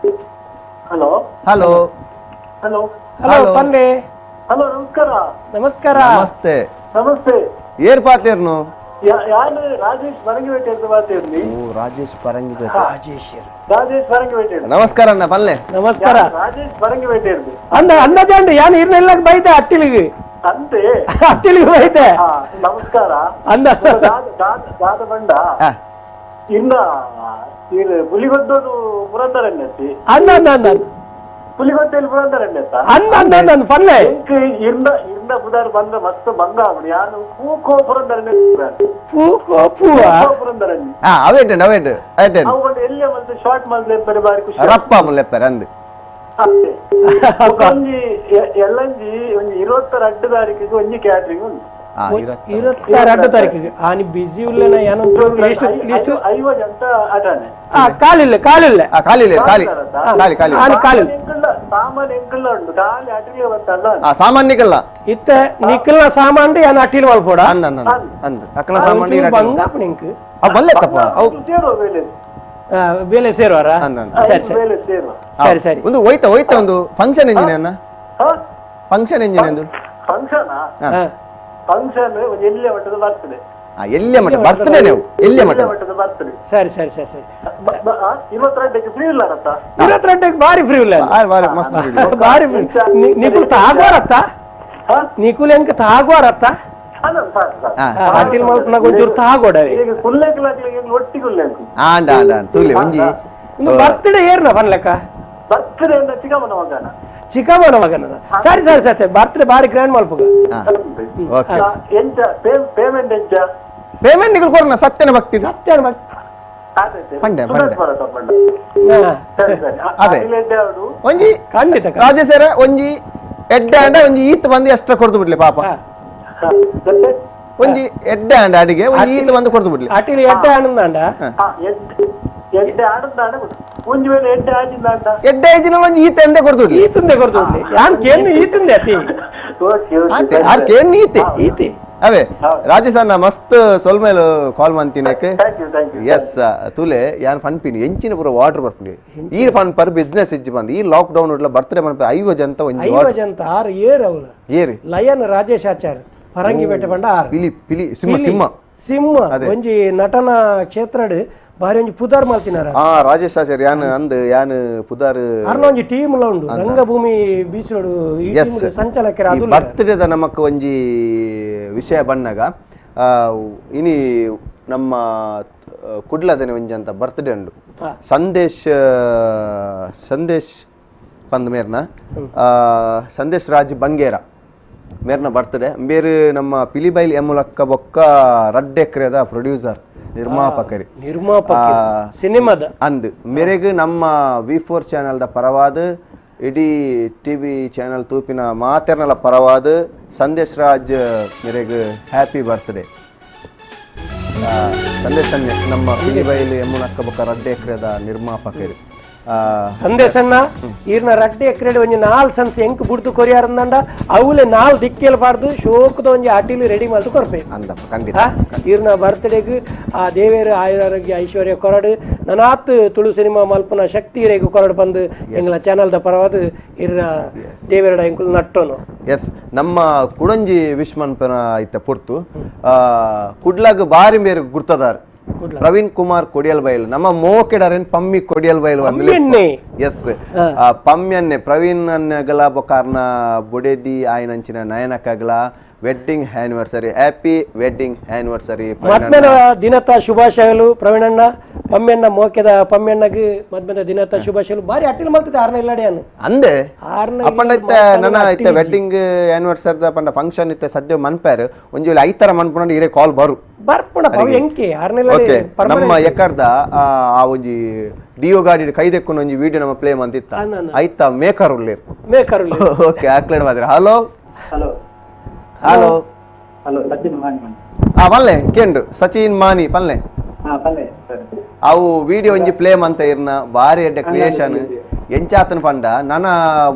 hello hello hello hello ಪಲ್ಲೆ ಹಲೋ ನಮಸ್ಕಾರ ನಮಸ್ಕಾರ ನಮಸ್ತೆ ನಮಸ್ತೆ ಏರ್ ಪಾತೇರ್ನು ಯಾನು ರಾಜೇಶ್ ಪರಂಗಿಪೇಟೆ ಅಂತ ಮಾತಾಡ್ತೀನಿ. ಓ ರಾಜೇಶ್ ಪರಂಗಿಪೇಟೆ. ರಾಜೇಶ್ ರಾಜೇಶ್ ಪರಂಗಿಪೇಟೆ. ನಮಸ್ಕಾರ ಅಣ್ಣ ಪಲ್ಲೆ. ನಮಸ್ಕಾರ. ರಾಜೇಶ್ ಪರಂಗಿಪೇಟೆ. ಅಂದ ಅಂದಾಜಂಡು ಯಾನು ಇರ್ನೆಲ್ಲ ಬೈತೆ ಅಟ್ಟಿಲಿಗೆ. ಅಂತೆ ಅಟ್ಟಿಲಿಗೆ ಬೈತೆ. ನಮಸ್ಕಾರ. ಅಂದ ದಾದ ಬಂಡ ಇನ್ನ ಇದು ಪುಲಿಗೊದ್ದೋದು ಪುರಂದರಣ್ಯತಿ. ಅಂದ ಅಂದ ಅಂದ ಪುಲಿಗೊದ್ದೆಯಲ್ಲಿ ಪುರಂದರಣ್ಯತ. ಅಂದ ಅಂದ ಅಂದ ಪಲ್ಲೆ. ಇರ್ನ ಇರ್ನ ಪುದಾರ್ ಬಂದ ಮಸ್ತ್ ಬಂಗ ಅವನು ಯಾನು ಪೂಕೋ ಪುರಂದರಣ್ಯ. ಪೂಕೋ ಪೂವ ಪುರಂದರಣ್ಯ. ಹಾ ಅವೇಟೆಂಡ್ ಅವೇಟ್ ಅವೇಟೆಂಡ್. ಅವು ಬಂದು ಎಲ್ಲೇ ಬಂದು ಶಾರ್ಟ್ ಮಲ್ಲೆಪ್ಪರೆ ಬಾರಿ ಖುಷಿ. ರಪ್ಪ ಮುಲ್ಲೆಪ್ಪರೆ ಅಂದು. ಒಂಜಿ ಎಲ್ಲಂಜಿ ಒಂಜಿ 22 ತಾರೀಕಿಗೆ ಒಂಜಿ ಕ್ಯಾಟರಿಂಗ್ ಉಂಟು. 22 ತಾರೀಕಿಗೆ ಆನಿ ಬಿಸಿ ಉಲ್ಲೇನ ಏನೋ ಲಿಸ್ಟ್ ಲಿಸ್ಟ್ 50 ಅಂತ ಆಟಾನೆ. ಆ ಕಾಲಿಲ್ಲ ಕಾಲಿಲ್ಲ ಕಾಲಿಲ್ಲ ಖಾಲಿ ಖಾಲಿ ಖಾಲಿ ಆನಿ ಕಾಲಿಲ್ಲ ಸಾಮಾನ್ ಎಂಕಲ್ಲ ಉಂಟು ಖಾಲಿ ಅಟಿಗೆ ಬತ್ತಲ್ಲ. ಆ ಸಾಮಾನ್ಯಕಲ್ಲ ಇತ್ತ ನಿಕ್ಕಲ್ನ ಸಾಮಾನ್ ಯಾನ ಅಟಿಲ್ ಮಲ್ಪೋಡ ಅಂದ ಅಂದ ಅಂದ ಅಕ್ಕನ ಸಾಮಾನ್ ಬಂಗಾಪ ನಿಂಕ್ ಆ ಬಲ್ಲೆತ್ತಪ್ಪ ಅವು ಸೇರುವ ಬೇಲೆ ಬೇಲೆ ಸೇರುವಾರ. ಸರಿ ಸರಿ ಸರಿ ಸರಿ ಒಂದು ಹೋಯ್ತಾ ಹೋಯ್ತಾ ಒಂದು ಫಂಕ್ಷನ್ ಎಂಜಿನ ಅಣ್ಣ ಫಂಕ್ಷನ್ ಎಂಜಿನ ಒಂದು ಫಂಕ್ಷನ್ ಫಂಕ್ಷನ್ ಎಲ್ಲಿಯ ಮಟ್ಟದ ಬರ್ತದೆ. ಎಲ್ಲಿಯ ಮಟ್ಟ ಬರ್ತದೆ ನೀವು ಎಲ್ಲಿಯ ಮಟ್ಟದ ಬರ್ತದೆ. ಸರಿ ಸರಿ ಸರಿ ಸರಿ 22ಕ್ಕೆ ಫ್ರೀ ಇಲ್ಲ ರತ್ತ. 22ಕ್ಕೆ ಬಾರಿ ಫ್ರೀ ಇಲ್ಲ ಬಾರಿ ಮಸ್ತ್ ಬಾರಿ ಫ್ರೀ. ನಿಕುಲ್ ತಾಗುವಾರತ್ತ ನಿಕುಲ್ ಎಂಕ ತಾಗುವಾರತ್ತ ಅಟಿಲ್ ಮಲ್ಪನಾಗ ಒಂಚೂರು ತಾಗೋಡವೆ ಆಂಡ ಆಂಡ ತೂಲೆ ಒಂಜಿ ಬರ್ತ್ಡೇ ಏರ್ನ ಬನ್ಲೆಕ್ಕ ಬರ್ತ್ಡೇ ಚಿಕ್ಕಮ್ಮನ ಮಗನ ಚಿಕ್ಕಮ್ಮನ ಮಗನ. ಸರಿ ಸರಿ ಸರಿ ಸರಿ ಬರ್ತ್ಡೇ ಬಾರಿ ಗ್ರ್ಯಾಂಡ್ ಮಲ್ಪುಗ. ಎಂಚ ಪೇಮೆಂಟ್ ಎಂಚ ಪೇಮೆಂಟ್ ನಿಕುಲ್ ಕೊರ್ನ ಸತ್ಯನ ಭಕ್ತಿ ಸತ್ಯನ ಭಕ್ತಿ ಪಂಡೆ ಪಂಡೆ ಅದೇ ಒಂಜಿ ಖಂಡಿತ ರಾಜೇಶರ ಒಂಜಿ ಎಡ್ಡೆ ಅಂಡ ಒಂಜಿ ಈತ್ ಬಂದು ಎಷ್ಟ ಕೊಡ್ದು ಬಿಡ್ಲಿ ಪಾಪ. ಒಂಜಿ ಎಡ್ಡೆ ಅಂಡ ಅಡಿಗೆ ಒಂಜಿ ಈತ್ ಬಂದು ಕೊಡ್ದು ಬಿಡ್ಲಿ ಅಟಿಲಿ ಎಡ್ಡೆ ಆನಂದ ಎಡ್ಡೆ ಆನಂದ ಒಂಜಿ ವೇಳೆ ಎಡ್ಡೆ ಆಜಿಂದ ಎಡ್ಡೆ ಆಜಿನ ಒಂಜಿ ಈತ ಎಂದೆ ಕೊಡ್ದು ಬಿಡ್ಲಿ ಈತಂದೆ ಕೊಡ್ದು ಬಿಡ್ಲಿ ಯಾನ್ ಕೇನ್ ಈತಂದೆ ಅತಿ ಆರ್ ಕೇನ್ ಈತೆ ಈತೆ ಅವೇ ರಾಜೇಶ್ ಅಣ್ಣ ಮಸ್ತ್ ಸೊಲ್ಮೇಲು ಕಾಲ್ ಮಾಡ್ತೀನಕ್ಕೆ. ಎಸ್ ತುಲೆ ಯಾನ್ ಫನ್ ಪಿನಿ ಎಂಚಿನ ಪೂರ ವಾಟರ್ ಬರ್ಪುಂಡಿ ಈ fun per business ಇಜ್ಜಿ ಬಂದು ಈ ಲಾಕ್ ಡೌನ್ ಉಡ್ಲ ಬರ್ತ್ಡೇ ಮನ್ಪ 50 ಜನ ಒಂಜಿ 50 ಜನ ಆರು ಏರ್ ಅವಳು ಏರಿ ಲಯನ್ ರಾಜೇಶ್ ಆಚಾರ್ ಪರಂಗಿಪೇಟೆ ಬಂಡ ಆರು ಪಿಲಿ ಪಿಲಿ ಸಿಂಹ ಸಿಂಹ ಸಿಂಹ ಒಂಜಿ ನಟನ ಕ್ಷೇತ್ರಡ್ ಬಾರಿ ಒಂಜಿ ಪುದಾರ್ ಮಲ್ತಿನಾರ. ಆ ರಾಜೇಶ್ ಆಚಾರ್ ಯಾನ್ ಅಂದ್ ಯಾನ್ ಪುದಾರ್ ಅರ್ನ ಒಂಜಿ ಟೀಮ್ ಲ ಉಂಡು ರಂಗಭೂಮಿ ಬೀಸೋಡು ಈ ಟೀಮ್ ಸಂಚಾಲಕರ ಅದು ಬರ್ತ್ಡೇದ ನಮಕ್ ಒಂಜಿ ವಿಷಯ ಬಣ್ಣಗ ಇನಿ ನಮ್ಮ ಕುಡ್ಲದನೆ ಒಂಜಿ ಅಂತ ಬರ್ತ್ಡೇ ಉಂಡು ಸಂದೇಶ್ ಸಂದೇಶ್ ಪಂದ್ ಮೇರ್ನ ಸಂದೇಶ್ ರಾಜ್ ಬಂಗೇರ ಮೇರ್ನ ಬರ್ತ್ಡೇ ಬೇರೆ ನಮ್ಮ ಪಿಲಿಬೈಲ್ ಎಮ್ಮುಲಕ್ಕ ಬೊಕ್ಕ ರಡ್ಡೆಕ್ರೆದ ಪ್ರೊಡ್ಯೂಸರ್ ನಿರ್ಮಾಪಕರಿ ನಿರ್ಮಾಪಕ ಸಿನಿಮಾದ ಅಂದ್ ಮೇರೆಗ್ ನಮ್ಮ ವಿ4 ಚಾನೆಲ್ ದ ಪರವಾದ ಇಡೀ ಟಿವಿ ಚಾನೆಲ್ ತೂಪಿನ ಮಾತೆರ್ನಲ ಪರವಾದ ಸಂದೇಶ್ ರಾಜ್ ಮೇರೆಗ್ ಹ್ಯಾಪಿ ಬರ್ತ್ಡೇ ಸಂದೇಶ್ ಅಣ್ಣೆ ನಮ್ಮ ಪಿಲಿಬೈಲ್ ಎಮ್ಮುಲಕ್ಕ ಬೊಕ್ಕ ರಡ್ಡೆಕ್ರೆದ ನಿರ್ಮಾಪಕರಿ ಸಂದೇಶಣ್ಣ ಈರ್ನ ರಡ್ಡೆ ಎಕರೆ ಒಂಜಿ ನಾಲ್ ಸನ್ಸ್ ಎಂಕ್ ಬುಡ್ದು ಕೊರಿಯಾರಂದಂಡ ಅವಲೆ ನಾಲ್ ದಿಕ್ಕೆಲ್ ಪಾಡ್ದು ಶೋಕದ ಒಂಜಿ ಅಟಿಲು ರೆಡಿ ಮಲ್ತು ಕೊರ್ಪೆ ಅಂದಪ್ಪ ಖಂಡಿತ ಈರ್ನ ಬರ್ತ್ಡೇಗ್ ಆ ದೇವೇರು ಆಯುರಾರೋಗ್ಯ ಐಶ್ವರ್ಯ ಕೊರಡು ನನಾತ್ ತುಳು ಸಿನಿಮಾ ಮಲ್ಪನ ಶಕ್ತಿ ಇರೇಗ್ ಕೊರಡು ಬಂದು ಎಂಗ್ಲ ಚಾನಲ್ದ ಪರವಾದ ಇರ್ನ ದೇವೇರಡ ಎಂಕುಲು ನಟ್ಟೋನು. ಎಸ್ ನಮ್ಮ ಕುಡಂಜಿ ವಿಶ್ ಮನ್ಪನ ಇತ್ತ ಪೊರ್ತು ಕುಡ್ಲಾಗ ಬಾರಿ ಮೇರು ಗುರ್ತದಾರ್ ಪ್ರವೀಣ್ ಕುಮಾರ್ ಕೊಡಿಯಲ್ ಬೈಲ್ ನಮ್ಮ ಮೋಕೆಡರೇನ್ ಪಮ್ಮಿ ಕೊಡಿಯಲ್ ಬೈಲ್ ಎಸ್ ಪಮ್ಮಿಯನ್ನೆ ಪ್ರವೀಣ್ ಅನ್ನಗಲ ಬೊಕಾರ್ನ ಬೊಡೆದಿ ಆಯನಂಚಿನ ನಯನಕಗಲ wedding anniversary happy wedding anniversary ಮದ್ಮೆನ ದಿನತ ಶುಭಾಶಯಗಳು ಪ್ರವೀಣಣ್ಣ ಪಮ್ಮಿಯಣ್ಣ ಮೋಕೆದ ಪಮ್ಮಿಯಣ್ಣಗೆ ಮದ್ಮೆನ ದಿನತ ಶುಭಾಶಯಗಳು ಬಾರಿ ಅಟ್ಟಿಲ್ ಮಲ್ತಿದ್ದೆ ಆರ್ನ ಇಲ್ಲಡೆ ಅಂದೆ ಅಪ್ಪಂಡ ಇತ್ತೆ ನನ್ನ ಇತ್ತೆ ವೆಡ್ಡಿಂಗ್ ಆನಿವರ್ಸರಿ ಪಂಡ ಫಂಕ್ಷನ್ ಇತ್ತೆ ಸದ್ಯ ಮನ್ಪೇರು ಒಂಜಿ ವೇಳೆ ಐತರ ಮನ್ಪುಂಡ ಇರೇ ಕಾಲ್ ಬರು ಬರ್ಪುಣ ಎಂಕೆ ಓಕೆ ನಮ್ಮ ಎಕರ್ದ ಆ ಒಂಜಿ ಡಿಯೋ ಗಾಡಿ ಕೈ ದೆಕ್ಕುನ ಒಂಜಿ ವಿಡಿಯೋ ನಮ್ಮ ಪ್ಲೇ ಮಂತಿತ್ತ ಐತ ಮೇಕರ್ ಉಲ್ಲೇರು ಮೇಕರ್ ಓಕೆ ಆಕ್ಲೇಡ್ ಮಾತ್ರ hello hello hello hello Sachin ಮಾನಿ ಆ ಪಲ್ಲೆ ಕೇಂಡು ಸಚಿನ್ ಮಾನಿ ಪಲ್ಲೆ ಹಾ ಪಲ್ಲೆ ಸರ್ ಅವು ವಿಡಿಯೋ ಒಂಜಿ ಪ್ಲೇ ಮಂತ ಇರ್ನ ಬಾರಿ ಎಡ್ಡೆ ಕ್ರಿಯೇಷನ್ ಎಂಚಾತನ ಪಂಡ ನನ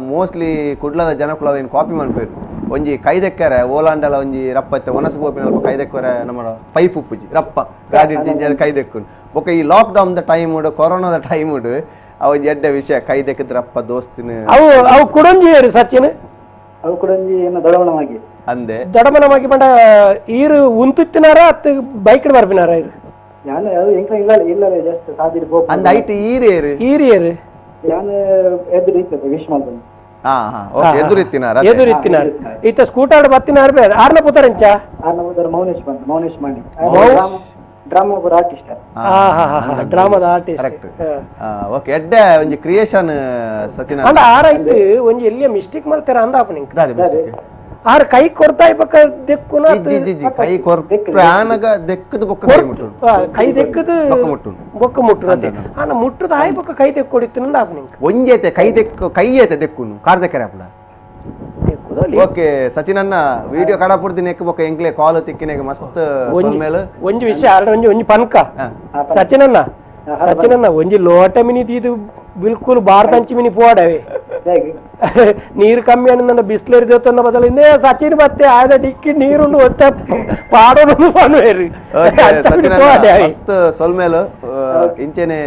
ಮೋಸ್ಟ್ಲಿ ಕುಡ್ಲದ ಜನಕುಲ ಏನು ಕಾಪಿ ಮನ್ಪೇರು ಒಂಜಿ ಕೈದೆಕ್ಕರೆ ಓಲಾಂಡಲ ಒಂಜಿ ರಪ್ಪ ಇತ್ತೆ ಒನಸು ಗೋಪಿನ ಕೈದೆಕ್ಕರೆ ನಮ್ಮ ಪೈಪ್ ಉಪ್ಪುಜಿ ರಪ್ಪ ಗಾಡಿ ಕೈದೆಕ್ಕುನು ಬೊಕ ಈ ಲಾಕ್ ಡೌನ್ the time ಉಡು ಕೊರೋನಾದ ಟೈಮ್ ಉಡು ಅವು ಎಡ್ಡೆ ವಿಷಯ ಕೈದೆಕ್ಕಿದ್ರೆ ರಪ್ಪ ದೋಸ್ತಿನ ಅವು ಅವು ಕುಡಂಜಿ ಸಚಿನ್ ಅವು ಕುಡಂಜಿ ಏನು ದೊಡಮನವಾಗಿ ಅಂದೆ ದೊಡಮನವಾಗಿ ಪಂಡ ಈರು ಉಂತುತ್ತಿನಾರ ಅತ್ತು ಬೈಕ್ ಬರ್ಪಿನಾರ ಇರು ಯಾನು ಅದು ಎಂಕ ಇಲ್ಲ ಇಲ್ಲ ಜಸ್ಟ್ ಸಾದಿರ್ ಬೋಪ್ ಅಂದ ಐಟ್ ಈರೇರು ಈರೇರು ಯಾನು ಎದುರು ಇತ್ತು ವಿಶ್ ಮಾಡ್ತಾನೆ ಹಾ ಹಾ ಓಕೆ ಎದುರಿತ್ತಿನಾರ ಎದುರಿತ್ತಿನಾರ ಈತ ಸ್ಕೂಟರ್ ಬತ್ತಿನಾರ ಬೇಡ ಆರ್ನ ಪುತರಂಚ ಆರ್ನ ಪುತರ ಮೌನೇಶ್ ಬಂದು ಮೌನೇಶ್ ಮಾಣಿ ಡ್ರಾಮಾ ಒಬ್ಬರು ಆರ್ಟಿಸ್ಟ್ ಹಾ ಹಾ ಹಾ ಡ್ರಾಮಾದ ಆರ್ಟಿಸ್ಟ್ ಕರೆಕ್ಟ್ ಓಕೆ ಎಡ್ಡೆ ಒಂಜಿ ಕ್ರಿಯೇಷನ್ ಸಚಿನ್ ಅಂಡ ಆರೈಟ್ ಒಂಜಿ ಎಲ್ಲಿಯ ಮಿಸ್ಟೇಕ್ ಮಲ್ತಾರ ಅಂದಾಪ ನಿಂಕ್ ಆರ್ ಕೈ ಕೊರ್ತಾ ಇಪ್ಪಕ್ಕ ದೆಕ್ಕುನ ಜಿ ಜಿ ಜಿ ಕೈ ಕೊರ್ಪ ಆನಗ ದೆಕ್ಕದ ಬೊಕ್ಕ ಕೈ ಮುಟ್ಟು ಕೈ ದೆಕ್ಕದ ಬೊಕ್ಕ ಮುಟ್ಟು ಬೊಕ್ಕ ಮುಟ್ಟು ಅದೇ ಆನ ಮುಟ್ಟುದ ಆಯ್ ಬೊಕ್ಕ ಕೈ ದೆಕ್ಕೊಡಿತ್ತು ಅಂದಾಪ ನಿಂಕ್ ಒಂಜೇತೆ ಕೈ ದೆಕ್ಕ ಕೈ ಐತೆ ದೆಕ್ಕುನು ಕಾರ್ ದೆಕ್ಕರೆ ಅಪ್ಪಡ ಓಕೆ ಸಚಿನ್ ಅಣ್ಣ ವಿಡಿಯೋ ಕಡಪುರ್ದಿ ನೆಕ್ ಬೊಕ್ಕ ಎಂಕ್ಲೆ ಕಾಲ್ ತಿಕ್ಕಿನೆಗೆ ಮಸ್ತ್ ಸೊಲ್ಮೇಲೆ ಒಂಜಿ ವಿಷಯ ಆರ್ಡ ಒಂಜಿ ಒಂಜಿ ಪನ್ಕ ಸಚಿನ್ ಅಣ್ಣ ಸಚಿನ್ ಅಣ್ಣ ಒಂಜಿ ಲೋಟ ಮಿನಿ ಇದು ಬಿಲ್ಕುಲ್ ಬಾರ್ದಂಚಿ ಮಿನಿ ಪೋಡವೆ ನೀರು ಕಮ್ಮಿ ಅಣ್ಣ ಬಿಸ್ಲೇರಿ ದೇವತನ್ನ ಬದಲು ಇನ್ನೇ ಸಚಿನ್ ಮತ್ತೆ ಆದ ಡಿಕ್ಕಿ ನೀರುಂಡು ಒತ್ತ ಪಾಡೋದು ಪನ್ವೇರಿ ಮಸ್ತ್ ಸೊಲ್ಮೇಲು ಇಂಚೆನೆ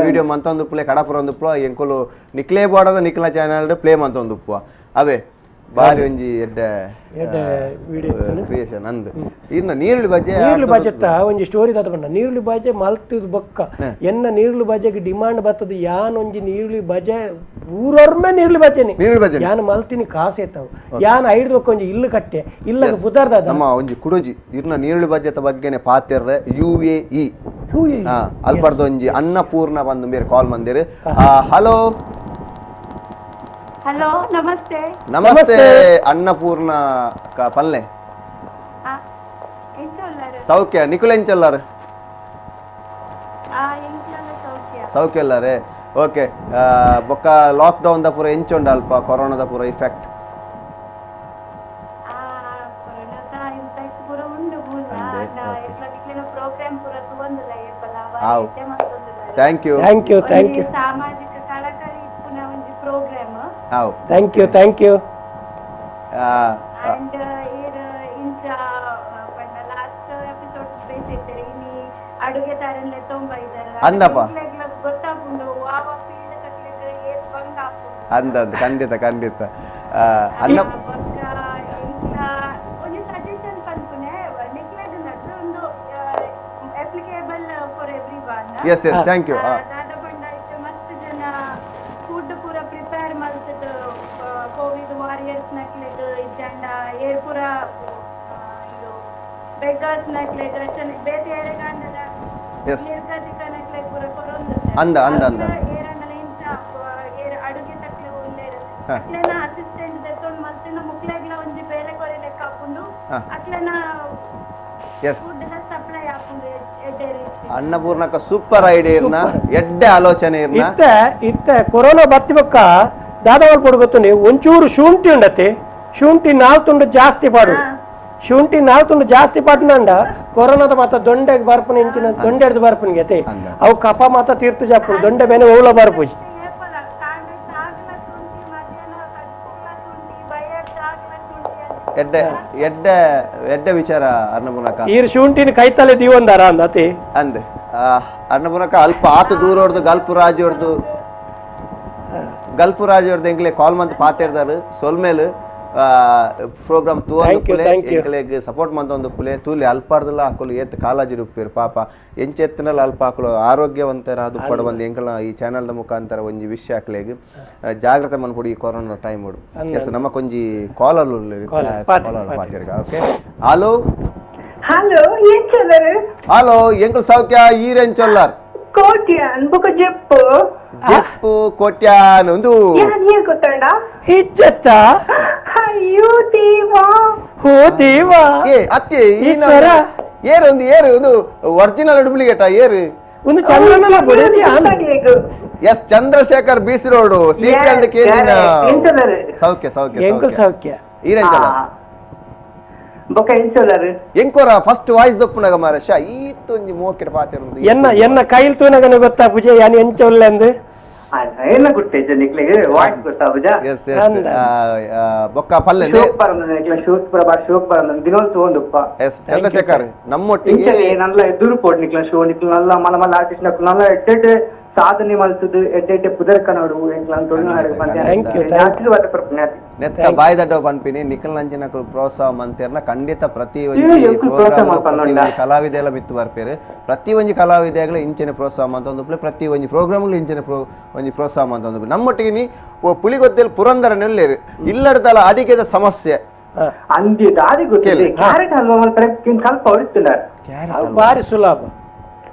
ವಿಡಿಯೋ ಮಂತೊಂದು ಪ್ಲೇ ಕಡಪುರ ಒಂದು ಪ್ಲೋ ಎಂಕುಲು ನಿಕ್ಲೇ ಬೋಡದ ನಿಕ್ಲ ಚಾನಲ್ ಪ್ಲೇ ಮಂತೊಂದು ಉಪ್ಪು ಅವೇ ಬಾರಿ ಒಂಜಿ ಎಡ್ಡೆ ಕ್ರಿಯೇಷನ್ ಅಂದ್ ಇನ್ನ ನೀರುಳ್ಳಿ ಬಜೆ ನೀರುಳ್ಳಿ ಬಜೆತ್ತ ಒಂಜಿ ಸ್ಟೋರಿ ದಾತ ಪಂಡ ನೀರುಳ್ಳಿ ಬಜೆ ಮಲ್ತದ ಬೊಕ್ಕ ಎನ್ನ ನೀರುಳ್ಳಿ ಬಜೆಗೆ ಡಿಮಾಂಡ್ ಬರ್ತದ ಯಾನ್ ಒಂಜಿ ನೀರುಳ್ಳಿ ಬಜೆ ಊರೊರ್ಮೆ ನೀರುಳ್ಳಿ ಬಜೆನಿ ನೀರುಳ್ಳಿ ಬಜೆ ಯಾನ್ ಮಲ್ತಿನಿ ಕಾಸು ಎತ್ತಾವು ಯಾನ್ ಐಡ್ದು ಬೊಕ್ಕ ಒಂಜಿ ಇಲ್ಲು ಕಟ್ಟೆ ಇಲ್ಲ ಬುದಾರ್ದ ನಮ್ಮ ಒಂಜಿ ಕುಡೋಜಿ ಇರ್ನ ನೀರುಳ್ಳಿ ಬಜೆತ ಬಗ್ಗೆನೆ ಪಾತೆರ್ರೆ ಯುಎಇ ಅಲ್ಪರ್ದ ಒಂಜಿ ಅನ್ನಪೂರ್ಣ ಬಂದು ಬೇರೆ ಕಾಲ್ ಮಂದಿರ್. ಹಲೋ ಹಲೋ ನಮಸ್ತೆ. ನಮಸ್ತೆ ಅನ್ನಪೂರ್ಣ ಪಲ್ಲೆ ಸೌಖ್ಯ ನಿಕುಲ್ ಎಂಚಲ್ಲಾರು ಸೌಖ್ಯ ಅಲ್ಲಾರೆ. ಓಕೆ ಬೊಕ್ಕ ಲಾಕ್ ಡೌನ್ the ಪೂರ ಎಂಚೊಂಡ ಅಲ್ಪ ಕೊರೋನಾದ ಪೂರ effect thank you thank you thank you ಸಾಮಾಜಿಕ ಕಳಕಳಿ ಇಪ್ಪುನ ಒಂಜಿ ಪ್ರೋಗ್ರಾಮ್. ಹಾವ್ thank you thank you. And ಈರ್ ಇಂಚ ಪಂಡ ಲಾಸ್ಟ್ ಎಪಿಸೋಡ್ ಬೇಸಿತ್ತೆ ಇನಿ ಅಡುಗೆ ತಾರನ್ಲೆ ತೊಂಬ ಇದ್ದಾರೆ ಅಂದಪ್ಪ ಗೊತ್ತಾಪುಂಡು ವಾವ ಫೀಲ್ಡ್ ಕಟ್ಲಿಕ್ಕೆ ಏತ್ ಬಂಗ ಆಪುಂಡು ಅಂದ ಖಂಡಿತ ಖಂಡಿತ. ಅನ್ನ ಬೊಕ್ಕ ಇಂಚ ಒಂಜಿ ಸಜೆಷನ್ ಪನ್ಪುನೆ ನಿಕ್ಲೆಗ್ ನಡ್ದು ಒಂದು applicable for everyone. Yes yes thank you. ದಾದ ಪಂಡ ಇತ್ತೆ ಮಸ್ತ್ ಜನ ಫುಡ್ ಪೂರ ಪ್ರಿಪೇರ್ ಮಲ್ತದ ಕೋವಿಡ್ ವಾರಿಯರ್ಸ್ ನಕ್ಲೆಗ್ ಇಜ್ಜಂಡ ಏರ್ ಪೂರ ಇದು ಬೆಗ್ಗರ್ಸ್ ನಕ್ಲೆಗ್ ರಚನೆ ಬೇತೆ ಏರೆಗಾಂಡಲ ನಿರ್ಗತಿಕನಕ್ಲೆ ಪೂರ ಕೊರೊಂದುಲ್ಲೆರ್. ಅಂದ ಅಂದ ಅಂದ ಏರಂಡಲ ಇಂಚ ಏರ್ ಅಡುಗೆ ತಕ್ಲೆ ಉಲ್ಲೆರ್ ಅಕ್ಲೆನ ಅಸಿಸ್ಟೆಂಟ್ ದೆತ್ತೊಂದು ಮಲ್ತಿನ ಮುಕ್ಲೆಗ್ಲ ಒಂಜಿ ಬೇಲೆ ಕೊರಿ ಲೆಕ್ಕ ಆಪುಂಡು ಅಕ್ಲೆನ ಫುಡ್ ಲ ಸಪ್ಲೈ ಆಪುಂಡು ಎಡ್ಡೆ ರೀತಿ. ಅನ್ನಪೂರ್ಣಕ ಸೂಪರ್ ಐಡಿಯಾ ಇರ್ನ, ಎಡ್ಡೆ ಆಲೋಚನೆ ಇರ್ನ. ಇತ್ತೆ ಇತ್ತೆ ಕೊರೋನಾ ಬತ್ತಿ ಬೊಕ್ಕ ದಾದವಾಲ್ ಪೊಡು ಗೊತ್ತುಂಡು, ಒಂಚೂರು ಶುಂಠಿ ಉಂಡತೆ, ಶುಂಠಿ 4 ತುಂಡು ಜಾಸ್ತಿ ಪಾಡು, ಶುಂಠಿ 4 ತುಂಡು ಜಾಸ್ತಿ ಪಾಡ್ನಂಡ ಕೊರೋನಾದ ಮಾತ ದೊಂಡೆಗೆ ಬರ್ಪುನ ಇಂಚಿನ ದೊಂಡೆ ಹಿಡ್ದು ಬರ್ಪುನಿಗೆ ಅತೆ ಅವು ಕಫ ಮಾತ ತೀರ್ಥ ಜಾಪುಂಡು, ದೊಂಡೆ ಬೇನೆ ಓಲ ಬರ್ಪುಜಿ. ಎಡ್ಡೆ ಎಡ್ಡೆ ಎಡ್ಡೆ ವಿಚಾರ ಅನ್ನಪೂರ್ಣಕ. ಈರ್ ಶುಂಠಿನ ಕೈತಲೆ ದೀವೊಂದಾರ ಅಂದತೆ ಅಂದ್ ಅನ್ನಪೂರ್ಣಕ. ಅಲ್ಪ ಆತ ದೂರ ಹೊಡ್ದು ಗಲ್ಪು ರಾಜ್ ಹೊಡ್ದು ಗಲ್ಪು ರಾಜ್ ಹೊಡ್ದು ಎಂಕ್ಲೆ ಕಾಲ್ ಮಂತ್ ಪಾತೆರ್ದಾರು ಸೊಲ್ಮೇಲು ಪ್ರೋಗ್ರಾಮ್ ತೂವಂದು ಸಪೋರ್ಟ್ ಮಂತೊಂದು ಪುಲೆ ತೂಲಿ ಅಲ್ಪಾರ್ದಲ್ಲ ಹಾಕಲು ಏತ್ ಕಾಲಾಜಿ ರುಪ್ಪೇರು ಪಾಪ ಎಂಚೆತ್ತನಲ್ಲಿ ಅಲ್ಪ ಹಾಕಲು ಆರೋಗ್ಯವಂತರ ಅದು ಪಡ ಬಂದು ಎಂಕಲ ಈ ಚಾನೆಲ್ದ ಮುಖಾಂತರ ಒಂಜಿ ವಿಷಯ ಹಾಕ್ಲೇಗ್ ಜಾಗ್ರತೆ ಮನ್ಪುಡಿ ಈ ಕೊರೋನಾ ಟೈಮ್ ಎಸ್. ನಮ್ಮ ಕೊಂಜಿ collar okay. Hello hello ಎಂಚೊಲ್ಲರು? Hello ಎಂಕಲ್ ಸೌಖ್ಯ ಈರೆಂಚೊಲ್ಲರ್? ಕೋಟ್ಯಾನ್ ಬೊಕ ಜೆಪ್ಪು ಜೆಪ್ಪು ಕೋಟ್ಯಾನ್ ಒಂದು ಯಾನ್ ಏರ್ ಗೊತ್ತಂಡ ಇಜ್ಜತ್ತ ಅಯ್ಯೋ ದೇವಾ ಹೋ ದೇವಾ ಏ ಅತ್ತೆ ಈಶ್ವರ ಏರು ಒಂದು ಏರು ಒಂದು ಒರಿಜಿನಲ್ ಡೂಪ್ಲಿಕೇಟ್ ಏರು ಒಂದು ಚಂದ್ರನಲ ಬುಡದಿ ಆನ್. S Chandrashekhar BC road CP and ಕೇಜಿನ ಸೌಖ್ಯ ಸೌಖ್ಯ ಎಂಕಲ್ ಸೌಖ್ಯ ಈರೆಂಚೊಲ್ಲರ್ ಬೊಕ ಎಂಚೊಲ್ಲರು? ಎಂಕೋರ ಫಸ್ಟ್ ವಾಯ್ಸ್ ದೊಪ್ಪುನಗ ಮಾರಶ ಈತೊಂಜಿ ಮೋಕೆಟ್ ಪಾತೆರುಂದು ಎನ್ನ ಎನ್ನ ಕೈಲ್ ತೂನಗನೆ ಗೊತ್ತಾ ಪೂಜೆ ಯಾನ್ ಎಂಚೊಲ್ಲೆ ಅಂದ್ ಏನ ಗುಟ್ಟೆ ನಿಕ್ಲೆಗ್ ವಾಯ್ಸ್ ಗೊತ್ತಾ ಪೂಜಾ? ಎಸ್ ಎಸ್ ಬೊಕ್ಕ ಪಲ್ಲೆ ಸೂಪರ್ ನಿಕ್ಲೆ ಶೋಕ್ ಪ್ರಭಾ ಶೋಕ್ ಬರಂದ ದಿನೋಲ್ ತೂವೊಂದುಪ್ಪ. ಎಸ್ ಚಂದ್ರಶೇಖರ್ ನಮ್ಮೊಟ್ಟಿಗೆ ಇಂಚನೆ ನಲ್ಲ ಎದುರು ಪೋಡ್ ನಿಕ್ಲೆ ಶೋ ನಿಕ್ಲೆ ನಲ್ಲ ಮಲ್ಲ ಮಲ್ಲ ಆರ್ಟಿಸ್ಟ್ ನಕ್ಲು ನಲ್ಲ ಎಡ್ಡೆ ಸಾಧನೆ ಮಲ್ತುದು ಎಡ್ಡೆ ಎಡ್ಡೆ ಪುದರ್ ಕನೋಡು ಎಂಕ್ಲ ತುಳುನಾಡು ಆಶೀರ್ವಾದ ಕೊರ್ಪುನೆ. ನೆತ್ತ ಬಾಯ್ದಡ್ಡ ಪನ್ಪಿನಿ ನಿಖಲ್ ನಂಚಿನಕುಲು ಪ್ರೋತ್ಸಾಹ ಮಂತೇರ್ನ ಖಂಡಿತ ಪ್ರತಿ ಒಂಜಿ ಪ್ರೋಗ್ರಾಮ್ ಕಲಾವಿದೆಲ್ಲ ಮಿತ್ತು ಬರ್ಪೇರು ಪ್ರತಿ ಒಂಜಿ ಕಲಾವಿದೆಗಳ ಇಂಚಿನ ಪ್ರೋತ್ಸಾಹ ಮಂತೊಂದು ಪ್ರತಿ ಒಂಜಿ ಪ್ರೋಗ್ರಾಮ್ಗಳು ಇಂಚಿನ ಒಂಜಿ ಪ್ರೋತ್ಸಾಹ ಮಂತೊಂದು ನಮ್ಮೊಟ್ಟಿಗೆ ನೀ ಪುಲಿಗೊದ್ದೆಲ್ ಪುರಂದರ ನೆಲ್ಲೇರು ಇಲ್ಲಡ್ದಲ ಅಡಿಗೆದ ಸಮಸ್ಯೆ ಅಂದಿ ದಾರಿ ಗೊತ್ತಿಲ್ಲ. ಕ್ಯಾರೆಟ್ ಹಲ್ವಾ ಮಲ್ಪರೆ ಕಲ್ಪ ಹೊಡಿತುಂಡ ಬಾರಿ ಸುಲಭ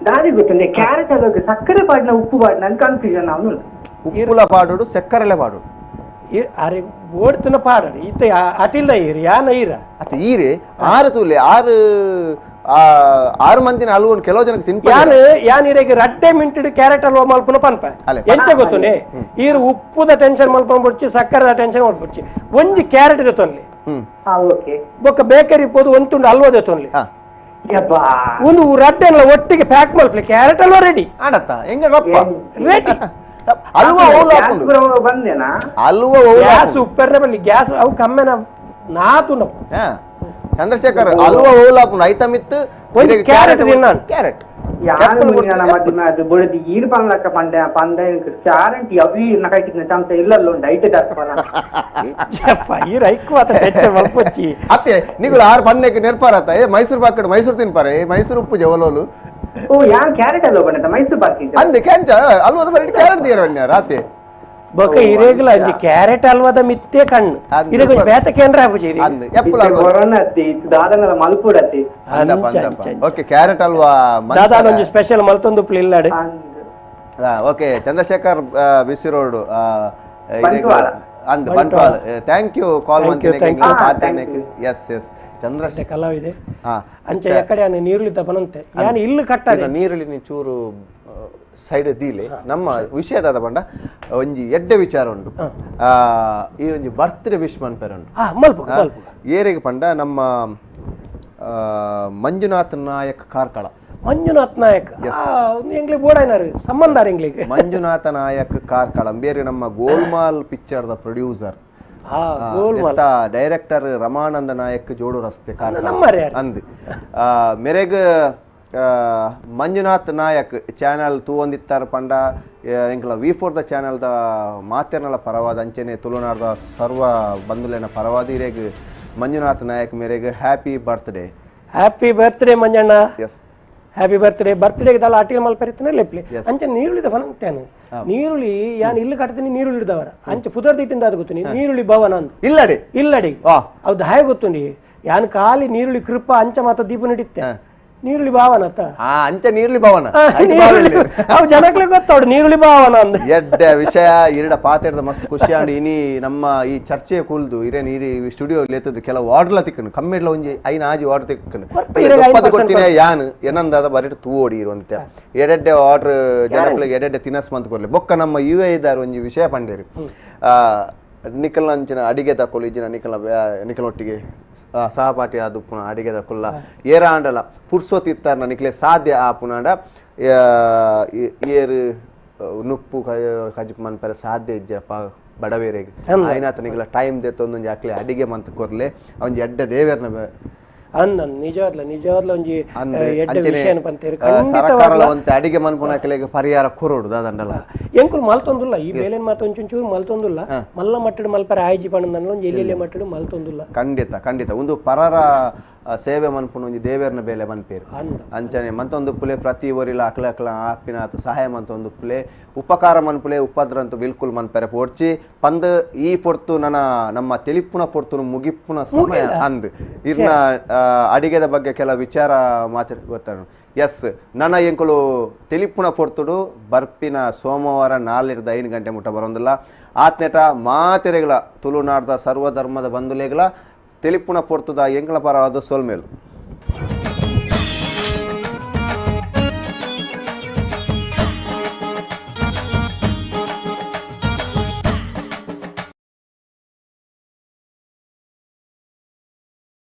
ದಾರಿ ಗೊತ್ತುಂಡೆ. ಕ್ಯಾರೆಟ್ ಹಲ್ವಾಗೆ ಸಕ್ಕರೆ ಪಾಡಿನ ಉಪ್ಪು ಪಾಡಿನ ಕನ್ಫ್ಯೂಷನ್ ಅವನು. ಉಪ್ಪುಲ ಪಾಡೋಡು ಸಕ್ಕರೆಲೆ ಪಾಡೋಡು ಅರೆ ಓಡ್ತನ ಪಾಡಡು ಇತ್ತ ಅಟಿಲ್ದ ಈರು ಯಾನ ಈರ ಅತ್ತ ಈರೆ ಆರು ತೂಲೆ ಆರು ಆರು ಮಂದಿನ ಅಲ್ವನ್ ಕೆಲವು ಜನಕ್ಕೆ ತಿನ್ಪ ಯಾನು ಯಾನ್ ಈರೆಗೆ ರಡ್ಡೆ ಮಿಂಟು ಕ್ಯಾರೆಟ್ ಹಲ್ವಾ ಮಲ್ಪುನ ಪನ್ಪ ಎಂಚ ಗೊತ್ತುನೆ ಈರು ಉಪ್ಪುದ ಟೆನ್ಷನ್ ಮಲ್ಪನ ಬುಡ್ಚಿ ಸಕ್ಕರೆದ ಟೆನ್ಷನ್ ಮಲ್ಪುಡ್ಚಿ ಒಂಜಿ ಕ್ಯಾರೆಟ್ ದೆತ್ತೊನ್ಲಿ ಬೊಕ್ಕ ಬೇಕರಿ ಪೋದು ಒಂದ್ ತುಂಡು ಹಲ್ವಾ ದೆತ್ತೊನ್ಲಿ ಒಂದು ರಡ್ಡೆ ಒಟ್ಟಿಗೆ ಪ್ಯಾಕ್ ಮಲ್ಪಲಿ ಕ್ಯಾರೆಟ್ ಹಲ್ವಾ ರೆಡಿ ಆಡತ್ತ ಹೆಂಗ ರೆಡಿ. ಅಲ್ವಾ ಬಂದೇನಾ ಅಲ್ವಾ ಗ್ಯಾಸ್ ಉಪ್ಪರ್ನೆ ಬಲ್ಲಿ ಗ್ಯಾಸ್ ಅವು ಕಮ್ಮೆನ ನಾತು ನಾವು ಚಂದ್ರಶೇಖರ್ ಅಲ್ವಾ ಓಲಾಪುನ ಐಟಮ್ ಇತ್ತು ಒಂದು ಕ್ಯಾರೆಟ್ ತಿನ್ನಾನು ಕ್ಯಾರೆಟ್ ಯಾರು ಮಧ್ಯಮ ಅದು ಬೊಳದಿ ಈರು ಪನ್ಲಕ್ಕ ಪಂಡೆ ಪಂಡೆ ಚಾರಂಟಿ ಅವಿ ನಕೈಟಿನ ಚಮಚ ಇಲ್ಲಲ್ಲ ಉಂಡು ಐಟೆ ದರ್ಪನ ಜಪ್ಪ ಈರು ಐಕ್ಕು ಆತ ಹೆಚ್ಚ ಮಲ್ಪೊಚ್ಚಿ ಅತ್ತೆ ನಿಗುಲು ಆರು ಪನ್ನೆಕ್ ನೆರ್ಪಾರತ್ತ ಏ ಮೈಸೂರು ಪಾಕಡ್ ಮೈಸೂರು ತಿನ್ಪಾರೆ ಮೈಸೂರು ಉಪ್ಪು ಜವಲೋಲು ಓ ಯಾನ್ ಕ್ಯಾರೆಟ್ ಅಲ್ವಾ ಬಣ್ಣದ ಮೈಸೂರು ಪಾಕ್ ಅಂದೆ ಕೆಂಚ ಅಲ್ವಾ ಬರೀ ಕ್ಯಾರೆಟ್ ತೀರ ರಾತ್ರಿ ಬೊಕ ಇರೇಗಲ ಅಂಜಿ ಕ್ಯಾರೆಟ್ ಹಲ್ವಾದ ಮಿತ್ತೆ ಕಣ್ಣು ಇರೇಗ ಬೇತ ಕೇಂದ್ರ ಆಪುಜಿ ಕೊರೋನಾ ಅತ್ತಿ ದಾದನಲ ಮಲ್ಪುಡತಿ ಓಕೆ ಕ್ಯಾರೆಟ್ ಹಲ್ವಾ ದಾದಾನ ಒಂಜಿ ಸ್ಪೆಷಲ್ ಮಲ್ತೊಂದು ಉಪ್ಪು ಇಲ್ಲಾಡು. Okay Chandrashekhar BC road ಅಂದ್ Bantwal thank you call S S Chandrashekhar ಕಲಾವಿದೆ ಅಂಚೆ ಎಕಡೆ ನೀರುಳ್ಳಿ ತಪನಂತೆ ಯಾನ್ ಇಲ್ಲಿ ಕಟ್ಟಾರೆ ನೀರುಳ್ಳಿ ಚೂರು ಸೈಡ್ ದೀಲೆ ನಮ್ಮ ವಿಷಯದಾದ ಪಂಡ ಒಂಜಿ ಎಡ್ಡೆ ವಿಚಾರ ಉಂಡು. ಈ ಒಂಜಿ ಬರ್ತ್ಡೇ ವಿಶ್ ಮನ್ಪೆರೆ ಉಂಡು ಏರಿಗೆ ಪಂಡ ನಮ್ಮ ಮಂಜುನಾಥ್ ನಾಯಕ್ ಕಾರ್ಕಳ ಮಂಜುನಾಥ್ ನಾಯಕ್ ಎಂಗ್ಲಿ ಬೋಡೈನಾರು ಸಂಬಂಧಾರ ಎಂಗ್ಲಿಗೆ ಮಂಜುನಾಥ ನಾಯಕ್ ಕಾರ್ಕಳ ಬೇರೆ ನಮ್ಮ ಗೋಲ್ಮಾಲ್ picture the producer director Ramananda Nayak ಜೋಡು ರಸ್ತೆ ಅಂದ್ ಮೆರೆಗ್ ಮಂಜುನಾಥ್ ನಾಯಕ್ ಚಾನಲ್ ತೂವೊಂದಿತ್ತಾರ ಪಂಡ ಎಂಕ್ಲ V4 the ಚಾನಲ್ದ ಮಾತೆರ್ನಲ ಪರವಾದ ಅಂಚನೆ ತುಳುನಾಡ್ದ ಸರ್ವ ಬಂಧುಲೆನ ಪರವಾದ ಇರೇಗ್ Manjunath Nayak ಮೇರೆಗ್ happy birthday. Happy birthday Manjanna. S happy birthday. ಬರ್ತ್ಡೇಗೆ ದಾಲ ಅಟಿಲ್ ಮಲ್ಪರಿತ್ತನೆ ಲೆಪ್ಲಿ ಅಂಚೆ ನೀರುಳ್ಳಿದ ಫನಂತೇನು ನೀರುಳ್ಳಿ ಯಾನ್ ಇಲ್ಲಿ ಕಟ್ತೀನಿ ನೀರುಳ್ಳಿ ಹಿಡ್ದವರ ಅಂಚೆ ಪುದರ್ ದಿಟ್ಟಿಂದ ಅದು ಗೊತ್ತು ನೀರುಳ್ಳಿ ಭವನ ಅಂದು ಇಲ್ಲಡಿ ಇಲ್ಲಡಿ ಅದು ಹಾಗೆ ಗೊತ್ತುಂಡಿ ಯಾನ್ ಖಾಲಿ ನೀರುಳ್ಳಿ ಕೃಪಾ ಅಂಚೆ ಮಾತ್ರ ದೀಪ ನಡಿತ್ತೆ ನೀರುಳ್ಳಿ ಭಾವನ ಅತ್ತ? ಆ ಅಂಚ ನೀರ್ಲಿ ಭಾವನ. ಅವು ಜನಕ್ಲೆ ಗೊತ್ತವಡು ನೀರುಳ್ಳಿ ಭಾವನ ಅಂದ್. ಎಡ್ಡೆ ವಿಷಯ ಇರಡ ಪಾತೆರ್ದ ಮಸ್ತ್ ಖುಷಿ ಆಂಡ್. ಇನಿ ನಮ್ಮ ಈ ಚರ್ಚೆ ಕೂಲ್ದು ಇರೇ ನೀರಿ ಸ್ಟುಡಿಯೋ ಲೇತದ್ದು ಕೆಲವು ಆರ್ಡರ್ಲ ತಿಕ್ಕನು ಕಮ್ಮಿಡ್ಲ ಒಂಜಿ ಐನ ಆಜಿ ಆರ್ಡರ್ ತಿಕ್ಕನು ಕೊಡ್ತೀನಿ ಯಾನ್ ಏನಂದಾದ ಬರೀಟ್ ತೂವೋಡಿ ಇರುವಂತೆ ಎಡೆಡ್ಡೆ ಆರ್ಡರ್ ಜನಗಳಿಗೆ ಎಡೆಡ್ಡೆ ತಿನಸ್ ಮಂತ್ ಕೊರ್ಲೆ ಬೊಕ್ಕ ನಮ್ಮ ಯು ಎ ಇದಾರ ಒಂಜಿ ವಿಷಯ ಪಂಡೇರಿ ನಿಕಲ್ನಂಚಿನ ಅಡಿಗೆ ತಕೊಳ್ಳು ಇಜ್ಜಿನ ನಿಕಲ್ನ ನಿಕಲೊಟ್ಟಿಗೆ ಸಹಪಾಠಿ ಆದ ಪುನಃ ಅಡಿಗೆ ತಕೊಳ್ಳ ಏರ ಆಂಡಲ ಪುರ್ಸೋತ್ ಇತ್ತಾರನ ನಿಕ್ಲೆ ಸಾಧ್ಯ ಆ ಪುನಾಂಡ ಏರು ನುಪ್ಪು ಕಜಿಪ್ ಮನ್ಪರೆ ಸಾಧ್ಯ ಇಜ್ಜಪ್ಪ ಬಡವೇರಿಗೆ ಆಯ್ನಾತ ನಿಕಲ ಟೈಮ್ ದೆತ್ತೊಂದೊಂಜಿ ಅಕ್ಲೆ ಅಡಿಗೆ ಮಂತ್ ಕೊರ್ಲೆ ಒಂಜಿ ಎಡ್ಡೆ ದೇವೇರ್ನ ಅಂದ ನಿಜವಾದ್ಲ ನಿಜವಾದ್ಲ ಒಂಜಿ ಎಡ್ಡೆ ವಿಷಯನ ಪಂತೇರು ಸರಕಾರಲ ಒಂತೆ ಅಡಿಗೆ ಮನ್ಪುನ ಅಕ್ಲೆಗ್ ಪರಿಹಾರ ಕೊರೊಡು ದಾದಂಡಲ ಎಂಕುಲು ಮಲ್ತೊಂದುಲ್ಲ ಈ ಬೇಲೆನ್ ಮಾತ ಒಂಚೂರು ಮಲ್ತೊಂದುಲ್ಲ ಮಲ್ಲ ಮಟ್ಟಡ್ ಮಲ್ಪರೆ ಆಯ್ಜಿ ಪಂಡಂದಲ್ಲ ಒಂಜಿ ಎಲ್ಲಿ ಮಟ್ಟಡ್ ಮಲ್ತೊಂದುಲ್ಲ. ಖಂಡಿತ ಖಂಡಿತ ಒಂದು ಪರರ ಸೇವೆ ಮನ್ಪುನ ಒಂಜಿ ದೇವೇರ್ನ ಬೇಲೆ ಮನ್ಪೇರು ಅಂಚನೆ ಮಂತೊಂದು ಪುಲೆ ಪ್ರತಿ ಒರಿಲ ಅಕ್ಲ ಅಕ್ಲ ಆಪಿನ ಸಹಾಯ ಮಂತೊಂದು ಪುಲೆ ಉಪಕಾರ ಮನ್ಪುಲೆ ಉಪದ್ರಂತು ಬಿಲ್ಕುಲ್ ಮನ್ಪೆರೆ ಪೋಡ್ಚಿ ಪಂದ್ ಈ ಪೊರ್ತು ನನ್ನ ನಮ್ಮ ತೆಲಿಪುನ ಪೊರ್ತುನು ಮುಗಿಪ್ಪುನ ಸಮಯ ಅಂದ್ ಇರ್ನ ಅಡಿಗೆದ ಬಗ್ಗೆ ಕೆಲ ವಿಚಾರ ಮಾತಾಡ ಗೊತ್ತಾರ. ಎಸ್ ನನ್ನ ಎಂಕುಲು ತೆಲಿಪುನ ಪೊರ್ತುಡು ಬರ್ಪಿನ ಸೋಮವಾರ 4-5 ಗಂಟೆ ಮುಟ್ಟ ಬರೋದಿಲ್ಲ. ಆತ್ನೇಟ ಮಾತೆರೆಗಳ ತುಳುನಾಡ್ದ ಸರ್ವಧರ್ಮದ ಬಂಧುಲೆಗಳ ತೆಲಿಪುನ ಪೊರ್ತುದ ಎಂಕಲ ಪರವಾದ ಸೋಲ್ಮೇಲು.